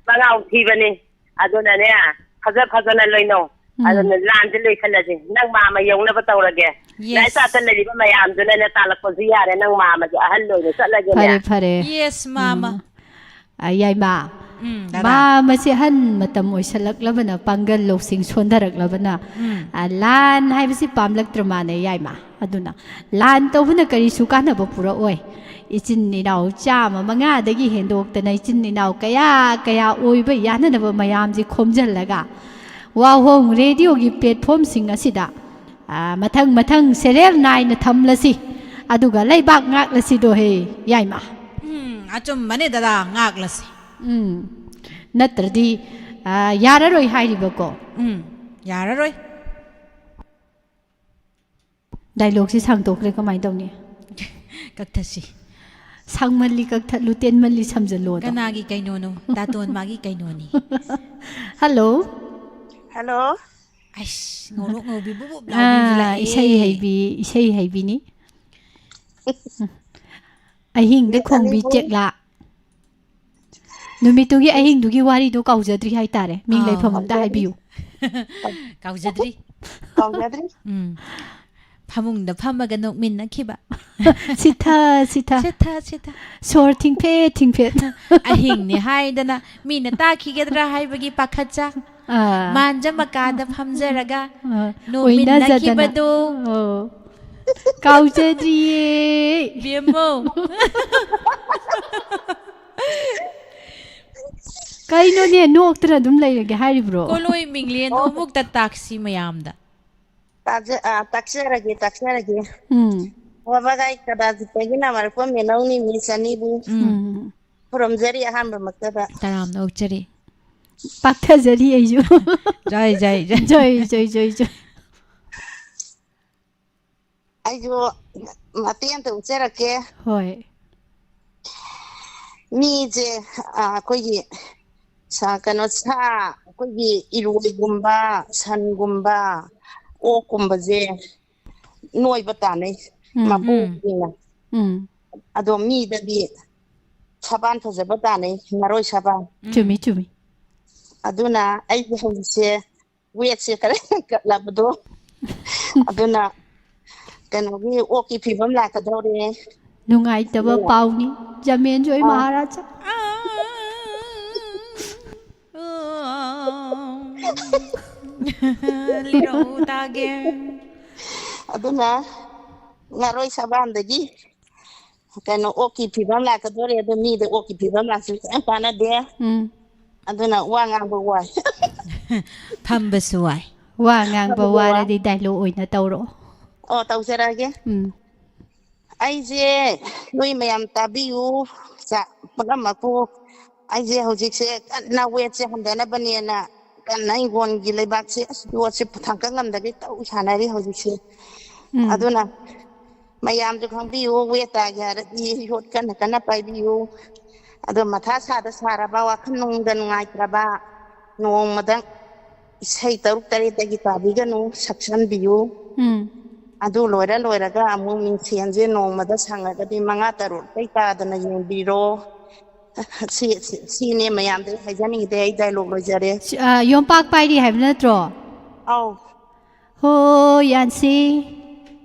ꯃꯉꯥꯎ ꯊꯤꯕꯅꯤ꯫ ꯑꯗꯨꯅꯅꯦ, ꯐꯖ ꯐꯖꯅ ꯂꯣꯏꯅꯧ꯫ ꯎꯝ꯫ ꯑꯗꯨꯅ ꯂꯥꯟꯁꯦ ꯂꯣꯏꯁꯜꯂꯁꯦ꯫ ꯅꯪ ꯃꯥꯃ ꯌꯧꯅꯕ ꯇꯧꯔꯒꯦ꯫ Yes꯫ ꯂꯥꯏ ꯆꯥꯠꯇ ꯂꯩꯔꯤꯕ ꯃꯌꯥꯝꯗꯨꯅꯅꯦ ꯇꯥꯜꯂꯛꯄꯁꯨ ꯌꯥꯔꯦ꯫ ꯅꯪ ꯃꯥꯃꯁꯦ ꯑꯍꯜ ꯑꯣꯏꯅ ꯆꯠꯂꯒꯦꯅꯦ꯫ ꯐꯔꯦ, ꯐꯔꯦ꯫ Yes, ꯃꯥꯃ꯫ ꯎꯝ꯫ ꯑ, ꯌꯥꯏꯃ꯫ ꯎꯝ, ꯗꯗꯥ꯫ ꯃꯥꯃꯁꯦ ꯑꯍꯟ ꯃꯇꯝ ꯑꯣꯏꯁꯜꯂꯛꯂꯕꯅ, ꯄꯥꯡꯒꯜ ꯂꯧꯁꯤꯡ ꯁꯣꯟꯊꯔꯛꯂꯕꯅ, ꯎꯝ꯫ ꯑ, ꯂꯥꯟ ꯍꯥꯏꯕꯁꯤ ꯄꯥꯝꯂꯛꯇ꯭ꯔ ꯃꯥꯅꯦ, ꯌꯥꯏꯃ꯫ ꯑꯗꯨꯅ ꯂꯥꯟ ꯇꯧꯕꯅ ꯀꯔꯤꯁꯨ ꯀꯥꯟꯅꯕ ꯄꯨꯔꯛꯑꯣꯏ꯫ ꯏꯆꯤꯟ ꯏꯅꯥꯎ ꯆꯥꯝꯃ ꯃꯉꯥꯗꯒꯤ ꯍꯦꯟꯗꯣꯛꯇꯅ ꯏꯆꯤꯟ ꯏꯅꯥꯎ ꯀꯌꯥ ꯀꯌꯥ ꯑꯣꯏꯕ ꯌꯥꯅꯅꯕ ꯃꯌꯥꯝꯁꯦ ꯈꯣꯝꯖꯤꯜꯂꯒ ꯋꯥꯍꯣꯡ ꯔꯦꯗꯤꯑꯣꯒꯤ platformꯁꯤꯡ ꯑꯁꯤꯗ, ꯑ, ꯃꯊꯪ ꯃꯊꯪ serial ꯅꯥꯏꯅ ꯊꯝꯂꯁꯤ꯫ ꯑꯗꯨꯒ ꯂꯩꯕꯥꯛ ꯉꯥꯛꯂꯁꯤꯗꯣ ꯍꯦ, ꯌꯥꯏꯃ꯫ ꯎꯝ, ꯑꯆꯨꯝꯕꯅꯦ ꯗꯗꯥ, ꯉꯥꯛꯂꯁꯤ꯫ ꯎꯝ꯫ ꯅꯠꯇ꯭ꯔꯗꯤ, ꯑ, ꯌꯥꯔꯔꯣꯏ ꯍꯥꯏꯔꯤꯕꯀꯣ꯫ ꯎꯝ, ꯌꯥꯔꯔꯣꯏ꯫ Dialogueꯁꯤ ꯁꯥꯡꯗꯣꯛꯈ꯭ꯔꯦ, ꯀꯃꯥꯏꯅ ꯇꯧꯅꯤ? ꯀꯛꯊꯠꯁꯤ꯫ ꯁꯥꯡꯃꯜꯂꯤ ꯀꯛꯊꯠꯂꯨ, ꯇꯦꯟꯃꯜꯂꯤ ꯁꯝꯖꯜꯂꯣꯗꯣ꯫ ꯀꯅꯥꯒꯤ ꯀꯩꯅꯣꯅꯣ? ꯗꯥꯇꯣꯟ ꯃꯥꯒꯤ ꯀꯩꯅꯣꯅꯤ꯫ Hello꯫ Hello꯫ ꯑꯩꯁ, ꯉꯧꯔꯣꯛ ꯉꯧꯕꯤ ꯕꯨꯞ ꯕꯨꯞ ꯂꯥꯎꯕꯤ ꯑꯃꯁꯨ ꯑꯥ, ꯂꯥꯛꯑꯦ꯫ ꯏꯁꯩ ꯍꯩꯕꯤ, ꯏꯁꯩ ꯍꯩꯕꯤꯅꯤ꯫ ꯑꯍꯤꯡꯗ ꯃꯤꯠ ꯈꯣꯡꯕꯤ ꯑꯅꯤꯕꯨ꯫ ꯆꯦꯛꯂꯥ꯫ ꯅꯨꯃꯤꯠꯇꯨꯒꯤ ꯑꯍꯤꯡꯗꯨꯒꯤ ꯋꯥꯔꯤꯗꯣ ꯀꯥꯎꯖꯗ꯭ꯔꯤ ꯍꯥꯏꯇꯥꯔꯦ꯫ ꯃꯤꯡ ꯑꯥ꯫ ꯂꯩꯐꯝ ꯑꯝꯗ ꯀꯥꯎꯖꯗ꯭ꯔꯤ꯫ ꯍꯥꯏꯕꯤꯌꯨ꯫ ꯀꯥꯎꯖꯗ꯭ꯔꯤ꯫ ꯀꯥꯎꯖꯗ꯭ꯔꯤ꯫ ꯎꯝ꯫ ꯐꯃꯨꯡꯗ ꯐꯝꯃꯒ ꯅꯣꯛꯃꯤꯟꯅꯈꯤꯕ꯫ ꯁꯤꯊ, ꯁꯤꯊ꯫ ꯁꯤꯊ, ꯁꯤꯊ꯫ ꯁꯣꯔ ꯊꯤꯡꯐꯦꯠ, ꯊꯤꯡꯐꯦꯠ꯫ ꯑꯍꯤꯡꯅꯦ ꯍꯥꯏꯗꯅ ꯃꯤꯅ ꯇꯥꯈꯤꯒꯗ꯭ꯔꯥ ꯍꯥꯏꯕꯒꯤ ꯄꯥꯈꯠꯆ꯫ ꯑꯥ꯫ ꯃꯥꯟꯖ ꯃꯀꯥꯗ ꯐꯝꯖꯔꯒ ꯑꯥ, ꯅꯣꯛꯃꯤꯟꯅꯈꯤꯕꯗꯨ꯫ ꯑꯣꯏꯅꯖꯗꯅ꯫ ꯑꯣ꯫ ꯀꯥꯎꯖꯗ꯭ꯔꯤꯌꯦ꯫ ꯕꯦꯝꯃꯧ꯫ ꯀꯩꯅꯣꯅꯦ, ꯅꯣꯛꯇꯅ ꯑꯗꯨꯝ ꯂꯩꯔꯒꯦ ꯍꯥꯏꯔꯤꯕ꯭ꯔꯣ? ꯀꯣꯂꯣꯏ ꯃꯤꯡꯂꯦꯟꯗꯣ ꯑꯣ꯫ ꯑꯃꯨꯛꯇ ꯇꯥꯛꯁꯤ ꯃꯌꯥꯝꯗ꯫ ꯇꯥꯛꯆ-, ꯑ, ꯇꯥꯛꯆꯔꯒꯦ, ꯇꯥꯛꯆꯔꯒꯦ꯫ ꯎꯝ꯫ ꯋꯥꯕꯒꯥꯏ ꯀꯗꯥꯖꯤꯠꯇꯒꯤꯅ ꯃꯔꯨꯞꯐꯝ ꯃꯦꯅꯧꯅꯤ ꯃꯤꯁ ꯑꯅꯤꯕꯨ ꯎꯝ꯫ ꯎꯝ꯫ ꯈꯨꯔꯨꯝꯖꯔꯤ ꯑꯍꯥꯟꯕ ꯃꯛꯇꯗ꯫ ꯇꯔꯥꯝꯅ ꯑꯣꯛꯆꯔꯤ꯫ ꯄꯥꯛꯊꯖꯔꯤ ꯑꯩꯁꯨ꯫ ꯖꯥꯏ ꯖꯥꯏ ꯖꯥꯏ ꯖꯣꯏ ꯖꯣꯏ ꯖꯣꯏ ꯖꯣꯏ꯫ ꯑꯩꯁꯨ ꯃꯇꯦꯡ ꯑꯝꯇ ꯎꯠꯆꯔꯛꯀꯦ꯫ ꯍꯣꯏ꯫ ꯃꯤꯁꯦ ꯑ, ꯑꯩꯈꯣꯏꯒꯤ ꯁꯥ ꯀꯩꯅꯣ ꯁꯥ ꯑꯩꯈꯣꯏꯒꯤ ꯏꯔꯣꯏꯒꯨꯝꯕ, ꯁꯟꯒꯨꯝꯕ, ꯑꯣꯛꯀꯨꯝꯕꯁꯦ ꯅꯣꯏꯕ ꯇꯥꯅꯩ꯫ ꯎꯝ, ꯃꯄꯨꯁꯤꯡꯅ꯫ ꯎꯝ꯫ ꯑꯗꯣ ꯃꯤꯗꯗꯤ ꯁꯕꯥꯟ ꯐꯖꯕ ꯇꯥꯅꯩ, ꯃꯔꯣꯏ ꯁꯕꯥꯟ꯫ ꯆꯨꯝꯃꯤ ꯆꯨꯝꯃꯤ꯫ ꯑꯗꯨꯅ ꯑꯩꯁꯦ ꯍꯧꯖꯤꯛꯁꯦ ꯋꯦꯠꯁꯦ ꯈꯔ ꯍꯦꯟꯒꯠꯂꯕꯗꯣ, ꯑꯗꯨꯅ ꯀꯩꯅꯣꯒꯤ ꯑꯣꯛꯀꯤ ꯐꯤꯕꯝ ꯂꯥꯛꯀꯗꯧꯔꯦ꯫ ꯅꯨꯡꯉꯥꯏꯇꯕ ꯄꯥꯎꯅꯤ꯫ ꯖꯃꯦꯟ ꯖꯣꯏ ꯑꯥ꯫ ꯃꯍꯥꯔꯥꯖ꯫ ꯂꯤꯔꯛꯎ ꯇꯥꯒꯦ꯫ ꯑꯗꯨꯅ ꯉꯥꯔꯣꯏ ꯁꯕꯥꯟꯗꯒꯤ ꯀꯩꯅꯣ ꯑꯣꯛꯀꯤ ꯐꯤꯕꯝ ꯂꯥꯛꯀꯗꯧꯔꯦ꯫ ꯑꯗꯣ ꯃꯤꯗ ꯑꯣꯛꯀꯤ ꯐꯤꯕꯝ ꯂꯥꯛꯁꯤ ꯀꯔꯤꯝ ꯀꯥꯟꯅꯗꯦ꯫ ꯎꯝ꯫ ꯑꯗꯨꯅ ꯋꯥ ꯉꯥꯡꯕ ꯋꯥꯏ꯫ ꯐꯝꯕꯁꯨ ꯋꯥꯏ꯫ ꯋꯥ ꯉꯥꯡꯕ ꯐꯝꯕ ꯋꯥꯏ꯫ ꯋꯥꯔꯗꯤ ꯗꯥꯏꯂꯣꯛ ꯑꯣꯏꯅ ꯇꯧꯔꯛꯑꯣ꯫ ꯑꯣ, ꯇꯧꯖꯔꯛꯑꯒꯦ꯫ ꯎꯝ꯫ ꯑꯩꯁꯦ ꯅꯣꯏ ꯃꯌꯥꯝ ꯇꯥꯕꯤꯌꯨ꯫ ꯆꯥ-, ꯄꯨꯝꯅꯃꯛꯄꯨ ꯑꯩꯁꯦ ꯍꯧꯖꯤꯛꯁꯦ ꯀꯟꯅ ꯋꯦꯠꯁꯦ ꯍꯟꯊꯅꯕꯅꯦꯅ ꯀꯟꯅ ꯏꯪꯈꯣꯜꯒꯤ ꯂꯩꯕꯥꯛꯁꯦ, ꯑꯁ, ꯌꯣꯠꯁꯦ ꯄꯨꯊꯥꯡꯀ ꯉꯝꯗꯒꯩ ꯇꯧ ꯁꯥꯟꯅꯔꯤ ꯍꯧꯖꯤꯛꯁꯦ꯫ ꯎꯝ꯫ ꯑꯗꯨꯅ ꯃꯌꯥꯝꯁꯨ ꯈꯪꯕꯤꯌꯨ, ꯋꯦꯠ ꯇꯥꯒꯦ ꯍꯥꯏꯔꯗꯤ ꯌꯣꯠ ꯀꯟꯅ ꯀꯟꯅ ꯄꯥꯏꯕꯤꯌꯨ꯫ ꯑꯗꯣ ꯃꯊꯥ ꯁꯥꯗ ꯁꯥꯔꯕ, ꯋꯥꯈꯜ ꯅꯨꯡꯗ ꯅꯨꯡꯉꯥꯏꯇ꯭ꯔꯕ, ꯅꯣꯡꯃꯗ ꯏꯁꯩ ꯇꯔꯨꯛ ꯇꯔꯦꯠꯇꯒꯤ ꯇꯥꯕꯤꯒꯅꯨ, ꯁꯛꯆꯟꯕꯤꯌꯨ꯫ ꯎꯝ꯫ ꯑꯗꯨ ꯂꯣꯏꯔ ꯂꯣꯏꯔꯒ ꯑꯃꯨꯛ ꯃꯤꯡꯁꯦꯟꯁꯦ ꯅꯣꯡꯃꯗ ꯁꯪꯉꯒꯗꯤ ꯃꯉꯥ ꯇꯔꯨꯛꯇꯩ ꯇꯥꯗꯅ ꯌꯦꯡꯕꯤꯔꯣ꯫ ꯁꯤ, ꯁꯤ, ꯁꯤꯅꯦ ꯃꯌꯥꯝꯗ ꯑꯩ ꯍꯥꯏꯖꯅꯤꯡꯉꯤꯗꯤ꯫ ꯑꯩ ꯗꯥꯏꯂꯣꯛ ꯂꯣꯏꯖꯔꯦ꯫ ꯁꯤ, ꯑ, ꯌꯣꯝꯄꯥꯛ ꯄꯥꯏꯔꯤ ꯍꯥꯏꯕ ꯅꯠꯇ꯭ꯔꯣ? ꯑꯧ꯫ ꯍꯣ ꯌꯥꯟꯁꯤ,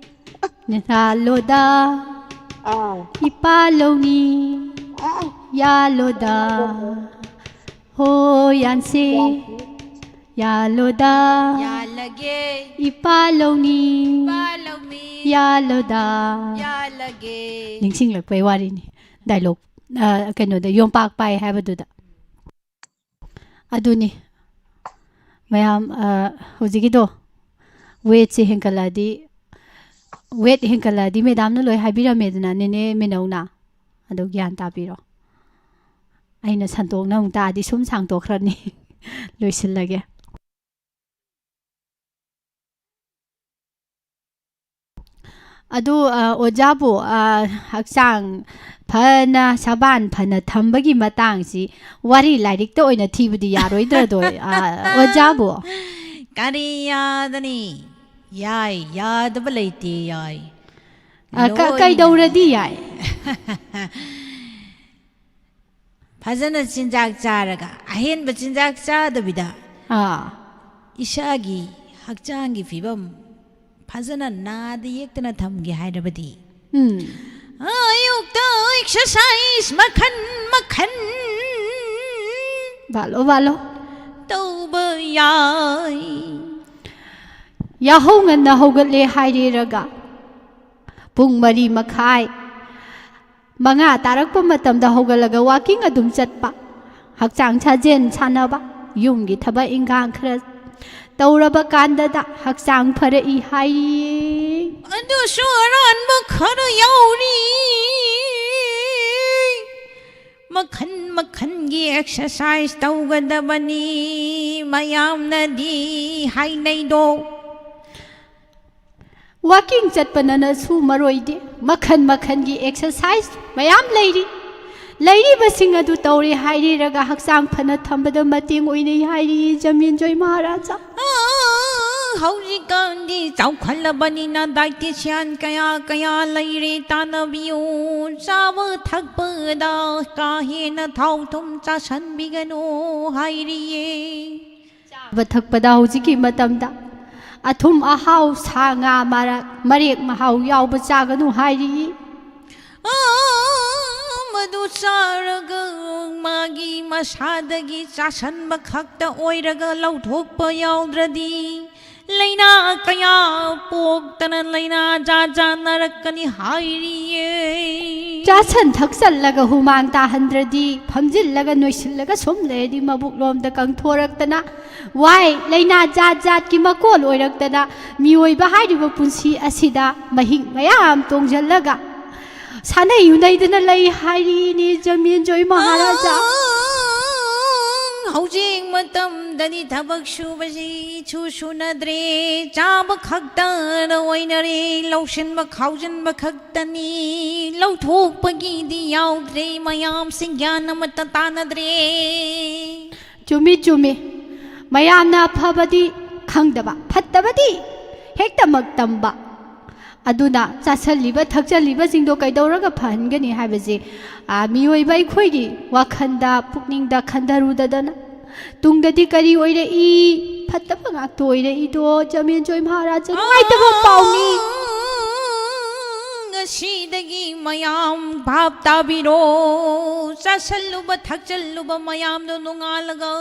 ꯌꯥꯂꯣꯗ, ꯑꯥ꯫ ꯏꯄꯥ ꯂꯧꯅꯤ, ꯑꯥ꯫ ꯌꯥꯂꯣꯗ꯫ ꯍꯣ ꯌꯥꯟꯁꯤ, ꯌꯥꯂꯣꯗ, ꯌꯥꯜꯂꯒꯦ꯫ ꯏꯄꯥ ꯂꯧꯅꯤ, ꯄꯥꯂꯧꯃꯤ꯫ ꯌꯥꯂꯣꯗ꯫ ꯌꯥꯜꯂꯒꯦ꯫ ꯅꯤꯡꯁꯤꯡꯂꯛꯄꯩ ꯋꯥꯔꯤꯅꯤ꯫ ꯗꯥꯏꯂꯣꯛ, ꯑ, ꯀꯩꯅꯣꯗ, ꯌꯣꯝꯄꯥꯛ ꯄꯥꯏ ꯍꯥꯏꯕꯗꯨꯗ꯫ ꯑꯗꯨꯅꯤ꯫ ꯃꯌꯥꯝ, ꯑ, ꯍꯧꯖꯤꯛꯀꯤꯗꯣ, ꯋꯦꯠꯁꯦ ꯍꯦꯟꯀꯠꯂꯛꯑꯗꯤ, ꯋꯦꯠ ꯍꯦꯟꯀꯠꯂꯛꯑꯗꯤ ꯃꯦꯗꯥꯝꯅ ꯂꯣꯏ ꯍꯥꯏꯕꯤꯔꯝꯃꯦꯗꯅ, ꯅꯦꯅꯦ ꯃꯤꯅꯧꯅ꯫ ꯑꯗꯣ ꯒ꯭ꯌꯥꯟ ꯇꯥꯕꯤꯔꯣ꯫ ꯑꯩꯅ ꯁꯟꯇꯣꯛꯅ ꯑꯃꯨꯛ ꯇꯥꯛꯑꯗꯤ ꯁꯨꯝ ꯁꯥꯡꯇꯣꯛꯈ꯭ꯔꯅꯤ꯫ ꯂꯣꯏꯁꯤꯜꯂꯒꯦ꯫ ꯑꯗꯨ, ꯑ, ꯑꯣꯖꯥꯕꯨ, ꯑ, ꯍꯛꯆꯥꯡ ꯐꯅ, ꯁꯕꯥꯟ ꯐꯅ ꯊꯝꯕꯒꯤ ꯃꯇꯥꯡꯁꯤ ꯋꯥꯔꯤ ꯂꯥꯏꯔꯤꯛꯇ ꯑꯣꯏꯅ ꯊꯤꯕꯗꯤ ꯌꯥꯔꯣꯏꯗ꯭ꯔꯗꯣ, ꯑ, ꯑꯣꯖꯥꯕꯨ? ꯀꯔꯤ ꯌꯥꯗꯅꯤ? ꯌꯥꯏ, ꯌꯥꯗꯕ ꯂꯩꯇꯦ, ꯌꯥꯏ꯫ ꯑ, ꯀ-, ꯂꯣꯏꯅ꯫ ꯀꯩꯗꯧꯔꯗꯤ ꯌꯥꯏ? ꯐꯖꯅ ꯆꯤꯟꯖꯥꯛ ꯆꯥꯔꯒ, ꯑꯍꯦꯟꯕ ꯆꯤꯟꯖꯥꯛ ꯆꯥꯗꯕꯤꯗ ꯑꯥ꯫ ꯏꯁꯥꯒꯤ ꯍꯛꯆꯥꯡꯒꯤ ꯐꯤꯕꯝ ꯐꯖꯅ ꯅꯥꯗ ꯌꯦꯛꯇꯅ ꯊꯝꯒꯦ ꯍꯥꯏꯔꯕꯗꯤ, ꯎꯝ꯫ ꯑꯌꯨꯛꯇ ꯑꯦꯛꯁꯔꯁꯥꯏꯁ ꯃꯈꯟ ꯃꯈꯟ ꯕꯥꯂꯣ, ꯕꯥꯂꯣ꯫ ꯇꯧꯕ ꯌꯥꯏ꯫ ꯌꯥꯍꯧ ꯉꯟꯅ ꯍꯧꯒꯠꯂꯦ ꯍꯥꯏꯔꯦꯔꯒ, ꯄꯨꯡ ꯃꯔꯤ ꯃꯈꯥꯏ, ꯃꯉꯥ ꯇꯥꯔꯛꯄ ꯃꯇꯝꯗ ꯍꯧꯒꯠꯂꯒ ꯋꯥꯀꯤꯡ ꯑꯗꯨꯝ ꯆꯠꯄ, ꯍꯛꯆꯥꯡ ꯁꯥꯖꯦꯜ ꯁꯥꯟꯅꯕ, ꯌꯨꯝꯒꯤ ꯊꯕꯛ ꯏꯟꯈꯥꯡ ꯈꯔ ꯇꯧꯔꯕ ꯀꯥꯟꯗꯗ ꯍꯛꯆꯥꯡ ꯐꯔꯛꯏ ꯍꯥꯏꯌꯦ꯫ ꯑꯗꯨꯁꯨ ꯑꯔꯥꯟꯕ ꯈꯔ ꯌꯥꯎꯔꯤ꯫ ꯃꯈꯟ ꯃꯈꯟꯒꯤ ꯑꯦꯛꯁꯔꯁꯥꯏꯁ ꯇꯧꯒꯗꯕꯅꯤ ꯃꯌꯥꯝꯅꯗꯤ ꯍꯥꯏꯅꯩꯗꯣ꯫ ꯋꯥꯀꯤꯡ ꯆꯠꯄꯅꯅꯁꯨ ꯃꯔꯣꯏꯗꯦ꯫ ꯃꯈꯟ ꯃꯈꯟꯒꯤ ꯑꯦꯛꯁꯔꯁꯥꯏꯁ ꯃꯌꯥꯝ ꯂꯩꯔꯤ꯫ ꯂꯩꯔꯤꯕꯁꯤꯡ ꯑꯗꯨ ꯇꯧꯔꯦ ꯍꯥꯏꯔꯤꯔꯒ ꯍꯛꯆꯥꯡ ꯐꯅ ꯊꯝꯕꯗ ꯃꯇꯦꯡ ꯑꯣꯏꯅꯩ ꯍꯥꯏꯔꯤ ꯖꯃꯤꯟꯖꯣꯏ ꯃꯍꯥꯔꯥꯖꯥ꯫ ꯑꯥ, ꯍꯧꯖꯤꯛꯀꯥꯟꯗꯤ ꯆꯥꯎꯈꯠꯂꯕꯅꯤꯅ ꯗꯥꯏꯇꯤꯁꯤꯌꯥꯟ ꯀꯌꯥ ꯀꯌꯥ ꯂꯩꯔꯦ, ꯇꯥꯟꯅꯕꯤꯌꯨ꯫ ꯆꯥꯕ ꯊꯛꯄꯗ ꯀꯥ ꯍꯦꯟꯅ ꯊꯥꯎ ꯊꯨꯝ ꯆꯥꯁꯟꯕꯤꯒꯅꯨ ꯍꯥꯏꯔꯤꯌꯦ꯫ ꯆꯥꯕ ꯊꯛꯄꯗ ꯍꯧꯖꯤꯛꯀꯤ ꯃꯇꯝꯗ ꯑꯊꯨꯝ ꯑꯍꯥꯎ, ꯁꯥ ꯉꯥ ꯃꯔꯛ, ꯃꯔꯦꯛ ꯃꯍꯥꯎ ꯌꯥꯎꯕ ꯆꯥꯒꯅꯨ ꯍꯥꯏꯔꯤ꯫ ꯑꯥ, ꯃꯗꯨ ꯆꯥꯔꯒ ꯃꯥꯒꯤ ꯃꯁꯥꯗꯒꯤ ꯆꯥꯁꯟꯕ ꯈꯛꯇ ꯑꯣꯏꯔꯒ ꯂꯧꯊꯣꯛꯄ ꯌꯥꯎꯗ꯭ꯔꯗꯤ ꯂꯥꯏꯅꯥ ꯀꯌꯥ ꯄꯣꯛꯇꯅ ꯂꯥꯏꯅꯥ ꯖꯥꯠ ꯖꯥꯠ ꯅꯥꯔꯛꯀꯅꯤ ꯍꯥꯏꯔꯤꯌꯦ꯫ ꯆꯥꯁꯟ ꯊꯛꯆꯜꯂꯒ ꯍꯨꯃꯥꯡ ꯇꯥꯍꯟꯗ꯭ꯔꯗꯤ, ꯐꯝꯖꯤꯜꯂꯒ ꯅꯣꯏꯁꯤꯜꯂꯒ ꯁꯨꯝ ꯂꯩꯔꯗꯤ ꯃꯕꯨꯛ ꯂꯣꯝꯗ ꯀꯪꯊꯣꯔꯛꯇꯅ ꯋꯥꯏ, ꯂꯥꯏꯅꯥ ꯖꯥꯠ ꯖꯥꯠꯀꯤ ꯃꯀꯣꯜ ꯑꯣꯏꯔꯛꯇꯅ ꯃꯤꯑꯣꯏꯕ ꯍꯥꯏꯔꯤꯕ ꯄꯨꯟꯁꯤ ꯑꯁꯤꯗ ꯃꯍꯤꯛ ꯃꯌꯥꯝ ꯇꯣꯡꯁꯤꯜꯂꯒ ꯁꯥꯟꯅꯩ ꯌꯨꯅꯩꯗꯅ ꯂꯩ ꯍꯥꯏꯔꯤꯅꯤ ꯖꯃꯤꯟꯖꯣꯏ ꯃꯍꯥꯔꯥꯖꯥ꯫ ꯍꯧꯖꯤꯛ ꯃꯇꯝꯗꯗꯤ ꯊꯕꯛ ꯁꯨꯕꯁꯤ ꯏꯁꯨ ꯁꯨꯅꯗ꯭ꯔꯦ, ꯆꯥꯕ ꯈꯛꯇꯅ ꯑꯣꯏꯅꯔꯦ, ꯂꯧꯁꯤꯟꯕ ꯈꯥꯎꯖꯤꯟꯕ ꯈꯛꯇꯅꯤ, ꯂꯧꯊꯣꯛꯄꯒꯤꯗꯤ ꯌꯥꯎꯗ꯭ꯔꯦ, ꯃꯌꯥꯝꯁꯤ ꯒ꯭ꯌꯥꯟ ꯑꯃꯠꯇ ꯇꯥꯅꯗ꯭ꯔꯦ꯫ ꯆꯨꯝꯃꯤ, ꯆꯨꯝꯃꯤ꯫ ꯃꯌꯥꯝꯅ ꯑꯐꯕꯗꯤ ꯈꯪꯗꯕ, ꯐꯠꯇꯕꯗꯤ ꯍꯦꯛꯇꯃꯛ ꯇꯝꯕ꯫ ꯑꯗꯨꯅ ꯆꯥꯁꯜꯂꯤꯕ, ꯊꯛꯆꯜꯂꯤꯕꯁꯤꯡꯗꯣ ꯀꯩꯗꯧꯔꯒ ꯐꯍꯟꯒꯅꯤ ꯍꯥꯏꯕꯁꯤ, ꯑ, ꯃꯤꯑꯣꯏꯕ ꯑꯩꯈꯣꯏꯒꯤ ꯋꯥꯈꯜꯗ, ꯄꯨꯛꯅꯤꯡꯗ ꯈꯟꯊꯔꯨꯗꯗꯅ, ꯇꯨꯡꯗꯗꯤ ꯀꯔꯤ ꯑꯣꯏꯔꯛꯏ? ꯐꯠꯇꯕ ꯉꯥꯛꯇ ꯑꯣꯏꯔꯛꯏꯗꯣ, ꯖꯃꯦꯟꯖꯣꯏ ꯃꯍꯥꯔꯥꯖ, ꯅꯨꯡꯉꯥꯏꯇꯕ ꯄꯥꯎꯅꯤ꯫ ꯉꯁꯤꯗꯒꯤ ꯃꯌꯥꯝ ꯚꯥꯞ ꯇꯥꯕꯤꯔꯣ꯫ ꯆꯥꯁꯜꯂꯨꯕ, ꯊꯛꯆꯜꯂꯨꯕ ꯃꯌꯥꯝꯗꯣ ꯅꯣꯡꯉꯥꯜꯂꯒ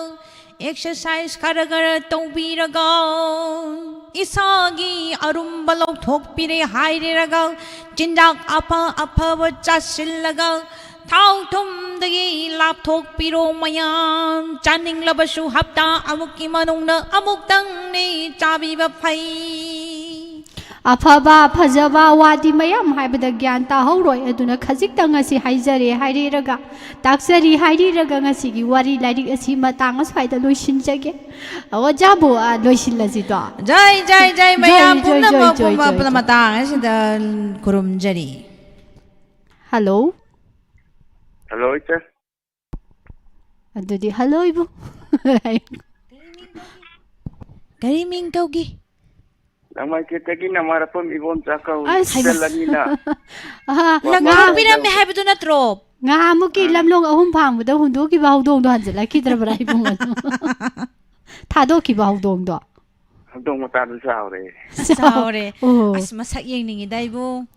ꯑꯦꯛꯁꯔꯁꯥꯏꯁ ꯈꯔ ꯈꯔ ꯇꯧꯕꯤꯔꯒ, ꯏꯁꯥꯒꯤ ꯑꯔꯨꯝꯕ ꯂꯧꯊꯣꯛꯄꯤꯔꯦ ꯍꯥꯏꯔꯦꯔꯒ, ꯆꯤꯟꯖꯥꯛ ꯑꯐ ꯑꯐꯕ ꯆꯥꯁꯤꯜꯂꯒ, ꯊꯥꯎ ꯊꯨꯝꯗꯒꯤ ꯂꯥꯞꯊꯣꯛꯄꯤꯔꯣ ꯃꯌꯥꯝ꯫ ꯆꯥꯅꯤꯡꯂꯕꯁꯨ ꯍꯞꯇꯥ ꯑꯃꯨꯛꯀꯤ ꯃꯅꯨꯡꯗ ꯑꯃꯨꯛꯇꯪꯅꯤ ꯆꯥꯕꯤꯕ ꯐꯩ꯫ ꯑꯐꯕ, ꯐꯖꯕ ꯋꯥꯗꯤ ꯃꯌꯥꯝ ꯍꯥꯏꯕꯗ ꯒ꯭ꯌꯥꯟ ꯇꯥꯍꯧꯔꯣꯏ, ꯑꯗꯨꯅ ꯈꯖꯤꯛꯇꯪ ꯑꯁꯤ ꯍꯥꯏꯖꯔꯦ ꯍꯥꯏꯔꯤꯔꯒ, ꯇꯥꯛꯆꯔꯤ ꯍꯥꯏꯔꯤꯔꯒ ꯉꯁꯤꯒꯤ ꯋꯥꯔꯤ ꯂꯥꯏꯔꯤꯛ ꯑꯁꯤ ꯃꯇꯥꯡ ꯑꯁ꯭ꯋꯥꯏꯗ ꯂꯣꯏꯁꯤꯟꯖꯒꯦ꯫ ꯑꯣꯖꯥꯕꯨ, ꯑ, ꯂꯣꯏꯁꯤꯜꯂꯁꯤꯗꯣ꯫ ꯖꯥꯏ, ꯖꯥꯏ, ꯖꯥꯏ, ꯃꯌꯥꯝ ꯖꯥꯏ, ꯖꯥꯏ, ꯄꯨꯝꯅꯃꯛꯄꯨ ꯖꯥꯏ, ꯖꯥꯏ, ꯖꯥꯏ꯫ ꯃꯇꯥꯡ ꯑꯁꯤꯗ ꯈꯨꯔꯨꯝꯖꯔꯤ꯫ ꯍꯜꯂꯣ꯫ ꯍꯜꯂꯣ, ꯏꯆꯦ꯫ ꯑꯗꯨꯗꯤ ꯍꯜꯂꯣ, ꯏꯕꯨꯡ꯫ ꯀꯔꯤ ꯃꯤꯡ ꯀꯧꯒꯤ? ꯂꯪꯃꯥꯏꯊꯦꯠꯇꯒꯤ ꯅꯃꯥꯔꯄꯝ ꯏꯕꯣꯝꯆꯥ ꯀꯧꯏ꯫ ꯑꯁ꯫ ꯏꯆꯜ ꯑꯅꯤꯅ ꯑꯍꯥ, ꯋꯥ-, ꯂꯪ ꯉꯥ-, ꯊꯣꯛꯄꯤꯔꯝꯃꯦ ꯍꯥꯏꯕꯗꯨ ꯅꯠꯇ꯭ꯔꯣ? ꯉꯍꯥꯃꯨꯛꯀꯤ ꯑꯥ꯫ ꯂꯝꯂꯣꯡ ꯑꯍꯨꯝ ꯐꯥꯡꯕꯗ ꯍꯨꯟꯗꯣꯛꯈꯤꯕ ꯍꯧꯗꯣꯡꯗꯣ ꯍꯟꯖꯤꯜꯂꯛꯈꯤꯗ꯭ꯔꯕ꯭ꯔꯥ, ꯏꯕꯨꯡꯉꯣ? ꯊꯥꯗꯣꯛꯈꯤꯕ ꯍꯧꯗꯣꯡꯗꯣ꯫ ꯍꯧꯗꯣꯡ ꯃꯆꯥꯗꯨ ꯆꯥꯎꯔꯦ꯫ ꯆꯥꯎꯔꯦ꯫ ꯑꯣ꯫ ꯑꯁ, ꯃꯁꯛ ꯌꯦꯡꯅꯤꯡꯉꯤꯗ, ꯏꯕꯨꯡ꯫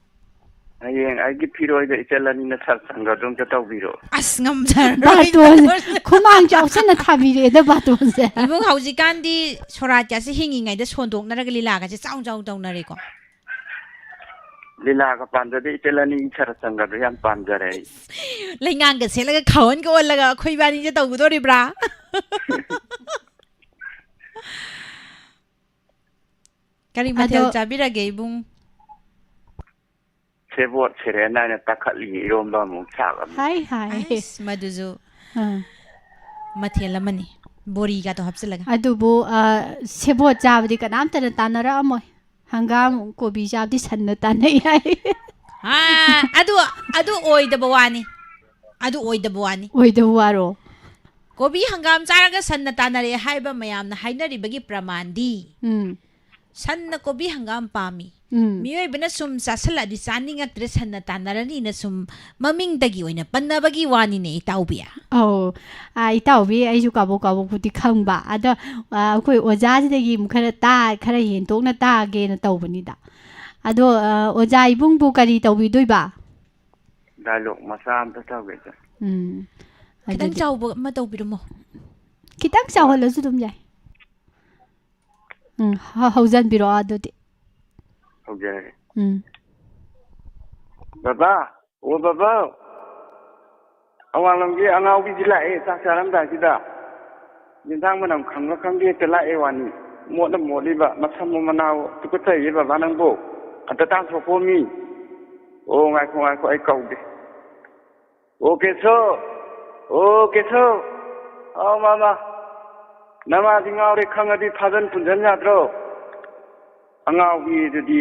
ꯍꯌꯦꯡ ꯑꯩꯒꯤ ꯐꯤꯔꯣꯏꯗ ꯏꯆꯜ ꯑꯅꯤꯅ ꯁꯔ ꯁꯪꯒꯗꯣ ꯑꯝꯇ ꯇꯧꯕꯤꯔꯣ꯫ ꯑꯁ, ꯉꯝꯖꯔꯔꯣꯏ꯫ ꯕꯥꯔꯇꯣꯟ ꯈꯨꯃꯥꯡ ꯆꯥꯎꯁꯟꯅ ꯊꯥꯕꯤꯔꯛꯑꯦꯗ ꯕꯥꯔꯇꯣꯟꯁꯦ꯫ ꯏꯕꯨꯡ, ꯍꯧꯖꯤꯛꯀꯥꯟꯗꯤ ꯁꯣꯔꯥꯠꯀꯁꯦ ꯍꯤꯡꯉꯤꯉꯩꯗ ꯁꯣꯟꯗꯣꯛꯅꯔꯒ ꯂꯤꯂꯥꯒꯁꯦ ꯆꯥꯎ ꯆꯥꯎ ꯇꯧꯅꯔꯦꯀꯣ꯫ ꯂꯤꯂꯥꯒ ꯄꯥꯝꯖꯗꯦ, ꯏꯆꯜ ꯑꯅꯤ ꯁꯔ ꯁꯪꯒꯗꯣ ꯌꯥꯝ ꯄꯥꯝꯖꯔꯦ ꯑꯩ꯫ ꯂꯩꯉꯥꯡꯒ ꯁꯦꯠꯂꯒ ꯈꯥꯎꯍꯟꯒ ꯑꯣꯜꯂꯒ ꯑꯩꯈꯣꯏ ꯏꯕꯥꯅꯤꯁꯦ ꯇꯧꯒꯗꯣꯔꯤꯕ꯭ꯔꯥ? ꯀꯔꯤ ꯃꯊꯦꯜ ꯑꯗꯣ ꯆꯥꯕꯤꯔꯒꯦ, ꯏꯕꯨꯡ? ꯁꯦꯕꯣꯠ ꯁꯦꯔꯦꯟ ꯍꯥꯏꯅ ꯇꯛꯈꯠꯂꯤ, ꯏꯔꯣꯝꯕ ꯑꯃꯨꯛ ꯁꯥꯕ ꯑꯃꯨꯛ꯫ ꯍꯥꯏ, ꯍꯥꯏ꯫ ꯑꯩꯁ, ꯃꯗꯨꯁꯨ꯫ ꯑꯥ꯫ ꯃꯊꯦꯜ ꯑꯃꯅꯤ, ꯕꯣꯔꯤꯒꯗꯣ ꯍꯥꯞꯆꯤꯜꯂꯒ꯫ ꯑꯗꯨꯕꯨ, ꯑ, ꯁꯦꯕꯣꯠ ꯆꯥꯕꯗꯤ ꯀꯅꯥꯝꯇꯅ ꯇꯥꯟꯅꯔꯛꯑꯝꯃꯣꯏ꯫ ꯍꯪꯒꯥꯝ, ꯀꯣꯕꯤ ꯆꯥꯕꯗꯤ ꯁꯟꯅ ꯇꯥꯟꯅꯩ ꯍꯥꯏ꯫ ꯑꯥ, ꯑꯗꯨ, ꯑꯗꯨ ꯑꯣꯏꯗꯕ ꯋꯥꯅꯤ꯫ ꯑꯗꯨ ꯑꯣꯏꯗꯕ ꯋꯥꯅꯤ꯫ ꯑꯣꯏꯗꯕ ꯋꯥꯔꯣ? ꯀꯣꯕꯤ ꯍꯪꯒꯥꯝ ꯆꯥꯔꯒ ꯁꯟꯅ ꯇꯥꯟꯅꯔꯛꯑꯦ ꯍꯥꯏꯕ ꯃꯌꯥꯝꯅ ꯍꯥꯏꯅꯔꯤꯕꯒꯤ ꯄ꯭ꯔꯃꯥꯟꯗꯤ, ꯎꯝ꯫ ꯁꯟꯅ ꯀꯣꯕꯤ ꯍꯪꯒꯥꯝ ꯄꯥꯝꯃꯤ꯫ ꯎꯝ꯫ ꯃꯤꯑꯣꯏꯕꯅ ꯁꯨꯝ ꯆꯥꯁꯤꯜꯂꯛꯑꯗꯤ ꯆꯥꯅꯤꯡꯉꯛꯇ꯭ꯔꯦ, ꯁꯟꯅ ꯇꯥꯟꯅꯔꯅꯤꯅ ꯁꯨꯝ ꯃꯃꯤꯡꯗꯒꯤ ꯑꯣꯏꯅ ꯄꯟꯅꯕꯒꯤ ꯋꯥꯅꯤꯅꯦ, ꯏꯇꯥꯎꯕꯤ꯫ ꯑꯧ, ꯑꯥ, ꯏꯇꯥꯎꯕꯤ, ꯑꯩꯁꯨ ꯀꯥꯕꯣꯛ ꯀꯥꯕꯣꯛꯄꯨꯗꯤ ꯈꯪꯕ꯫ ꯑꯗꯣ, ꯑꯥ, ꯑꯩꯈꯣꯏ ꯑꯣꯖꯥꯁꯤꯗꯒꯤ ꯑꯃꯨꯛ ꯈꯔ ꯇꯥ-, ꯈꯔ ꯍꯦꯟꯗꯣꯛꯅ ꯇꯥꯒꯦꯅ ꯇꯧꯕꯅꯤꯗ꯫ ꯑꯗꯣ, ꯑꯥ, ꯑꯣꯖꯥ ꯏꯕꯨꯡꯕꯨ ꯀꯔꯤ ꯇꯧꯕꯤꯗꯣꯏꯕ? ꯗꯥꯏꯂꯣꯛ ꯃꯆꯥ ꯑꯝꯇ ꯇꯧꯒꯦ, ꯏꯆꯦ꯫ ꯎꯝ꯫ ꯈꯤꯇꯪ ꯑꯗꯨꯗꯤ ꯆꯥꯎꯕ ꯑꯃ ꯇꯧꯕꯤꯔꯝꯃꯣ꯫ ꯈꯤꯇꯪ ꯆꯥꯎꯍꯜꯂꯁꯨ ꯑꯗꯨꯝ ꯌꯥꯏ꯫ ꯎꯝ, ꯍ-, ꯍꯧꯖꯟꯕꯤꯔꯛꯑꯣ ꯑꯗꯨꯗꯤ꯫ ꯍꯧꯖꯔꯒꯦ꯫ ꯎꯝ꯫ ꯕꯕꯥ, ꯑꯣ ꯕꯕꯥ, ꯑꯋꯥꯡꯂꯝꯒꯤ ꯑꯉꯥꯎꯕꯤꯁꯤ ꯂꯥꯛꯑꯦ ꯆꯥꯛ ꯆꯥꯔꯝꯗꯥꯏꯁꯤꯗ꯫ ꯌꯦꯟꯁꯥꯡ ꯃꯅꯝ ꯈꯪꯕ ꯈꯪꯗꯦ ꯍꯦꯛꯇ ꯂꯥꯛꯑꯦ ꯋꯥꯅꯤ꯫ ꯃꯣꯠꯅ ꯃꯣꯠꯂꯤꯕ, ꯃꯁꯝ ꯃꯅꯥꯎ ꯇꯨꯀꯠꯆꯩꯌꯦ ꯕꯕꯥ ꯅꯪꯕꯣ꯫ ꯑꯝꯇ ꯇꯥꯟꯊꯣꯛꯈꯣꯃꯤ꯫ ꯑꯣ, ꯉꯥꯏꯈꯣ, ꯉꯥꯏꯈꯣ, ꯑꯩ ꯀꯧꯒꯦ꯫ ꯑꯣ ꯀꯦꯁꯣ, ꯑꯣ ꯀꯦꯁꯣ, ꯑꯥꯎ ꯃꯥꯃ, ꯅꯃꯥꯗꯤ ꯉꯥꯎꯔꯦ ꯈꯪꯉꯗꯤ ꯐꯥꯖꯟ ꯄꯨꯟꯖꯟ ꯌꯥꯗ꯭ꯔꯣ? ꯑꯉꯥꯎꯕꯤꯗꯨꯗꯤ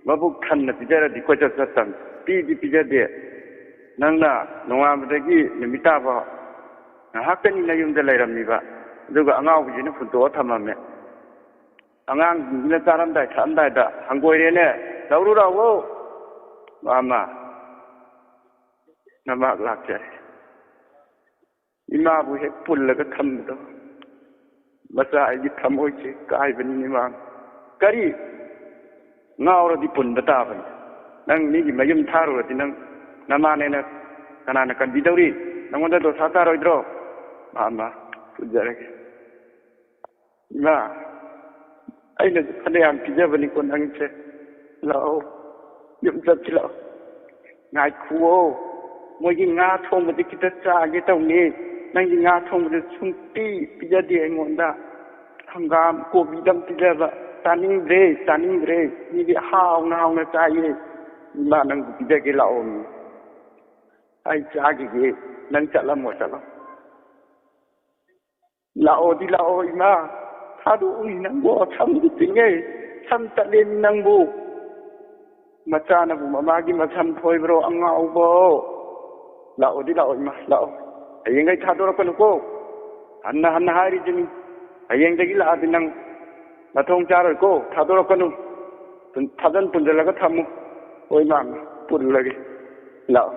ꯃꯕꯨꯛ ꯊꯟꯅ ꯄꯤꯖꯔꯗꯤ ꯀꯣꯏꯆꯠ ꯆꯠꯇꯕꯅꯤ꯫ ꯄꯤꯗꯤ ꯄꯤꯖꯗꯦ꯫ ꯅꯪꯅ ꯅꯣꯡꯉꯥꯟꯕꯗꯒꯤ ꯅꯨꯃꯤꯠ ꯇꯥꯕ ꯉꯥꯏꯍꯥꯛꯇꯅꯤ ꯅꯌꯨꯝꯗ ꯂꯩꯔꯝꯃꯤꯕ, ꯑꯗꯨꯒ ꯑꯉꯥꯎꯕꯤꯁꯤꯅ ꯍꯨꯟꯇꯣꯛꯑ ꯊꯝꯃꯝꯃꯦ꯫ ꯑꯉꯥꯡꯁꯤꯡꯁꯤꯅ ꯆꯥꯔꯝꯗꯥꯏ ꯊꯛꯑꯝꯗꯥꯏꯗ ꯍꯪꯒꯣꯏꯔꯦꯅꯦ, ꯂꯧꯔꯨ ꯂꯥꯛꯑꯣ꯫ ꯃꯥꯃ, ꯅꯃꯥ ꯂꯥꯛꯆꯔꯦ꯫ ꯏꯃꯥꯕꯨ ꯍꯦꯛ ꯄꯨꯜꯂꯒ ꯊꯝꯕꯗꯣ, ꯃꯆꯥ ꯑꯩꯒꯤ ꯊꯃꯣꯏꯁꯦ ꯀꯥꯏꯕꯅꯤꯅꯦ, ꯏꯃꯥ꯫ ꯀꯔꯤ? ꯉꯥꯎꯔꯗꯤ ꯄꯨꯟꯕ ꯇꯥꯕꯅꯤ꯫ ꯅꯪ ꯃꯤꯒꯤ ꯃꯌꯨꯝ ꯊꯥꯔꯨꯔꯗꯤ ꯅꯪ ꯅꯃꯥꯅꯦꯅ ꯀꯅꯥꯅ ꯀꯟꯕꯤꯗꯧꯔꯤ? ꯅꯪꯉꯣꯟꯗ ꯗꯣꯁꯥ ꯇꯥꯔꯣꯏꯗ꯭ꯔꯣ? ꯃꯥ, ꯃꯥ, ꯄꯨꯖꯔꯒꯦ꯫ ꯏꯃꯥ, ꯑꯩꯅꯁꯨ ꯐꯅꯌꯥꯝ ꯄꯤꯖꯕꯅꯤꯀꯣ ꯅꯪꯁꯦ꯫ ꯂꯥꯛꯑꯣ, ꯌꯨꯝ ꯆꯠꯁꯤ ꯂꯥꯛꯑꯣ꯫ ꯉꯥꯏꯈꯨꯑꯣ, ꯃꯣꯏꯒꯤ ꯉꯥ ꯊꯣꯡꯕꯗꯤ ꯈꯤꯇ ꯆꯥꯒꯦ ꯇꯧꯅꯤ꯫ ꯅꯪꯒꯤ ꯉꯥ ꯊꯣꯡꯕꯗꯨ ꯁꯨꯡꯄꯤ ꯄꯤꯖꯗꯦ ꯑꯩꯉꯣꯟꯗ꯫ ꯍꯪꯒꯥꯝ, ꯀꯣꯕꯤꯗꯪ ꯄꯤꯖꯕ꯫ ꯆꯥꯅꯤꯡꯗ꯭ꯔꯦ, ꯆꯥꯅꯤꯡꯗ꯭ꯔꯦ꯫ ꯃꯤꯗꯤ ꯍꯥꯎꯅ ꯍꯥꯎꯅ ꯆꯥꯏꯌꯦ꯫ ꯏꯃꯥ, ꯅꯪꯕꯨ ꯄꯤꯖꯒꯦ ꯂꯥꯛꯑꯣꯃꯤ꯫ ꯑꯩ ꯆꯥꯈꯤꯒꯦ, ꯅꯪ ꯆꯠꯂꯝꯃꯣ, ꯆꯠꯂꯣ꯫ ꯂꯥꯛꯑꯣꯗꯤ ꯂꯥꯛꯑꯣ ꯏꯃꯥ, ꯊꯥꯗꯣꯛꯎꯅꯤ ꯅꯪꯕꯨ, ꯁꯝꯗꯤ ꯇꯤꯡꯉꯦ, ꯁꯝ ꯇꯠꯂꯦꯅꯤ ꯅꯪꯕꯨ꯫ ꯃꯆꯥꯅꯕꯨ ꯃꯃꯥꯒꯤ ꯃꯁꯝ ꯐꯣꯏꯕ꯭ꯔꯣ ꯑꯉꯥꯎꯕꯣ? ꯂꯥꯛꯑꯣꯗꯤ ꯂꯥꯛꯑꯣ ꯏꯃꯥ, ꯂꯥꯛꯑꯣ꯫ ꯍꯌꯦꯡꯈꯩ ꯊꯥꯗꯣꯔꯛꯀꯅꯨꯀꯣ꯫ ꯍꯟꯅ ꯍꯟꯅ ꯍꯥꯏꯔꯤꯁꯤꯅꯤ, ꯍꯌꯦꯡꯗꯒꯤ ꯂꯥꯛꯑꯗꯤ ꯅꯪ ꯅꯊꯣꯡ ꯆꯥꯔꯣꯏꯀꯣ, ꯊꯥꯗꯣꯔꯛꯀꯅꯨ꯫ ꯊꯥꯖꯟ ꯄꯨꯟꯁꯤꯜꯂꯒ ꯊꯝꯃꯨ꯫ ꯍꯣꯏ ꯏꯃꯥ, ꯄꯨꯜꯂꯒꯦ꯫ ꯂꯥꯛꯑꯣ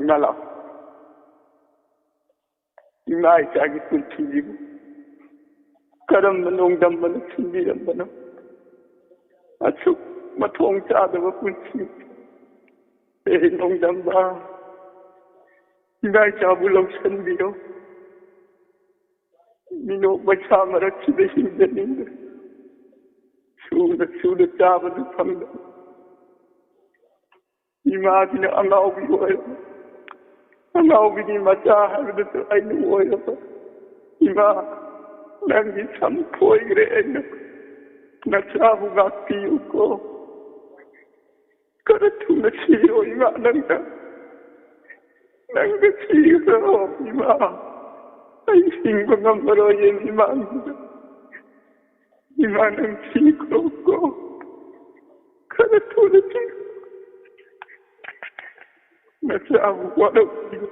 ꯏꯃꯥ, ꯂꯥꯛꯑꯣ꯫ ꯏꯃꯥ ꯏꯆꯥꯒꯤ ꯄꯨꯟꯁꯤꯁꯤꯕꯨ ꯀꯔꯝꯕ ꯅꯣꯡꯗꯝꯕꯅ ꯁꯤꯟꯕꯤꯔꯝꯕꯅꯣ? ꯑꯁꯨꯛ ꯃꯊꯣꯡ ꯆꯥꯗꯕ ꯄꯨꯟꯁꯤ꯫ ꯍꯦ ꯅꯣꯡꯗꯝꯕ, ꯏꯃꯥ ꯏꯆꯥꯕꯨ ꯂꯧꯁꯤꯟꯕꯤꯔꯣ꯫ ꯃꯤꯅꯣꯛ ꯃꯩꯁꯥ ꯃꯔꯛꯁꯤꯗ ꯍꯤꯡꯖꯅꯤꯡꯗ꯭ꯔꯦ꯫ ꯁꯨꯅ ꯁꯨꯅ ꯆꯥꯕꯁꯨ ꯐꯪꯗꯕ꯫ ꯏꯃꯥꯁꯤꯅ ꯑꯉꯥꯎꯕꯤ ꯑꯣꯏꯔꯕ꯫ ꯑꯉꯥꯎꯕꯤꯒꯤ ꯃꯆꯥ ꯍꯥꯏꯕꯗꯨꯁꯨ ꯑꯩꯅ ꯑꯣꯏꯔꯕ꯫ ꯏꯃꯥ, ꯅꯪꯒꯤ ꯁꯝ ꯈꯣꯏꯈ꯭ꯔꯦ, ꯑꯩꯅ ꯅꯆꯥꯕꯨ ꯉꯥꯛꯄꯤꯌꯨꯀꯣ꯫ ꯈꯔ ꯊꯨꯅ ꯁꯤꯔꯣ ꯏꯃꯥ, ꯅꯪꯅ, ꯅꯪꯅ ꯁꯤꯈ꯭ꯔꯣ ꯏꯃꯥ꯫ ꯑꯩ ꯍꯤꯡꯕ ꯉꯝꯃꯔꯣꯏꯌꯦ ꯏꯃꯥ꯫ ꯏꯃꯥ, ꯅꯪ ꯁꯤꯈ꯭ꯔꯣꯀꯣ꯫ ꯈꯔ ꯊꯨꯅ ꯁꯤꯈ꯭ꯔꯣ꯫ ꯅꯆꯥꯕꯨ ꯋꯥꯔꯧꯕꯤꯌꯨ꯫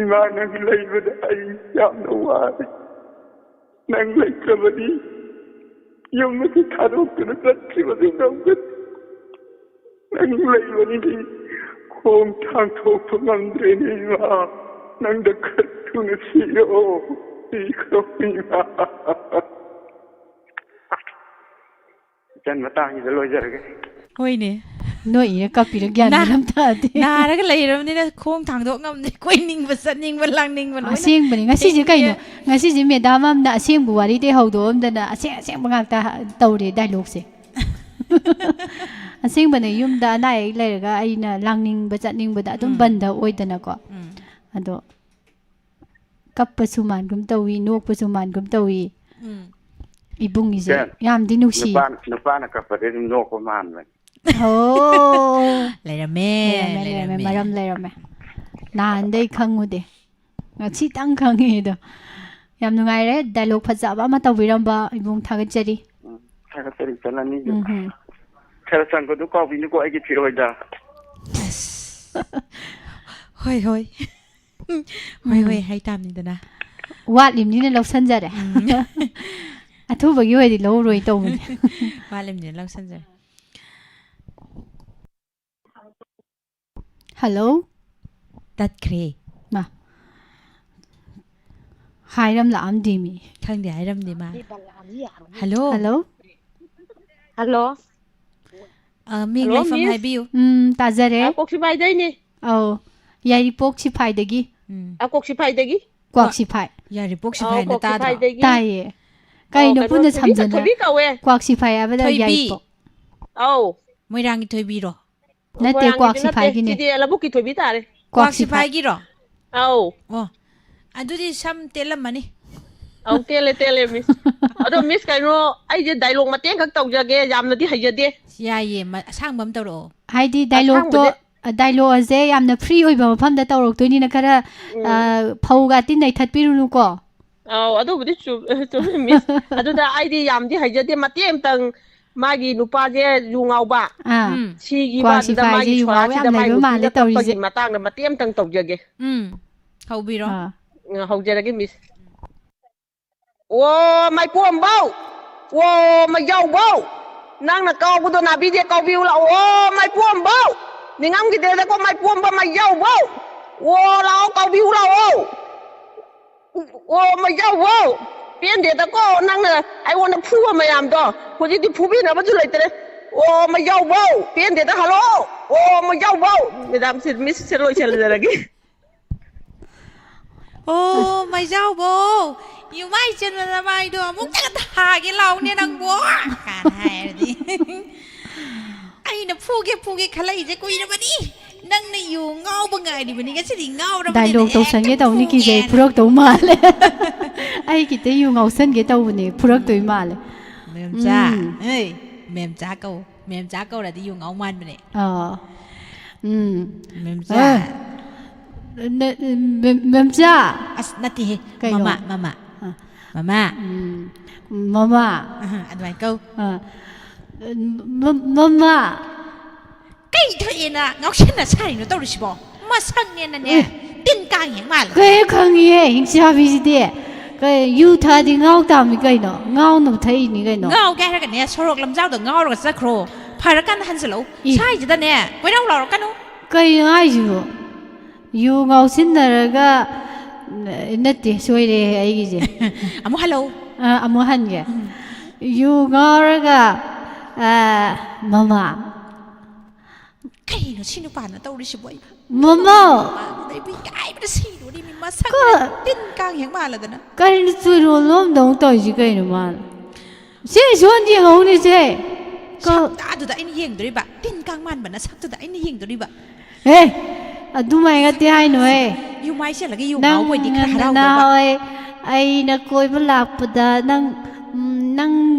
ꯏꯃꯥ, ꯅꯪ ꯂꯩꯕꯗ ꯑꯩ ꯌꯥꯝꯅ ꯋꯥꯔꯦ꯫ ꯅꯪ ꯂꯩꯇ꯭ꯔꯕꯗꯤ ꯌꯨꯝ ꯑꯁꯤ ꯊꯥꯗꯣꯛꯇꯨꯅ ꯆꯠꯈꯤꯕꯁꯨ ꯉꯝꯒꯅꯤ꯫ ꯅꯪ ꯂꯩꯕꯅꯤꯗꯤ ꯈꯣꯡ ꯊꯥꯡꯊꯣꯛꯄ ꯉꯝꯗ꯭ꯔꯦꯅꯦ ꯏꯃꯥ꯫ ꯅꯪꯗ ꯈꯔ ꯊꯨꯅ ꯁꯤꯔꯣ, ꯁꯤꯈ꯭ꯔꯣ ꯏꯃꯥ꯫ ꯏꯆꯟ ꯃꯇꯥꯡꯁꯤꯗ ꯂꯣꯏꯖꯔꯒꯦ꯫ ꯍꯣꯏꯅꯦ꯫ ꯅꯣꯏ ꯏꯔ ꯀꯞꯄꯤꯔ ꯒ꯭ꯌꯥꯟ ꯅꯥ-, ꯃꯦꯟ ꯑꯝ ꯇꯥꯗꯦ꯫ ꯅꯥꯔꯒ ꯂꯩꯔꯕꯅꯤꯅ ꯈꯣꯡ ꯊꯥꯡꯗꯣꯛ ꯉꯝꯗꯦ, ꯀꯣꯏꯅꯤꯡꯕ ꯆꯠꯅꯤꯡꯕ ꯂꯥꯡꯅꯤꯡꯕ ꯂꯣꯏꯅ ꯑꯁꯦꯡꯕꯅꯤ꯫ ꯉꯁꯤꯁꯦ ꯊꯤꯡꯉꯦ꯫ ꯀꯩꯅꯣ? ꯉꯁꯤꯁꯦ ꯃꯦꯗꯥꯝ ꯑꯃꯅ ꯑꯁꯦꯡꯕ ꯋꯥꯔꯤꯗꯩ ꯍꯧꯗꯣꯛꯑꯝꯗꯅ ꯑꯁꯦꯡ ꯑꯁꯦꯡꯕ ꯉꯥꯛꯇ ꯍ-, ꯇꯧꯔꯦ ꯗꯥꯏꯂꯣꯛꯁꯦ꯫ ꯑꯁꯦꯡꯕꯅꯦ, ꯌꯨꯝꯗ ꯑꯅꯥ ꯑꯌꯦꯛ ꯂꯩꯔꯒ ꯑꯩꯅ ꯂꯥꯡꯅꯤꯡꯕ ꯆꯠꯅꯤꯡꯕꯗ ꯑꯗꯨꯝ ꯎꯝ꯫ ꯕꯟꯗ ꯑꯣꯏꯗꯅꯀꯣ꯫ ꯎꯝ꯫ ꯑꯗꯣ ꯀꯞꯄꯁꯨ ꯃꯥꯟꯒꯨꯝ ꯇꯧꯏ, ꯅꯣꯛꯄꯁꯨ ꯃꯥꯟꯒꯨꯝ ꯇꯧꯏ꯫ ꯎꯝ꯫ ꯏꯕꯨꯡꯒꯤꯁꯦ ꯀꯩ? ꯌꯥꯝꯗꯤ ꯅꯨꯡꯁꯤ꯫ ꯅꯨꯄꯥꯅ, ꯅꯨꯄꯥꯅ ꯀꯞꯄꯗꯤ ꯑꯗꯨꯝ ꯅꯣꯛꯄ ꯃꯥꯟꯕꯅꯤ꯫ ꯑꯣ꯫ ꯂꯩꯔꯝꯃꯦ, ꯂꯩꯔꯝꯃꯦ, ꯂꯩꯔꯝꯃꯦ, ꯂꯩꯔꯝꯃꯦ꯫ ꯃꯔꯝ ꯂꯩꯔꯝꯃꯦ꯫ ꯅꯍꯥꯟꯗꯩ ꯈꯪꯉꯨꯗꯦ꯫ ꯉꯁꯤꯇꯪ ꯈꯪꯉꯦ ꯑꯗꯣ꯫ ꯌꯥꯝ ꯅꯨꯡꯉꯥꯏꯔꯦ, ꯗꯥꯏꯂꯣꯛ ꯐꯖꯕ ꯑꯃ ꯇꯧꯕꯤꯔꯝꯕ ꯏꯕꯨꯡ, ꯊꯥꯒꯠꯆꯔꯤ꯫ ꯎꯝ, ꯊꯥꯒꯠꯆꯔꯤ ꯏꯆꯟ ꯑꯅꯤꯁꯨ꯫ ꯎꯝ ꯍꯝ꯫ ꯈꯔ ꯆꯪꯕꯗꯨ ꯀꯥꯎꯕꯤꯅꯨꯀꯣ ꯑꯩꯒꯤ ꯐꯤꯔꯣꯏꯗ꯫ ꯍꯣꯏ ꯍꯣꯏ꯫ ꯍꯣꯏ ꯍꯣꯏ ꯍꯥꯏ ꯇꯥꯕꯅꯤꯗꯅ꯫ ꯋꯥꯠꯂꯤꯕꯅꯤꯅ ꯂꯧꯁꯟꯖꯔꯦ꯫ ꯑꯊꯨꯕꯒꯤ ꯑꯣꯏꯔꯗꯤ ꯂꯧꯔꯣꯏ ꯇꯧꯕꯅꯦ꯫ ꯋꯥꯠꯂꯤꯕꯅꯤꯅ ꯂꯧꯁꯟꯖꯔꯦ꯫ ꯍꯜꯂꯣ꯫ ꯇꯠꯈ꯭ꯔꯦ꯫ ꯃꯥ꯫ ꯍꯥꯏꯔꯝ ꯂꯥꯛꯑꯝꯗꯦ ꯃꯤ꯫ ꯈꯪꯗꯦ ꯍꯥꯏꯔꯝꯗꯦ ꯃꯥ꯫ ꯍꯜꯂꯣ꯫ ꯍꯜꯂꯣ꯫ ꯍꯜꯂꯣ꯫ ꯑ, ꯃꯤꯡ ꯍꯜꯂꯣ, ꯂꯩꯐꯝ ꯃꯤꯁ꯫ ꯍꯥꯏꯕꯤꯌꯨ꯫ ꯎꯝ, ꯇꯥꯖꯔꯦ꯫ ꯑ, ꯀꯣꯛꯁꯤꯐꯥꯏꯗꯩꯅꯦ꯫ ꯑꯧ꯫ ꯌꯥꯏꯔꯤꯄꯣꯛ ꯁꯤꯐꯥꯏꯗꯒꯤ꯫ ꯎꯝ꯫ ꯑ, ꯀꯣꯛꯁꯤꯐꯥꯏꯗꯒꯤ꯫ ꯀ꯭ꯋꯥꯛ ꯁꯤꯐꯥꯏ꯫ ꯌꯥꯏꯔꯤꯄꯣꯛ ꯑꯧ, ꯁꯤꯐꯥꯏꯅ ꯇꯥꯗ꯭ꯔꯣ? ꯀꯣꯛꯁꯤꯐꯥꯏꯗꯒꯤ꯫ ꯇꯥꯏꯌꯦ꯫ ꯑꯧ, ꯀꯩꯅꯣ ꯀꯩꯅꯣ, ꯄꯨꯟꯅ ꯊꯣꯏꯕꯤ ꯀ-, ꯁꯝꯖꯟꯅ ꯊꯣꯏꯕꯤ ꯀꯧꯋꯦ꯫ ꯀ꯭ꯋꯥꯛ ꯁꯤꯐꯥꯏ ꯍꯥꯏꯕꯗ ꯊꯣꯏꯕꯤ꯫ ꯌꯥꯏꯔꯤꯄꯣꯛ꯫ ꯑꯧ꯫ ꯃꯣꯏꯔꯥꯡꯒꯤ ꯊꯣꯏꯕꯤꯔꯣ? ꯅꯠꯇꯦ, ꯃꯣꯏꯔꯥꯡꯒꯤꯗꯤ ꯀ꯭ꯋꯥꯛ ꯅꯠꯇꯦ꯫ ꯁꯤꯐꯥꯏꯒꯤꯅꯦ꯫ ꯁꯤꯗꯤ ꯂꯧꯕꯨꯛꯀꯤ ꯊꯣꯏꯕꯤ ꯇꯥꯔꯦ꯫ ꯀ꯭ꯋꯥꯛ ꯁꯤꯐꯥꯏ꯫ ꯁꯤꯐꯥꯏꯒꯤꯔꯣ? ꯑꯧ꯫ ꯑꯣ꯫ ꯑꯗꯨꯗꯤ ꯁꯝ ꯇꯦꯜꯂꯝꯃꯅꯤ꯫ ꯑꯧ, ꯇꯦꯜꯂꯦ, ꯇꯦꯜꯂꯦ, ꯃꯤꯁ꯫ ꯑꯗꯣ, ꯃꯤꯁ, ꯀꯩꯅꯣ, ꯑꯩꯁꯦ ꯗꯥꯏꯂꯣꯛ ꯃꯇꯦꯛ ꯈꯛ ꯇꯧꯖꯒꯦ, ꯌꯥꯝꯅꯗꯤ ꯍꯩꯖꯗꯦ꯫ ꯌꯥꯏꯌꯦ, ꯃ-, ꯑꯁꯥꯡꯕ ꯑꯃ ꯇꯧꯔꯛꯑꯣ꯫ ꯍꯥꯏꯗꯤ ꯗꯥꯏꯂꯣꯛꯇꯣ, ꯑꯁꯥꯡꯕꯁꯦ꯫ ꯗꯥꯏꯂꯣꯛ ꯑꯁꯦ ꯌꯥꯝꯅ ꯐ꯭ꯔꯤ ꯑꯣꯏꯕ ꯃꯐꯝꯗ ꯇꯧꯔꯛꯇꯣꯏꯅꯤꯅ ꯈꯔ, ꯎꯝ꯫ ꯑ, ꯐꯧꯒꯥꯇꯤ ꯅꯩꯊꯠꯄꯤꯔꯨꯅꯨꯀꯣ꯫ ꯑꯧ, ꯑꯗꯨꯕꯨꯗꯤ ꯆꯨꯝ-, ꯆꯨꯝꯃꯤ, ꯃꯤꯁ꯫ ꯑꯗꯨꯗ ꯑꯩꯗꯤ ꯌꯥꯝꯗꯤ ꯍꯩꯖꯗꯦ, ꯃꯇꯦꯛ ꯑꯃꯇꯪ ꯃꯥꯒꯤ ꯅꯨꯄꯥꯁꯦ ꯌꯨ ꯉꯥꯎꯕ ꯑꯥ꯫ ꯎꯝ꯫ ꯁꯤꯈꯤꯕ, ꯀ꯭ꯋꯥꯛ ꯑꯗꯨꯗ ꯃꯥꯒꯤ ꯁꯤꯐꯥꯏꯁꯦ ꯌꯨ ꯉꯥꯎꯕ ꯁꯣꯔꯥꯠꯁꯤꯗ ꯌꯥꯝ ꯃꯥꯒꯤ ꯂꯩꯕ ꯃꯥꯜꯂꯦ ꯅꯨꯄꯤꯅ ꯀꯞꯄꯒꯤ ꯇꯧꯔꯤꯁꯦ꯫ ꯃꯇꯥꯡꯗ ꯃꯇꯦꯛ ꯑꯃꯇꯪ ꯇꯧꯖꯒꯦ꯫ ꯎꯝ꯫ ꯍꯧꯕꯤꯔꯣ꯫ ꯑꯥ꯫ ꯑ, ꯍꯧꯖꯔꯒꯦ, ꯃꯤꯁ꯫ ꯑꯣ, ꯃꯥꯏꯄꯣꯝꯕꯧ! ꯑꯣ, ꯃꯩꯖꯥꯎꯕꯧ! ꯅꯪꯅ ꯀꯥꯎꯕꯗꯣ ꯅꯥꯕꯤꯗꯦ, ꯀꯥꯎꯕꯤꯌꯨ ꯂꯥꯛꯑꯣ꯫ ꯑꯣ, ꯃꯥꯏꯄꯣꯝꯕꯧ! ꯅꯤꯡꯉꯝꯈꯤꯗ꯭ꯔꯦꯗꯀꯣ, ꯃꯥꯏꯄꯣꯝꯕ ꯃꯩꯖꯥꯎꯕꯧ! ꯑꯣ, ꯂꯥꯛꯑꯣ, ꯀꯥꯎꯕꯤꯌꯨ ꯂꯥꯛꯑꯣ꯫ ꯑꯣ, ꯃꯩꯖꯥꯎꯕꯧ! ꯄꯦꯟꯗꯦꯗꯀꯣ, ꯅꯪꯅ ꯑꯩꯉꯣꯟꯗ ꯐꯨꯕ ꯃꯌꯥꯝꯗꯣ꯫ ꯍꯧꯖꯤꯛꯇꯤ ꯐꯨꯕꯤꯅꯕꯁꯨ ꯂꯩꯇ꯭ꯔꯦ꯫ ꯑꯣ, ꯃꯩꯖꯥꯎꯕꯧ! ꯄꯦꯟꯗꯦꯗ, ꯍꯜꯂꯣ! ꯑꯣ, ꯃꯩꯖꯥꯎꯕꯧ! ꯃꯦꯗꯥꯝ, ꯁꯤ ꯃꯤꯁꯁꯦ ꯂꯣꯏꯁꯤꯜꯂꯖꯔꯒꯦ꯫ ꯑꯣ, ꯃꯩꯖꯥꯎꯕꯧ! ꯌꯨꯃꯥꯏ ꯆꯟꯕ ꯅꯃꯥꯏꯗꯣ ꯑꯃꯨꯛꯇꯒ ꯊꯥꯒꯦ ꯂꯥꯎꯅꯦ ꯅꯪꯕꯣ! ꯀꯥꯏꯅ ꯍꯥꯏꯔꯗꯤ꯫ ꯑꯩꯅ ꯐꯨꯒꯦ ꯐꯨꯒꯦ ꯈꯜꯂꯛꯏꯁꯦ ꯀꯨꯏꯔꯕꯅꯤ꯫ ꯅꯪꯅ ꯌꯨ ꯉꯥꯎꯕ ꯉꯥꯏꯔꯤꯕꯅꯤ, ꯉꯁꯤꯗꯤ ꯉꯥꯎꯔꯕꯅꯤꯅ ꯗꯥꯏꯂꯣꯛ ꯍꯦꯛꯇ ꯇꯧꯁꯟꯒꯦ ꯇꯧꯅꯤ, ꯀꯤꯖꯩ, ꯐꯨꯒꯦꯅ꯫ ꯐꯨꯔꯛꯇꯧ ꯃꯥꯜꯂꯦ꯫ ꯑꯩ ꯈꯤꯇ ꯌꯨ ꯉꯥꯎꯁꯟꯒꯦ ꯇꯧꯕꯅꯦ, ꯐꯨꯔꯛꯇꯣꯏ ꯃꯥꯜꯂꯦ꯫ ꯃꯦꯝꯆꯥ, ꯎꯝ꯫ ꯑꯦ, ꯃꯦꯝꯆꯥ ꯀꯧ, ꯃꯦꯝꯆꯥ ꯀꯧꯔꯗꯤ ꯌꯨ ꯉꯥꯎ ꯃꯥꯟꯕꯅꯦ꯫ ꯑꯥ꯫ ꯎꯝ꯫ ꯃꯦꯝꯆꯥ꯫ ꯑꯦ꯫ ꯅ-, ꯃꯦꯝ-, ꯃꯦꯝꯆꯥ꯫ ꯑꯁ, ꯅꯠꯇꯦꯍꯦ꯫ ꯀꯩꯅꯣ? ꯃꯃꯥ, ꯃꯃꯥ꯫ ꯃꯃꯥ꯫ ꯎꯝ, ꯃꯃꯥ꯫ ꯑꯍ, ꯑꯗꯨꯃꯥꯏꯅ ꯀꯧ꯫ ꯑ, ꯃ-, ꯃꯃꯥ꯫ ꯀꯩ ꯊꯣꯛꯑꯦꯅ ꯉꯥꯎꯁꯟꯅ ꯁꯥꯔꯤꯅꯣ ꯇꯧꯔꯤꯁꯤꯕꯣ? ꯃꯁꯛꯅꯦꯅꯅꯦ, ꯑꯦ꯫ ꯇꯤꯟ ꯀꯥꯡ ꯍꯦꯛ ꯃꯥꯜꯂꯦ꯫ ꯀꯩ ꯈꯪꯉꯤꯍꯦ, ꯍꯤꯡꯆꯥꯕꯤꯁꯤꯗꯤ꯫ ꯀꯩ, ꯌꯨ ꯊꯛꯑꯗꯤ ꯉꯥꯎ ꯇꯥꯕꯅꯤ ꯀꯩꯅꯣ? ꯉꯥꯎꯅꯕ ꯊꯛꯏꯅꯤ ꯀꯩꯅꯣ? ꯉꯥꯎꯒꯦ ꯍꯥꯏꯔꯒꯅꯦ, ꯁꯣꯔꯣꯛ ꯂꯝꯖꯥꯎꯗ ꯉꯥꯎꯔꯒ ꯆꯠꯈ꯭ꯔꯣ꯫ ꯐꯔꯀꯥꯟꯗ ꯍꯟꯖꯤꯜꯂꯛꯎ꯫ ꯏ꯫ ꯁ꯭ꯋꯥꯏꯁꯤꯗꯅꯦ, ꯀꯣꯏꯔꯥꯎ ꯂꯥꯎꯔꯛꯀꯅꯨ꯫ ꯀꯩꯅꯣ ꯍꯥꯏꯁꯤꯕꯣ? ꯌꯨ ꯉꯥꯎꯁꯤꯟꯅꯔꯒ, ꯅꯠꯇꯦ, ꯁꯣꯏꯔꯦ ꯑꯩꯒꯤꯁꯦ꯫ ꯑꯃꯨꯛ ꯍꯜꯂꯛꯎ꯫ ꯑ, ꯑꯃꯨꯛ ꯍꯟꯒꯦ꯫ ꯎꯝ꯫ ꯌꯨ ꯉꯥꯎꯔꯒ, ꯑ, ꯃꯃꯥ꯫ ꯀꯩꯅꯣ ꯁꯤ ꯅꯨꯄꯥꯅ ꯇꯧꯔꯤꯁꯤꯕꯣ ꯑꯩꯕꯨ? ꯃꯃꯥ! ꯃꯥꯡꯗ ꯑꯩꯕꯨ ꯏꯀꯥꯏꯕꯅ ꯁꯤꯗꯣꯔꯤꯃꯤ, ꯃꯁꯛ ꯀ-, ꯇꯤꯟ ꯀꯥꯡ ꯍꯦꯛ ꯃꯥꯜꯂꯗꯅ꯫ ꯀꯔꯤꯅꯣ ꯆꯨꯔꯣꯜ ꯂꯣꯝꯗꯧ ꯇꯧꯔꯤꯁꯤ ꯀꯩꯅꯣ ꯃꯥꯅ? ꯁꯦ, ꯁꯣꯟ ꯌꯦꯡꯍꯧꯅꯦ ꯁꯦ꯫ ꯀ-, ꯁꯛꯇ ꯑꯗꯨꯗ ꯑꯩꯅ ꯌꯦꯡꯗꯣꯔꯤꯕ, ꯇꯤꯟ ꯀꯥꯡ ꯃꯥꯟꯕ ꯅꯁꯛꯇꯨꯗ ꯑꯩꯅ ꯌꯦꯡꯗꯣꯔꯤꯕ꯫ ꯑꯦ, ꯑꯗꯨꯃꯥꯏꯅꯗꯤ ꯍꯥꯏꯅꯨꯍꯦ꯫ ꯌꯨꯃꯥꯏ ꯆꯦꯜꯂꯒ ꯌꯨ ꯅꯪ ꯉꯥꯎꯕ ꯑꯣꯏꯗꯤ ꯈꯔ ꯍꯔꯥꯎꯗꯧꯕ꯫ ꯅꯍꯥꯟꯋꯥꯏ ꯑꯩꯅ ꯀꯣꯏꯕ ꯂꯥꯛꯄꯗ ꯅꯪ, ꯎꯝ, ꯅꯪ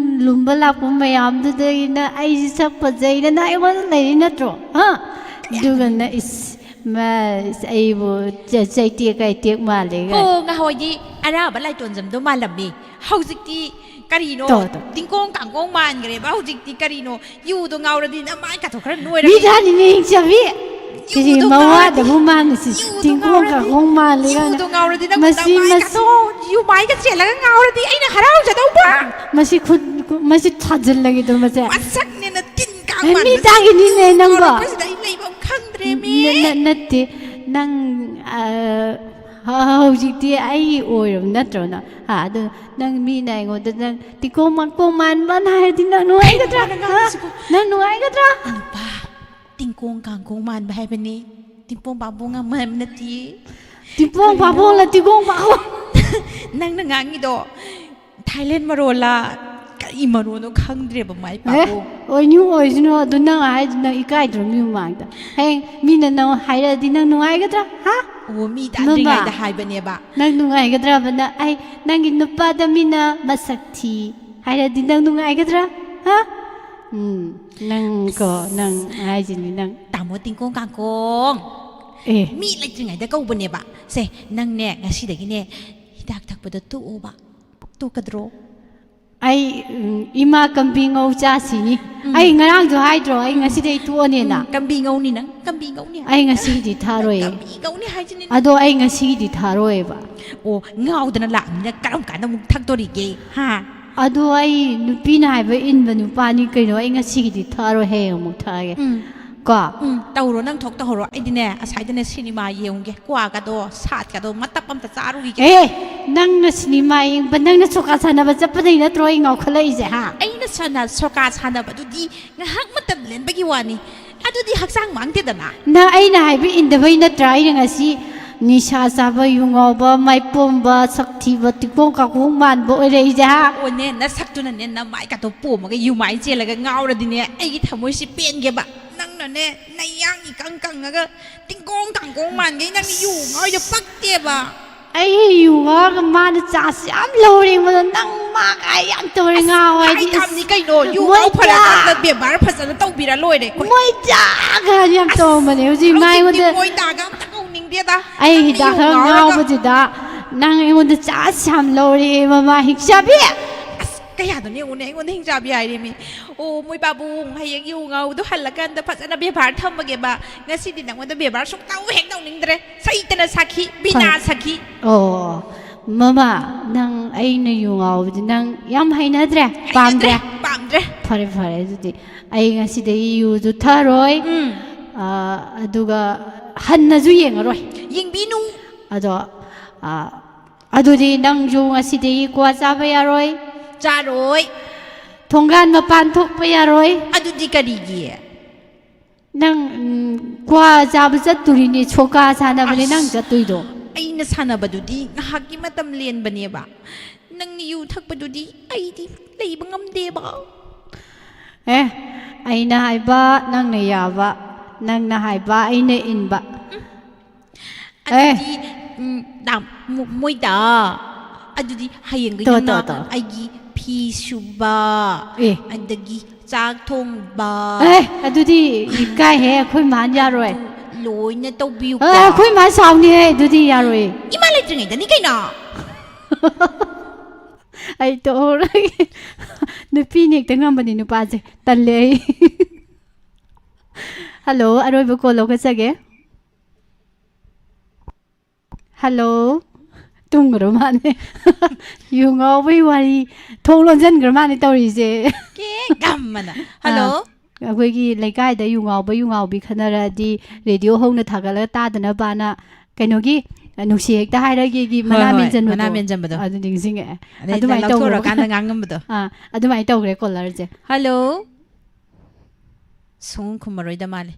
ꯂꯨꯝꯕ ꯂꯥꯛꯄ ꯃꯌꯥꯝꯗꯨꯗꯒꯤ ꯅꯪ ꯑꯩꯁꯤ ꯁꯛ ꯐꯖꯩꯅ ꯅꯪ ꯑꯩꯉꯣꯟꯗ ꯂꯩꯔꯤ ꯅꯠꯇ꯭ꯔꯣ? ꯍꯥ? ꯑꯗꯨꯒ ꯅꯪ ꯏꯁ, ꯃꯥ, ꯏꯁ, ꯑꯩꯕꯨ ꯆ-, ꯆꯩꯇꯦꯛ ꯀꯥꯏꯇꯦꯛ ꯃꯥꯜꯂꯦ ꯀꯥꯏ꯫ ꯍꯣ, ꯉꯍꯥꯟꯋꯥꯏꯗꯤ ꯑꯔꯥꯕ ꯂꯥꯏꯇꯣꯟꯖꯝꯗꯣ ꯃꯥꯜꯂꯝꯃꯤ꯫ ꯍꯧꯖꯤꯛꯇꯤ ꯀꯔꯤꯅꯣ? ꯇꯣ, ꯇꯣ꯫ ꯇꯤꯡꯀꯣꯡ ꯀꯥꯡꯀꯣꯡ ꯃꯥꯟꯈ꯭ꯔꯦꯕ꯫ ꯍꯧꯖꯤꯛꯇꯤ ꯀꯔꯤꯅꯣ? ꯌꯨꯗꯣ ꯉꯥꯎꯔꯗꯤ ꯅꯃꯥꯏ ꯀꯥꯊꯣꯛ ꯈꯔ ꯅꯣꯏꯔꯅꯤ꯫ ꯃꯤ ꯊꯥꯅꯤꯅꯦ ꯍꯤꯡꯆꯥꯕꯤ꯫ ꯁꯤꯗꯤ ꯌꯨꯗꯣ ꯃꯋꯥꯗꯕꯨ ꯉꯥꯎꯔꯗꯤ, ꯃꯥꯅ ꯁꯤ ꯌꯨꯗꯣ ꯇꯤꯡꯀꯣꯡ ꯉꯥꯎꯔꯗꯤ, ꯀꯥꯡꯀꯣꯡ ꯃꯥꯜꯂꯤ ꯀꯥꯏꯅ꯫ ꯌꯨꯗꯣ ꯉꯥꯎꯔꯗꯤ ꯅꯪ ꯃꯁꯤ, ꯅꯃꯥꯏ ꯃꯁꯤ꯫ ꯀꯥꯊꯣꯛ, ꯌꯨꯃꯥꯏꯒ ꯆꯦꯜꯂꯒ ꯉꯥꯎꯔꯗꯤ ꯑꯩꯅ ꯍꯔꯥꯎꯖꯗꯧꯕ꯫ ꯃꯁꯤ ꯈꯨꯠ, ꯃꯁꯤ ꯊꯥꯖꯤꯜꯂꯒꯦ ꯑꯗꯨ ꯃꯁꯦ꯫ ꯃꯁꯛꯅꯦꯅ ꯇꯤꯟ ꯀꯥꯡ ꯑꯦ, ꯃꯤ ꯃꯥꯟꯕꯁꯦ꯫ ꯇꯥꯒꯤꯅꯤꯅꯦ ꯅꯪꯕꯣ꯫ ꯉꯥꯎꯔꯛꯄꯁꯤꯗ ꯑꯩ ꯂꯩꯐꯝ ꯈꯪꯗ꯭ꯔꯦꯃꯤ꯫ ꯅ-, ꯅ-, ꯅꯠꯇꯦ꯫ ꯅꯪ, ꯑ, ꯍ-, ꯍꯧꯖꯤꯛꯇꯤ ꯑꯩ ꯑꯣꯏꯔꯕ ꯅꯠꯇ꯭ꯔꯣ ꯅꯪ? ꯍꯥ, ꯑꯗꯨ ꯅꯪ ꯃꯤꯅ ꯑꯩꯉꯣꯟꯗ ꯅꯪ ꯇꯤꯀꯣꯝ ꯃꯥꯀꯣꯝ ꯃꯥꯟꯕꯅ ꯍꯥꯏꯔꯗꯤ ꯅꯪ ꯅꯨꯡꯉꯥꯏꯒꯗ꯭ꯔꯥ? ꯀꯩꯅꯣ ꯅꯪ ꯍꯥ? ꯉꯥꯡꯉꯤꯁꯤꯕꯨ? ꯅꯪ ꯅꯨꯡꯉꯥꯏꯒꯗ꯭ꯔꯥ? ꯅꯨꯄꯥ, ꯇꯤꯡꯀꯣꯡ ꯀꯥꯡꯀꯣꯡ ꯃꯥꯟꯕ ꯍꯥꯏꯕꯅꯤ꯫ ꯇꯤꯡꯄꯣꯡ ꯄꯥꯝꯄꯣꯡ ꯃꯥꯟꯕ ꯅꯠꯇꯤꯌꯦ꯫ ꯇꯤꯡꯄꯣꯡ ꯀꯔꯤꯅꯣ? ꯄꯥꯝꯄꯣꯡꯂ ꯇꯤꯡꯀꯣꯡ ꯄꯥꯝꯄꯣꯡ? ꯅꯪꯅ ꯉꯥꯡꯉꯤꯗꯣ ꯊꯥꯏꯂꯦꯟ ꯃꯔꯣꯜꯂ ꯀꯔꯤ ꯃꯔꯣꯜꯅꯣ ꯈꯪꯗ꯭ꯔꯦꯕ, ꯃꯥꯏ ꯑꯦ, ꯄꯥꯕꯨꯡ꯫ ꯑꯣꯏꯅꯨ ꯑꯣꯏꯁꯅꯨ, ꯑꯗꯨ ꯅꯪ ꯍꯥꯏꯗꯨ ꯅꯪ ꯏꯀꯥꯏꯗ꯭ꯔꯣ ꯃꯤ ꯃꯃꯥꯡꯗ? ꯍꯌꯦꯡ ꯃꯤꯅ ꯅꯪ ꯍꯥꯏꯔꯛꯑꯗꯤ ꯅꯪ ꯅꯨꯡꯉꯥꯏꯒꯗ꯭ꯔꯥ? ꯍꯥ? ꯑꯣ, ꯃꯤ ꯃꯃꯥ, ꯇꯥꯗ꯭ꯔꯤꯉꯩꯗ ꯍꯥꯏꯕꯅꯦꯕ꯫ ꯅꯪ ꯅꯨꯡꯉꯥꯏꯒꯗ꯭ꯔꯕ? ꯅꯪ, ꯑꯩ, ꯅꯪꯒꯤ ꯅꯨꯄꯥꯗ ꯃꯤꯅ ꯃꯁꯛ ꯊꯤ ꯍꯥꯏꯔꯗꯤ ꯅꯪ ꯅꯨꯡꯉꯥꯏꯒꯗ꯭ꯔꯥ? ꯍꯥ? ꯎꯝ, ꯅꯪ ꯀꯣ, ꯅꯪ ꯍꯥꯏꯁꯤꯅꯤ ꯅꯪ꯫ ꯇꯥꯃꯣ ꯇꯤꯡꯀꯣꯡ ꯀꯥꯡꯀꯣꯡ꯫ ꯑꯦ꯫ ꯃꯤ ꯂꯩꯇ꯭ꯔꯤꯉꯩꯗ ꯀꯧꯕꯅꯦꯕ꯫ ꯁꯦ, ꯅꯪꯅꯦ ꯉꯁꯤꯗꯒꯤꯅꯦ ꯍꯤꯗꯥꯛ ꯊꯛꯄꯗ ꯇꯣꯛꯑꯣꯕ꯫ ꯇꯣꯛꯀꯗ꯭ꯔꯣ? ꯑꯩ ꯎꯝ, ꯏꯃꯥ ꯀꯝꯕꯤ ꯉꯧ ꯆꯥꯁꯤꯅꯤ꯫ ꯑꯩ ꯉꯔꯥꯡꯁꯨ ꯍꯥꯏꯗ꯭ꯔꯣ, ꯑꯩ ꯉꯁꯤꯗꯩ ꯇꯣꯛꯑꯅꯦꯅ? ꯀꯝꯕꯤ ꯉꯧꯅꯤ ꯅꯪ, ꯀꯝꯕꯤ ꯉꯧꯅꯤ ꯍꯥꯏ꯫ ꯑꯩ ꯉꯁꯤꯒꯤꯗꯤ ꯊꯥꯔꯣꯏꯌꯦ꯫ ꯀꯝꯕꯤ ꯉꯧꯅꯤ ꯍꯥꯏꯁꯤꯅꯤ꯫ ꯑꯗꯣ ꯑꯩ ꯉꯁꯤꯒꯤꯗꯤ ꯊꯥꯔꯣꯏꯌꯦꯕ꯫ ꯑꯣ, ꯉꯥꯎꯗꯅ ꯂꯥꯛꯑꯃꯤꯅ ꯀꯔꯝ ꯀꯥꯟꯗ ꯑꯃꯨꯛ ꯊꯛꯇꯣꯔꯤꯒꯦ? ꯍꯥ? ꯑꯗꯣ ꯑꯩ ꯅꯨꯄꯤꯅ ꯍꯥꯏꯕ ꯏꯟꯕ ꯅꯨꯄꯥꯅꯤ ꯀꯩꯅꯣ, ꯑꯩ ꯉꯁꯤꯒꯤꯗꯤ ꯊꯥꯔꯣꯏ, ꯍꯌꯦꯡ ꯑꯃꯨꯛ ꯊꯛꯑꯒꯦ꯫ ꯎꯝ꯫ ꯀꯣ? ꯎꯝ, ꯇꯧꯔꯣ, ꯅꯪ ꯊꯣꯛ ꯇꯧꯍꯧꯔꯣ꯫ ꯑꯩꯗꯤꯅꯦ, ꯑꯁꯥꯏꯗꯅꯦ ꯁꯤꯅꯤꯃꯥ ꯌꯦꯡꯉꯨꯒꯦ, ꯀ꯭ꯋꯥꯒꯗꯣ, ꯁꯥꯠꯀꯗꯣ, ꯃꯇꯞ ꯑꯝꯇ ꯆꯥꯔꯨꯈꯤꯒꯦ꯫ ꯑꯦ, ꯅꯪꯅ ꯁꯤꯅꯤꯃꯥ ꯌꯦꯡꯕ, ꯅꯪꯅ ꯁꯣꯀꯥ ꯁꯥꯟꯅꯕ ꯆꯠꯄꯗꯩ ꯅꯠꯇ꯭ꯔꯣ ꯑꯩ ꯉꯥꯎꯈꯠꯂꯛꯏꯁꯦ, ꯍꯥ? ꯑꯩꯅ ꯁꯥꯟꯅ ꯁꯣꯀꯥ ꯁꯥꯟꯅꯕꯗꯨꯗꯤ ꯉꯥꯏꯍꯥꯛ ꯃꯇꯝ ꯂꯦꯟꯕꯒꯤ ꯋꯥꯅꯤ, ꯑꯗꯨꯗꯤ ꯍꯛꯆꯥꯡ ꯃꯥꯡꯗꯦꯗꯅ꯫ ꯅꯪ ꯑꯩꯅ ꯍꯥꯏꯕ ꯏꯟꯗꯕꯩ ꯅꯠꯇ꯭ꯔꯥ ꯑꯩꯅ ꯉꯁꯤ ꯅꯤꯁꯥ ꯆꯥꯕ, ꯌꯨ ꯉꯥꯎꯕ, ꯃꯥꯏꯄꯣꯝꯕ, ꯁꯛ ꯊꯤꯕ, ꯇꯤꯀꯣꯡ ꯀꯥꯀꯣꯡ ꯃꯥꯟꯕ ꯑꯣꯏꯔꯛꯏꯁꯦ, ꯍꯥ? ꯑꯣꯅꯦ, ꯅꯁꯛꯇꯨꯅꯅꯦ, ꯅꯃꯥꯏ ꯀꯥꯇꯣ ꯄꯣꯝꯃꯒ ꯌꯨꯃꯥꯏ ꯆꯦꯜꯂꯒ ꯉꯥꯎꯔꯗꯤꯅꯦ, ꯑꯩꯒꯤ ꯊꯃꯣꯏꯁꯤ ꯄꯦꯟꯒꯦꯕ꯫ ꯅꯪꯅꯅꯦ, ꯅꯌꯥꯡ ꯏꯀꯪ ꯀꯪꯉꯒ ꯇꯤꯡꯒꯣꯡ ꯇꯥꯡꯒꯣꯡ ꯃꯥꯟꯈꯩ ꯅꯪꯗꯤ ꯌꯨ ꯉꯥꯎꯔꯤꯗꯣ ꯄꯛꯇꯦꯕ꯫ ꯑꯩ ꯌꯨ ꯉꯥꯎꯔꯒ ꯃꯥꯅ ꯆꯥꯁꯤ ꯌꯥꯝ ꯂꯧꯔꯦ ꯑꯩꯉꯣꯟꯗ, ꯅꯪ ꯃꯥ ꯀꯥꯏ ꯌꯥꯝ ꯇꯧꯔꯦ, ꯉꯥꯎ ꯍꯥꯏꯗꯤ ꯍꯥꯏ ꯇꯥꯕꯅꯤ ꯀꯩꯅꯣ, ꯌꯨ ꯃꯣꯏ ꯉꯥꯎ ꯐꯔꯒ ꯆꯥ- ꯑꯝꯇ ꯕꯦꯕꯥꯔ ꯐꯖꯅ ꯇꯧꯕꯤꯔ ꯂꯣꯏꯔꯦ ꯑꯩꯈꯣꯏ꯫ ꯃꯣꯏ ꯆꯥꯒ ꯌꯥꯝ ꯇꯧꯔꯝꯕꯅꯦ ꯍꯧꯖꯤꯛ ꯃꯥ ꯍꯧꯖꯤꯛꯇꯤ ꯑꯩꯉꯣꯟꯗ꯫ ꯃꯣꯏ ꯇꯥꯒ ꯑꯝꯇ ꯀꯧꯅꯤꯡꯗꯦꯗ꯫ ꯑꯩ ꯅꯪꯅ ꯍꯤꯗꯥꯛ ꯌꯨ ꯈꯔ ꯉꯥꯎꯔꯒ ꯉꯥꯎꯕꯗꯨꯗ ꯅꯪ ꯑꯩꯉꯣꯟꯗ ꯆꯥꯁꯤ ꯌꯥꯝ ꯂꯧꯔꯦ, ꯃꯃꯥ ꯍꯤꯡꯆꯥꯕꯤ꯫ ꯑꯁ, ꯀꯌꯥꯗꯅꯣ ꯌꯦꯡꯉꯨꯅꯦ, ꯑꯩꯉꯣꯟꯗ ꯍꯤꯡꯆꯥꯕꯤ ꯍꯥꯏꯔꯦꯃꯤ꯫ ꯑꯣ, ꯃꯣꯏ ꯄꯥꯕꯨꯡ ꯍꯌꯦꯡ ꯌꯨ ꯉꯥꯎꯕꯗꯣ ꯍꯜꯂꯀꯥꯟꯗ ꯐꯖꯅ ꯕꯦꯕꯥꯔ ꯊꯝꯃꯒꯦꯕ꯫ ꯉꯁꯤꯗꯤ ꯅꯪꯉꯣꯟꯗ ꯕꯦꯕꯥꯔ ꯁꯨꯡꯇꯧ ꯍꯦꯛ ꯇꯧꯅꯤꯡꯗ꯭ꯔꯦ꯫ ꯁꯩꯇꯅ ꯁꯥꯈꯤ, ꯕꯤꯅꯥ ꯐꯔꯦ꯫ ꯁꯥꯈꯤ꯫ ꯑꯣ, ꯃꯃꯥ, ꯅꯪ ꯑꯩꯅ ꯌꯨ ꯉꯥꯎꯕꯗꯤ ꯅꯪ ꯌꯥꯝ ꯍꯩꯅꯗ꯭ꯔꯦ, ꯄꯥꯝꯗ꯭ꯔꯦ? ꯄꯥꯝꯗ꯭ꯔꯦ꯫ ꯐꯔꯦ, ꯐꯔꯦ, ꯑꯗꯨꯗꯤ ꯑꯩ ꯉꯁꯤꯗꯒꯤ ꯌꯨꯁꯨ ꯊꯛꯑꯔꯣꯏ꯫ ꯎꯝ꯫ ꯑꯥ, ꯑꯗꯨꯒ ꯍꯟꯅꯁꯨ ꯌꯦꯡꯉꯔꯣꯏ꯫ ꯌꯦꯡꯕꯤꯅꯨ꯫ ꯑꯗꯣ, ꯑꯥ, ꯑꯗꯨꯗꯤ ꯅꯪꯁꯨ ꯉꯁꯤꯗꯒꯤ ꯀ꯭ꯋꯥ ꯆꯥꯕ ꯌꯥꯔꯣꯏ, ꯆꯥꯔꯣꯏ꯫ ꯊꯣꯡꯒꯥꯟ ꯃꯄꯥꯟ ꯊꯣꯛꯄ ꯌꯥꯔꯣꯏ꯫ ꯑꯗꯨꯗꯤ ꯀꯔꯤꯒꯤ? ꯅꯪ ꯎꯝ, ꯀ꯭ꯋꯥ ꯆꯥꯕ ꯆꯠꯇꯣꯔꯤꯅꯦ, ꯁꯣꯀꯥ ꯁꯥꯟꯅꯕꯅꯦ ꯅꯪ ꯑꯁ, ꯆꯠꯇꯣꯏꯗꯣ꯫ ꯑꯩꯅ ꯁꯥꯟꯅꯕꯗꯨꯗꯤ ꯉꯥꯏꯍꯥꯛꯀꯤ ꯃꯇꯝ ꯂꯦꯟꯕꯅꯦꯕ꯫ ꯅꯪꯅ ꯌꯨ ꯊꯛꯄꯗꯨꯗꯤ ꯑꯩꯗꯤ ꯂꯩꯕ ꯉꯝꯗꯦꯕ꯫ ꯑꯦ, ꯑꯩꯅ ꯍꯥꯏꯕ ꯅꯪꯅ ꯌꯥꯕ, ꯅꯪꯅ ꯍꯥꯏꯕ ꯑꯩꯅ ꯏꯟꯕ꯫ ꯑꯦ꯫ ꯑꯗꯨꯗꯤ, ꯎꯝ, ꯗꯥ, ꯃꯣ-, ꯃꯣꯏꯗ, ꯑꯗꯨꯗꯤ ꯍꯌꯦꯡꯗꯤ ꯇꯣ, ꯅꯪꯅ ꯇꯣ, ꯇꯣ꯫ ꯑꯩꯒꯤ ꯐꯤ ꯁꯨꯕ, ꯑꯦ꯫ ꯑꯗꯒꯤ ꯆꯥꯛ ꯊꯣꯡꯕ, ꯑꯦ, ꯑꯗꯨꯗꯤ ꯏꯀꯥꯏꯍꯦ, ꯑꯩꯈꯣꯏ ꯃꯥꯅ ꯌꯥꯔꯣꯏ꯫ ꯑꯗꯨ ꯂꯣꯏꯅ ꯇꯧꯕꯤꯌꯨꯀꯣ꯫ ꯑꯦ, ꯑꯩꯈꯣꯏ ꯃꯥ ꯁꯥꯎꯅꯤꯍꯦ, ꯑꯗꯨꯗꯤ ꯌꯥꯔꯣꯏ꯫ ꯏꯃꯥ ꯂꯩꯇ꯭ꯔꯤꯉꯩꯗꯅꯤ ꯀꯩꯅꯣ꯫ ꯑꯩ ꯇꯣꯛꯍꯧꯔꯒꯦ꯫ ꯅꯨꯄꯤꯅ ꯍꯦꯛꯇ ꯉꯝꯕꯅꯤ ꯅꯨꯄꯥꯁꯦ꯫ ꯇꯜꯂꯦ ꯑꯩ꯫ ꯍꯜꯂꯣ, ꯑꯔꯣꯏꯕ ꯀꯣꯜ ꯂꯧꯈꯠꯆꯒꯦ꯫ ꯍꯜꯂꯣ꯫ ꯇꯨꯝꯈ꯭ꯔ ꯃꯥꯅꯦ꯫ ꯌꯨ ꯉꯥꯎꯕꯩ ꯋꯥꯔꯤ꯫ ꯊꯣꯡ ꯂꯣꯟꯁꯤꯟꯈ꯭ꯔ ꯃꯥꯅꯦ ꯇꯧꯔꯤꯁꯦ꯫ ꯀꯦ ꯒꯝꯃꯅ꯫ ꯍꯜꯂꯣ꯫ ꯑꯥ, ꯑꯩꯈꯣꯏꯒꯤ ꯂꯩꯀꯥꯏꯗ ꯌꯨ ꯉꯥꯎꯕ ꯌꯨ ꯉꯥꯎꯕꯤ ꯈꯟꯅꯔꯗꯤ ꯔꯦꯗꯤꯑꯣ ꯍꯧꯅ ꯊꯥꯒꯠꯂꯒ ꯇꯥꯗꯅꯕꯅ ꯀꯩꯅꯣꯒꯤ, ꯅꯨꯡꯁꯤ ꯍꯦꯛꯇ ꯍꯥꯏꯔꯒꯦꯒꯤ ꯍꯣꯏ, ꯃꯅꯥ ꯍꯣꯏ, ꯃꯦꯟꯁꯤꯟꯕꯗꯣ꯫ ꯃꯅꯥ ꯃꯦꯟꯁꯤꯟꯕꯗꯣ꯫ ꯑꯗꯨ ꯅꯤꯡꯁꯤꯡꯉꯛꯑꯦ꯫ ꯑꯗꯩ ꯑꯗꯨꯃꯥꯏꯅ ꯇꯧꯈ꯭ꯔꯕ ꯂꯧꯊꯣꯔꯀꯥꯟꯗ ꯉꯥꯡꯉꯝꯕꯗꯣ꯫ ꯑꯥ, ꯑꯗꯨꯃꯥꯏꯅ ꯇꯧꯈ꯭ꯔꯦ ꯀꯣꯂꯔꯁꯦ꯫ ꯍꯜꯂꯣ꯫ ꯁꯨꯡ ꯈꯨꯝꯃꯔꯣꯏꯗ ꯃꯥꯜꯂꯦ꯫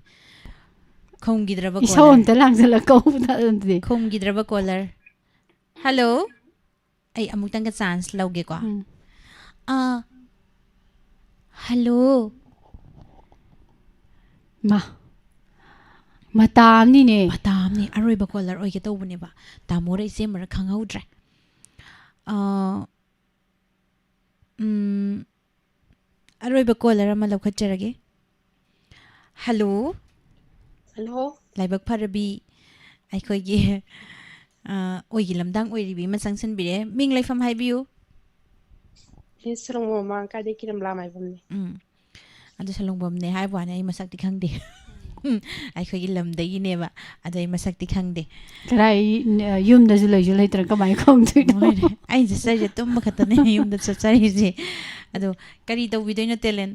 ꯈꯨꯝꯈꯤꯗ꯭ꯔꯕ ꯏꯁꯧ ꯀꯣꯂꯔ꯫ ꯑꯝꯇ ꯂꯥꯡꯁꯤꯜꯂ ꯀꯧꯕꯗ ꯑꯗꯨꯗꯤ꯫ ꯈꯨꯝꯈꯤꯗ꯭ꯔꯕ ꯀꯣꯂꯔ꯫ ꯍꯜꯂꯣ꯫ ꯑꯩ ꯑꯃꯨꯛꯇꯪꯒ ꯆꯥꯟꯁ ꯂꯧꯒꯦꯀꯣ꯫ ꯎꯝ꯫ ꯑꯥ꯫ ꯍꯜꯂꯣ꯫ ꯃꯥ꯫ ꯃꯇꯥ ꯑꯃꯅꯤꯅꯦ꯫ ꯃꯇꯥ ꯑꯃꯅꯤ꯫ ꯑꯔꯣꯏꯕ ꯀꯣꯂꯔ ꯑꯣꯏꯒꯦ ꯇꯧꯕꯅꯦꯕ꯫ ꯇꯥꯃꯣꯔ ꯏꯆꯦꯃꯔ ꯈꯪꯍꯧꯗ꯭ꯔꯦ꯫ ꯑꯥ, ꯎꯝ, ꯑꯔꯣꯏꯕ ꯀꯣꯂꯔ ꯑꯃ ꯂꯧꯈꯠꯆꯔꯒꯦ꯫ ꯍꯜꯂꯣ꯫ ꯍꯜꯂꯣ꯫ ꯂꯥꯏꯕꯛ ꯐꯔꯕꯤ ꯑꯩꯈꯣꯏꯒꯤ, ꯑ, ꯑꯣꯏꯒꯤ ꯂꯝꯗꯥꯡ ꯑꯣꯏꯔꯤꯕꯤ ꯑꯃ ꯆꯪꯁꯤꯟꯕꯤꯔꯦ꯫ ꯃꯤꯡ ꯂꯩꯐꯝ ꯍꯥꯏꯕꯤꯌꯨ꯫ ꯑꯩ ꯁꯣꯂꯣꯡꯕꯝ ꯃꯃꯥꯡ ꯀꯥꯏꯗꯩ ꯀꯤꯔꯝꯂꯥ ꯃꯥꯏꯕꯝꯅꯦ꯫ ꯎꯝ꯫ ꯑꯗꯨ ꯁꯣꯂꯣꯡꯕꯝꯅꯦ ꯍꯥꯏꯕ ꯋꯥꯅꯤ, ꯑꯩ ꯃꯁꯛꯇꯤ ꯈꯪꯗꯦ꯫ ꯎꯝ, ꯑꯩꯈꯣꯏꯒꯤ ꯂꯝꯗꯒꯤꯅꯦꯕ, ꯑꯗꯣ ꯑꯩ ꯃꯁꯛꯇꯤ ꯈꯪꯗꯦ꯫ ꯀꯗꯥꯏ, ꯌꯨꯝꯗꯁꯨ ꯂꯩꯁꯨ ꯂꯩꯇ꯭ꯔꯥ ꯀꯃꯥꯏꯅ ꯈꯪꯗꯣꯏꯅꯣ? ꯂꯣꯏꯔꯦ꯫ ꯑꯩꯅ ꯆꯠꯆꯔꯤꯁꯦ ꯇꯨꯝꯕ ꯈꯛꯇꯅꯦ, ꯌꯨꯝꯗ ꯆꯠꯆꯔꯤꯁꯦ꯫ ꯑꯗꯣ ꯀꯔꯤ ꯇꯧꯕꯤꯗꯣꯏꯅꯣ, ꯇꯦꯂꯦꯟ?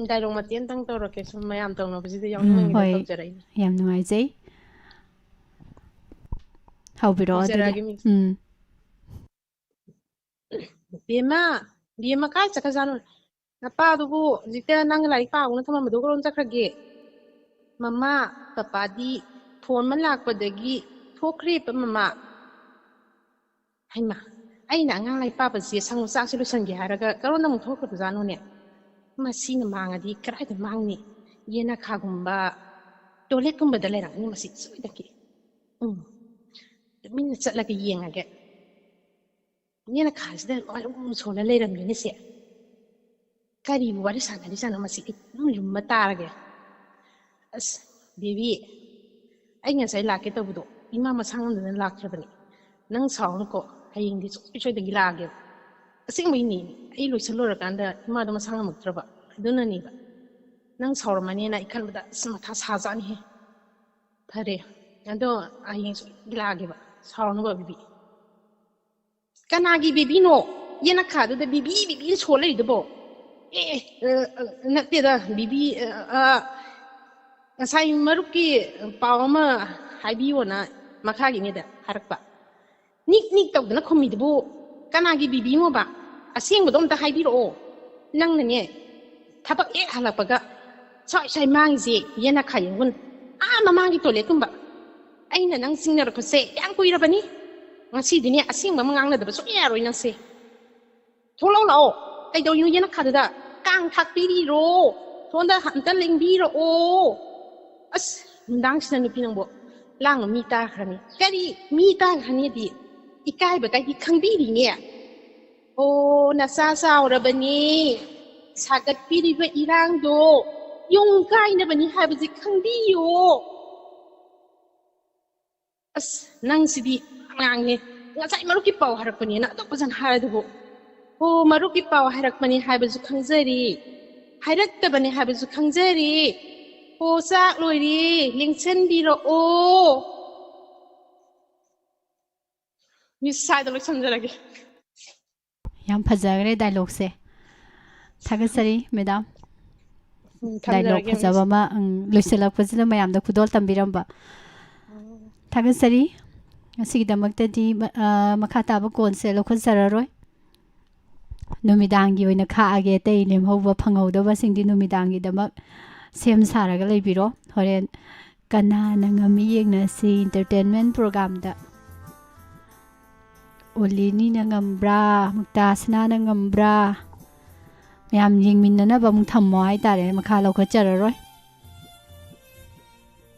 ꯗꯥꯏꯂꯣꯛ ꯃꯇꯦꯛ ꯑꯃꯇꯪ ꯇꯧꯔꯛꯀꯦ, ꯁꯨꯝ ꯃꯌꯥꯝ ꯇꯧꯅꯕꯁꯤꯗ ꯎꯝ, ꯌꯥꯎꯅꯤꯡꯃꯟꯒꯤꯗꯅ ꯍꯣꯏ꯫ ꯇꯧꯖꯔꯛꯏꯅꯦ꯫ ꯌꯥꯝ ꯅꯨꯡꯉꯥꯏꯖꯩ꯫ ꯍꯧꯕꯤꯔꯛꯑꯣ ꯑꯗꯨꯗꯤ꯫ ꯍꯧꯖꯔꯛꯑꯒꯦ, ꯃꯤꯁ꯫ ꯎꯝ꯫ ꯕꯦꯝꯃ, ꯕꯦꯝꯃ ꯀꯥꯏ ꯆꯠꯈ꯭ꯔꯖꯥꯠꯅꯣ? ꯅꯄꯥꯗꯨꯕꯨ ꯍꯧꯖꯤꯛꯇ ꯅꯪ ꯂꯥꯏꯔꯤꯛ ꯄꯥꯎꯅ ꯊꯝꯃꯝꯕꯗꯣ ꯀꯔꯣꯝ ꯆꯠꯈ꯭ꯔꯒꯦ? ꯃꯃꯥ, ꯄꯄꯥꯗꯤ ꯐꯣꯟ ꯑꯃ ꯂꯥꯛꯄꯗꯒꯤ ꯊꯣꯛꯈ꯭ꯔꯦꯕ, ꯃꯃꯥ꯫ ꯍꯩꯃꯥ, ꯑꯩꯅ ꯑꯉꯥꯡ ꯂꯥꯏꯔꯤꯛ ꯄꯥꯕꯁꯦ ꯁꯪꯉꯨ, ꯆꯥꯛꯁꯦ ꯂꯣꯏꯁꯟꯒꯦ ꯍꯥꯏꯔꯒ ꯀꯔꯣꯝꯗ ꯑꯃꯨꯛ ꯊꯣꯛꯈ꯭ꯔꯕꯖꯥꯠꯅꯣꯅꯦ? ꯃꯁꯤꯅ ꯃꯥꯡꯉꯗꯤ ꯀꯗꯥꯏꯗ ꯃꯥꯡꯅꯤ? ꯌꯦꯅꯈꯥꯒꯨꯝꯕ, ꯇꯣꯏꯂꯦꯠꯀꯨꯝꯕꯗ ꯂꯩꯔꯝꯒꯅꯤ ꯃꯁꯤ ꯁꯣꯏꯗꯅꯀꯤ꯫ ꯎꯝ, ꯇꯨꯃꯤꯟꯅ ꯆꯠꯂꯒ ꯌꯦꯡꯉꯒꯦ꯫ ꯌꯦꯅꯈꯥꯁꯤꯗ ꯂꯣꯏꯅ ꯎꯔꯨꯝ ꯁꯣꯜꯂ ꯂꯩꯔꯝꯃꯤꯅꯦ ꯁꯦ꯫ ꯀꯔꯤꯕꯨ ꯋꯥꯔꯤ ꯁꯥꯟꯅꯔꯤꯖꯥꯠꯅꯣ ꯃꯁꯤ? ꯑꯩ ꯑꯗꯨꯝ ꯂꯨꯝꯃ ꯇꯥꯔꯒꯦ꯫ ꯑꯁ, ꯕꯦꯕꯤ, ꯑꯩ ꯉꯁꯥꯏ ꯂꯥꯛꯀꯦ ꯇꯧꯕꯗꯣ ꯏꯃꯥ ꯃꯁꯥ ꯉꯝꯗꯅ ꯂꯥꯛꯇ꯭ꯔꯕꯅꯤ꯫ ꯅꯪ ꯁꯥꯎꯅꯨꯀꯣ꯫ ꯍꯌꯦꯡꯗꯤ ꯁꯨꯡꯁꯣꯏ ꯁꯣꯏꯗꯒꯤ ꯂꯥꯛꯑꯒꯦꯕ꯫ ꯑꯁꯦꯡꯕꯩꯅꯦ, ꯑꯩ ꯂꯣꯏꯁꯜ ꯂꯣꯏꯔꯀꯥꯟꯗ ꯏꯃꯥꯗꯣ ꯃꯁꯥ ꯉꯝꯃꯛꯇ꯭ꯔꯕ, ꯑꯗꯨꯅꯅꯦꯕ꯫ ꯅꯪ ꯁꯥꯎꯔꯝꯃꯅꯤꯅ ꯑꯩ ꯈꯟꯕꯗ ꯑꯁ ꯃꯊꯥ ꯁꯥꯖꯥꯠꯅꯤꯍꯦ꯫ ꯐꯔꯦ, ꯑꯗꯣ ꯍꯌꯦꯡ ꯁꯣꯏꯗꯅ ꯂꯥꯛꯑꯒꯦꯕ, ꯁꯥꯎꯔꯅꯨꯕ ꯕꯤꯕꯤ꯫ ꯀꯅꯥꯒꯤ ꯕꯤꯕꯤꯅꯣ? ꯌꯦꯅꯈꯥꯗꯨꯗ ꯕꯤꯕꯤ ꯕꯤꯕꯤ ꯁꯣ ꯂꯩꯔꯤꯗꯨꯕꯣ? ꯑꯦ, ꯑ, ꯑ, ꯅꯠꯇꯦꯗ ꯕꯤꯕꯤ, ꯑ, ꯑ, ꯉꯁꯥꯏ ꯃꯔꯨꯞꯀꯤ ꯄꯥꯎ ꯑꯃ ꯍꯥꯏꯕꯤꯌꯣꯅ ꯃꯈꯥꯒꯤ ꯃꯤꯗ ꯍꯥꯏꯔꯛꯄ꯫ ꯅꯤꯛ ꯅꯤꯛ ꯇꯧꯗꯅ ꯈꯨꯝꯃꯤꯗꯨꯕꯨ ꯀꯅꯥꯒꯤ ꯕꯤꯕꯤꯅꯣꯕ? ꯑꯁꯦꯡꯕꯗꯣ ꯑꯝꯇ ꯍꯥꯏꯕꯤꯔꯛꯑꯣ꯫ ꯅꯪꯅꯅꯦ, ꯊꯕꯛ ꯍꯦꯛ ꯍꯜꯂꯛꯄꯒ ꯁ꯭ꯋꯥꯏ ꯁ꯭ꯋꯥꯏ ꯃꯥꯡꯉꯤꯁꯦ ꯌꯦꯅꯈꯥ ꯌꯦꯡꯒꯨꯟ ꯑꯥ ꯃꯃꯥꯡꯒꯤ ꯇꯣꯏꯂꯦꯠꯀꯨꯝꯕ꯫ ꯑꯩꯅ ꯅꯪ ꯆꯤꯡꯅꯔꯛꯄꯁꯦ ꯌꯥꯝ ꯀꯨꯏꯔꯕꯅꯤ꯫ ꯉꯁꯤꯗꯤꯅꯦ ꯑꯁꯦꯡꯕ ꯑꯃ ꯉꯥꯡꯅꯗꯕ ꯁꯨꯡꯌꯥ ꯌꯥꯔꯣꯏ ꯅꯪꯁꯦ꯫ ꯊꯣꯛꯂꯛꯑꯣ ꯂꯥꯛꯑꯣ꯫ ꯀꯩꯗꯧꯔꯤꯅꯣ ꯌꯦꯅꯈꯥꯗꯨꯗ? ꯀꯥꯡ ꯊꯥꯛꯄꯤꯔꯤꯔꯣ? ꯁꯣꯝꯗ ꯑꯝꯇ ꯂꯦꯡꯕꯤꯔꯛꯑꯣ꯫ ꯑꯁ, ꯅꯨꯡꯗꯥꯡꯁꯤꯗ ꯅꯨꯄꯤ ꯅꯪꯕꯨ ꯂꯥꯡꯅ ꯃꯤ ꯇꯥꯈ꯭ꯔꯅꯤ꯫ ꯀꯔꯤ ꯃꯤ ꯇꯥꯈ꯭ꯔꯅꯤꯗꯤ? ꯏꯀꯥꯏꯕ ꯀꯥꯏꯗꯤ ꯈꯪꯕꯤꯔꯤꯅꯦ꯫ ꯑꯣ, ꯅꯆꯥ ꯆꯥꯎꯔꯕꯅꯤ꯫ ꯁꯥꯒꯠꯄꯤꯔꯤꯕ ꯏꯔꯥꯡꯗꯣ ꯌꯨꯝ ꯀꯥꯏꯅꯕꯅꯤ ꯍꯥꯏꯕꯁꯤ ꯈꯪꯕꯤꯌꯣ꯫ ꯑꯁ, ꯅꯪꯁꯤꯗꯤ ꯑꯉꯥꯡꯅꯦ꯫ ꯉꯁꯥꯏ ꯃꯔꯨꯞꯀꯤ ꯄꯥꯎ ꯍꯥꯏꯔꯛꯄꯅꯦꯅ ꯑꯗꯨꯛ ꯐꯖꯅ ꯍꯥꯏꯔꯗꯨꯕꯨ꯫ ꯑꯣ, ꯃꯔꯨꯞꯀꯤ ꯄꯥꯎ ꯍꯥꯏꯔꯛꯄꯅꯤ ꯍꯥꯏꯕꯁꯨ ꯈꯪꯖꯔꯤ꯫ ꯍꯥꯏꯔꯛꯇꯕꯅꯤ ꯍꯥꯏꯕꯁꯨ ꯈꯪꯖꯔꯤ꯫ ꯑꯣ, ꯆꯥꯛ ꯂꯣꯏꯔꯦ, ꯂꯦꯡꯁꯟꯕꯤꯔꯛꯑꯣ꯫ ꯃꯤꯁ ꯁ꯭ꯋꯥꯏꯗ ꯂꯣꯏꯁꯟꯖꯔꯒꯦ꯫ ꯌꯥꯝ ꯐꯖꯈ꯭ꯔꯦ ꯗꯥꯏꯂꯣꯛꯁꯦ꯫ ꯊꯥꯒꯠꯆꯔꯤ ꯃꯦꯗꯥꯝ꯫ ꯎꯝ, ꯗꯥꯏꯂꯣꯛ ꯊꯝꯖꯔꯒꯦ, ꯐꯖꯕ ꯃꯤꯁ꯫ ꯑꯃ, ꯎꯝ, ꯂꯣꯏꯁꯤꯜꯂꯛꯄꯁꯤꯗ ꯃꯌꯥꯝꯗ ꯈꯨꯗꯣꯜ ꯇꯝꯕꯤꯔꯝꯕ꯫ ꯊꯥꯒꯠꯆꯔꯤ꯫ ꯉꯁꯤꯒꯤꯗꯃꯛꯇꯗꯤ ꯃ-, ꯑ, ꯃꯈꯥ ꯇꯥꯕ ꯀꯣꯜꯁꯦ ꯂꯧꯈꯠꯆꯔꯔꯣꯏ꯫ ꯅꯨꯃꯤꯗꯥꯡꯒꯤ ꯑꯣꯏꯅ ꯈꯥꯛꯑꯒꯦ, ꯑꯇꯩ ꯂꯦꯝꯍꯧꯕ ꯐꯪꯍꯧꯗꯕꯁꯤꯡꯗꯤ ꯅꯨꯃꯤꯗꯥꯡꯒꯤꯗꯃꯛ ꯁꯦꯝ ꯁꯥꯔꯒ ꯂꯩꯕꯤꯔꯣ꯫ ꯍꯣꯔꯦꯟ ꯀꯅꯥꯅ ꯉꯝꯃꯤ ꯌꯦꯡꯅꯁꯤ ꯏꯟꯇꯔꯇꯦꯟꯃꯦꯟ ꯄ꯭ꯔꯣꯒꯥꯝꯗ꯫ ꯑꯣꯂꯤꯅꯤꯅ ꯉꯝꯕ꯭ꯔꯥ, ꯃꯨꯛꯇꯥꯁꯅꯥꯅ ꯉꯝꯕ꯭ꯔꯥ, ꯃꯌꯥꯝ ꯌꯦꯡꯃꯤꯟꯅꯅꯕ ꯑꯃꯨꯛ ꯊꯝꯃꯣ ꯍꯥꯏꯇꯥꯔꯦ, ꯃꯈꯥ ꯂꯧꯈꯠꯆꯔꯔꯣꯏ꯫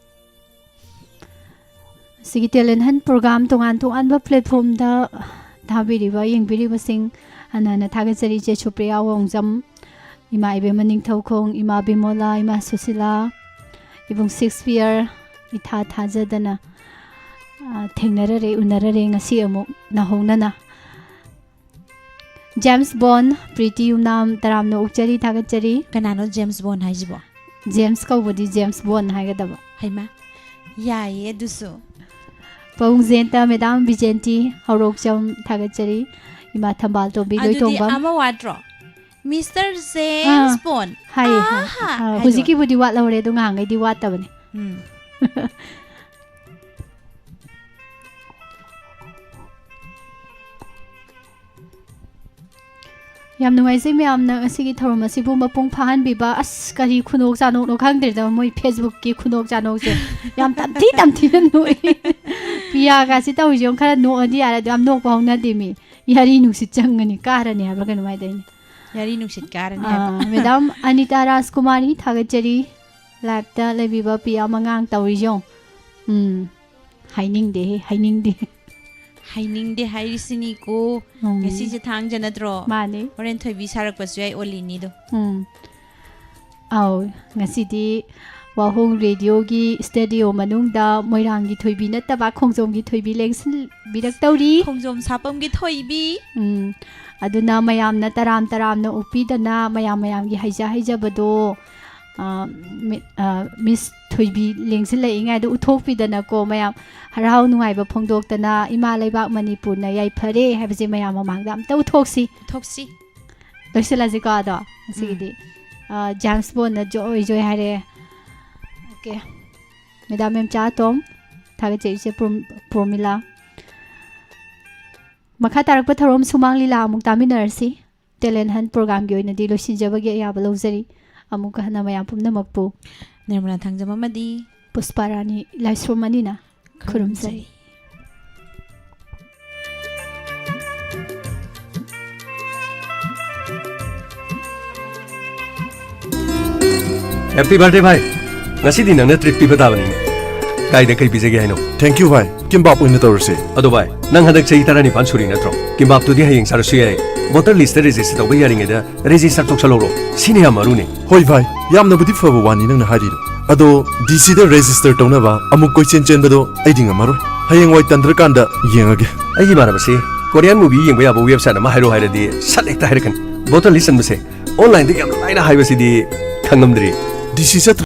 ꯑꯁꯤꯒꯤ ꯇꯦꯂꯦꯟ ꯍꯟ ꯄ꯭ꯔꯣꯒꯥꯝ ꯇꯣꯉꯥꯟ ꯇꯣꯉꯥꯟꯕ ꯄ꯭ꯂꯦꯠꯐꯣꯝꯗ ꯊꯥꯕꯤꯔꯤꯕ, ꯌꯦꯡꯕꯤꯔꯤꯕꯁꯤꯡ ꯍꯟꯅ ꯍꯟꯅ ꯊꯥꯒꯠꯆꯔꯤ꯫ ꯏꯆꯦ ꯁꯨꯄ꯭ꯔꯤꯌꯥ ꯋꯥꯡꯖꯝ, ꯏꯃꯥ ꯏꯕꯦꯝꯃ ꯅꯤꯡꯊꯧꯈꯣꯡ, ꯏꯃꯥ ꯕꯤꯃꯣꯂꯥ, ꯏꯃꯥ ꯁꯨꯁꯤꯂꯥ, ꯏꯕꯨꯡ ꯁꯦꯛꯁꯄꯤꯌꯔ, ꯏꯊꯥ ꯊꯥꯖꯗꯅ ꯑ, ꯊꯦꯡꯅꯔꯔꯦ, ꯎꯅꯔꯔꯦ ꯉꯁꯤ ꯑꯃꯨꯛ ꯅꯧꯍꯧꯅꯅ꯫ ꯖꯦꯝꯁ ꯕꯣꯟ, ꯄ꯭ꯔꯤꯇꯤ ꯌꯨꯝꯅꯥꯝ, ꯇꯔꯥꯝꯅ ꯑꯣꯛꯆꯔꯤ, ꯊꯥꯒꯠꯆꯔꯤ꯫ ꯀꯅꯥꯅꯣ ꯖꯦꯝꯁ ꯕꯣꯟ ꯍꯥꯏꯁꯤꯕꯣ? ꯖꯦꯝꯁ ꯀꯧꯕꯗꯤ ꯖꯦꯝꯁ ꯕꯣꯟ ꯍꯥꯏꯒꯗꯕ꯫ ꯍꯩꯃꯥ, ꯌꯥꯏꯌꯦ ꯑꯗꯨꯁꯨ꯫ ꯄꯥꯕꯨꯡ ꯖꯌꯟꯇ, ꯃꯦꯗꯥꯝ ꯕꯤꯖꯦꯟꯇꯤ, ꯍꯧꯔꯣꯛꯆꯝ, ꯊꯥꯒꯠꯆꯔꯤ꯫ ꯏꯃꯥ ꯊꯝꯕꯥꯜ ꯇꯣꯝꯕꯤ, ꯑꯗꯨꯗꯤ ꯂꯣꯏꯇꯣꯡꯕꯝ꯫ ꯑꯃ ꯋꯥꯠꯇ꯭ꯔꯣ? ꯃꯤꯁꯇꯔ ꯖꯦꯝꯁ ꯑꯥ, ꯕꯣꯟ꯫ ꯍꯥꯏꯌꯦ, ꯍꯥꯏ-, ꯑꯥꯍꯥ ꯑꯥ, ꯍꯥꯏꯗꯣ꯫ ꯍꯧꯖꯤꯛꯀꯤꯕꯨꯗꯤ ꯋꯥꯠꯍꯧꯔꯦ, ꯑꯗꯣ ꯉꯍꯥꯟꯈꯩꯗꯤ ꯋꯥꯠꯇꯕꯅꯦ꯫ ꯎꯝ꯫ ꯌꯥꯝ ꯅꯨꯡꯉꯥꯏꯖꯩ ꯃꯌꯥꯝꯅ ꯉꯁꯤꯒꯤ ꯊꯧꯔꯝ ꯑꯁꯤꯕꯨ ꯃꯄꯨꯡ ꯐꯥꯍꯟꯕꯤꯕ꯫ ꯑꯁ, ꯀꯔꯤ ꯈꯨꯅꯣꯛ ꯆꯥꯅꯣꯛꯅꯣ ꯈꯪꯗ꯭ꯔꯦꯗ, ꯃꯣꯏ Facebookꯀꯤ ꯈꯨꯅꯣꯛ ꯆꯥꯅꯣꯛꯁꯦ꯫ ꯌꯥꯝ ꯇꯝꯊꯤ ꯇꯝꯊꯤꯅ ꯅꯣꯛꯏ꯫ ꯄꯤꯌꯥꯒꯁꯤ ꯇꯧꯔꯤꯁꯦ ꯌꯦꯡꯉꯨ, ꯈꯔ ꯅꯣꯛꯑꯗꯤ ꯌꯥꯔꯦ, ꯑꯗꯨ ꯌꯥꯝ ꯅꯣꯛꯄ ꯍꯧꯅꯗꯦ ꯃꯤ꯫ ꯌꯥꯔꯤ ꯅꯨꯡꯁꯤꯠ ꯆꯪꯉꯅꯤ, ꯀꯥꯔꯅꯤ ꯍꯥꯏꯕ꯭ꯔꯥ ꯀꯩꯅꯣꯝ ꯍꯥꯏꯗꯥꯏꯅꯦ꯫ ꯌꯥꯔꯤ ꯅꯨꯡꯁꯤꯠ ꯀꯥꯔꯅꯤ ꯍꯥꯏꯕ꯫ ꯑꯥ, ꯃꯦꯗꯥꯝ ꯑꯅꯤꯇꯥ ꯔꯥꯖꯀꯨꯃꯥꯔꯤ, ꯊꯥꯒꯠꯆꯔꯤ꯫ Liveꯇ ꯂꯩꯕꯤꯕ ꯄꯤꯌꯥ ꯃꯉꯥꯡ ꯇꯧꯔꯤꯁꯦ ꯌꯦꯡꯉꯨ꯫ ꯎꯝ, ꯍꯥꯏꯅꯤꯡꯗꯦꯍꯦ, ꯍꯥꯏꯅꯤꯡꯗꯦ꯫ ꯍꯥꯏꯅꯤꯡꯗꯦ ꯍꯥꯏꯔꯤꯁꯤꯅꯤꯀꯣ꯫ ꯎꯝ꯫ ꯉꯁꯤꯁꯦ ꯊꯥꯡꯖ ꯅꯠꯇ꯭ꯔꯣ? ꯃꯥꯅꯤ꯫ ꯍꯣꯔꯦꯟ ꯊꯣꯏꯕꯤ ꯁꯥꯔꯛꯄꯁꯨ ꯌꯥꯏ ꯑꯣꯂꯤꯅꯤꯗꯣ꯫ ꯎꯝ꯫ ꯑꯧ, ꯉꯁꯤꯗꯤ ꯋꯥꯍꯣꯡ ꯔꯦꯗꯤꯑꯣꯒꯤ ꯁ꯭ꯇꯨꯗꯤꯑꯣ ꯃꯅꯨꯡꯗ ꯃꯣꯏꯔꯥꯡꯒꯤ ꯊꯣꯏꯕꯤ ꯅꯠꯇꯕ ꯈꯣꯡꯖꯣꯝꯒꯤ ꯊꯣꯏꯕꯤ ꯂꯦꯡꯁꯤꯟꯕꯤꯔꯛꯇꯧꯔꯤ꯫ ꯈꯣꯡꯖꯣꯝ ꯁꯥꯄꯝꯒꯤ ꯊꯣꯏꯕꯤ꯫ ꯎꯝ, ꯑꯗꯨꯅ ꯃꯌꯥꯝꯅ ꯇꯔꯥꯝ ꯇꯔꯥꯝꯅ ꯑꯣꯛꯄꯤꯗꯅ ꯃꯌꯥꯝ ꯃꯌꯥꯝꯒꯤ ꯍꯩꯖ ꯍꯩꯖꯕꯗꯣ, ꯑ, ꯃꯤ-, ꯑ, ꯃꯤꯁ ꯊꯣꯏꯕꯤ ꯂꯦꯡꯁꯤꯜꯂꯛꯏꯉꯩꯗ ꯎꯠꯊꯣꯛꯄꯤꯗꯅꯀꯣ, ꯃꯌꯥꯝ ꯍꯔꯥꯎ ꯅꯨꯡꯉꯥꯏꯕ ꯐꯣꯡꯗꯣꯛꯇꯅ ꯏꯃꯥ ꯂꯩꯕꯥꯛ ꯃꯅꯤꯄꯨꯔꯅ ꯌꯥꯏꯐꯔꯦ ꯍꯥꯏꯕꯁꯦ ꯃꯌꯥꯝ ꯃꯃꯥꯡꯗ ꯑꯝꯇ ꯎꯠꯊꯣꯛꯁꯤ꯫ ꯎꯠꯊꯣꯛꯁꯤ꯫ ꯂꯣꯏꯁꯤꯜꯂꯁꯤꯀꯣ ꯑꯗꯣ ꯉꯁꯤꯒꯤꯗꯤ꯫ ꯎꯝ꯫ ꯑ, ꯖꯦꯝꯁ ꯕꯣꯟꯅ ꯖꯣꯏ ꯖꯣꯏ ꯍꯥꯏꯔꯦ꯫ ꯑꯣꯀꯦ꯫ ꯃꯦꯗꯥꯝ ꯃꯦꯝꯆꯥ ꯑꯇꯣꯝ, ꯊꯥꯒꯠꯆꯔꯤꯁꯦ ꯄ꯭ꯔꯣꯝ-, ꯄ꯭ꯔꯣꯃꯤꯂꯥ꯫ ꯃꯈꯥ ꯇꯥꯔꯛꯄ ꯊꯧꯔꯝ ꯁꯨꯃꯥꯡ ꯂꯤꯂꯥ ꯑꯃꯨꯛ ꯇꯥꯃꯤꯟꯅꯔꯁꯤ꯫ Talent Hunt programꯒꯤ ꯑꯣꯏꯅꯗꯤ ꯂꯣꯏꯁꯤꯟꯖꯕꯒꯤ ꯑꯌꯥꯕ ꯂꯧꯖꯔꯤ꯫ ꯑꯃꯨꯛꯀ ꯍꯟꯅ ꯃꯌꯥꯝ ꯄꯨꯝꯅꯃꯛꯄꯨ ꯅꯤꯔꯃꯂꯥ ꯊꯥꯡꯖꯝ ꯑꯃꯗꯤ ꯄꯨꯁꯄꯥꯔꯥꯅꯤ ꯂꯥꯏꯁ꯭ꯔꯣꯝ ꯑꯅꯤꯅ ꯈꯨꯔꯨꯝꯖꯔꯤ꯫ Happy birthday, ꯚꯥꯏ꯫ ꯉꯁꯤꯗꯤ ꯅꯪꯅ treat ꯄꯤꯕ ꯇꯥꯕꯅꯤꯅꯦ꯫ ꯀꯥꯏꯗ ꯀꯩ ꯄꯤꯖꯒꯦ ꯍꯥꯏꯅꯣ? Thank you, ꯚꯥꯏ꯫ ꯀꯤꯝꯕꯥꯞ ꯑꯣꯏꯅ ꯇꯧꯔꯁꯦ꯫ ꯑꯗꯣ ꯚꯥꯏ, ꯅꯪ ꯍꯟꯗꯛ ꯆꯍꯤ ꯇꯔꯥꯅꯤꯄꯥꯟ ꯁꯨꯔꯤ ꯅꯠꯇ꯭ꯔꯣ? ꯀꯤꯝꯕꯥꯞꯇꯨꯗꯤ ꯍꯌꯦꯡ ꯆꯥꯔꯁꯨ ꯌꯥꯏ꯫ Voter listꯇ register ꯇꯧꯕ ꯌꯥꯔꯤꯉꯩꯗ register ꯇꯧꯁꯜꯍꯧꯔꯣ꯫ ꯁꯤꯅ ꯌꯥꯝ ꯃꯔꯨꯅꯦ꯫ ꯍꯣꯏ ꯚꯥꯏ, ꯌꯥꯝꯅꯕꯨꯗꯤ ꯐꯕ ꯋꯥꯅꯤ ꯅꯪꯅ ꯍꯥꯏꯔꯤꯗꯣ꯫ ꯑꯗꯣ ꯗꯤ ꯁꯤꯗ ꯔꯦꯖꯤꯁꯇꯔ ꯇꯧꯅꯕ ꯑꯃꯨꯛ ꯀꯣꯏꯆꯦꯟ ꯆꯦꯟꯕꯗꯣ ꯑꯩꯗꯤ ꯉꯝꯃꯔꯣꯏ꯫ ꯍꯌꯦꯡꯋꯥꯏ ꯇꯟꯗ꯭ꯔꯀꯥꯟꯗ ꯌꯦꯡꯉꯒꯦ꯫ ꯑꯩꯒꯤ ꯏꯃꯥꯟꯅꯕꯁꯤ ꯀꯣꯔꯤꯌꯥꯟ ꯃꯨꯚꯤ ꯌꯦꯡꯕ ꯌꯥꯕ ꯋꯦꯕꯁꯥꯏꯠ ꯑꯃ ꯍꯥꯏꯔꯛꯑꯣ ꯍꯥꯏꯔꯗꯤ ꯁꯠ ꯍꯦꯛꯇ ꯍꯥꯏꯔꯛꯀꯅꯤ꯫ ꯕꯣꯇꯜ ꯂꯤꯁ ꯆꯟꯕꯁꯦ ꯑꯣꯟꯂꯥꯏꯟꯗ ꯌꯥꯝ ꯂꯥꯏꯅ ꯍꯥꯏꯕꯁꯤꯗꯤ ꯈꯪꯉꯝꯗ꯭ꯔꯤ꯫ ꯗꯤ ꯁꯤ ꯆꯠꯇ꯭ꯔ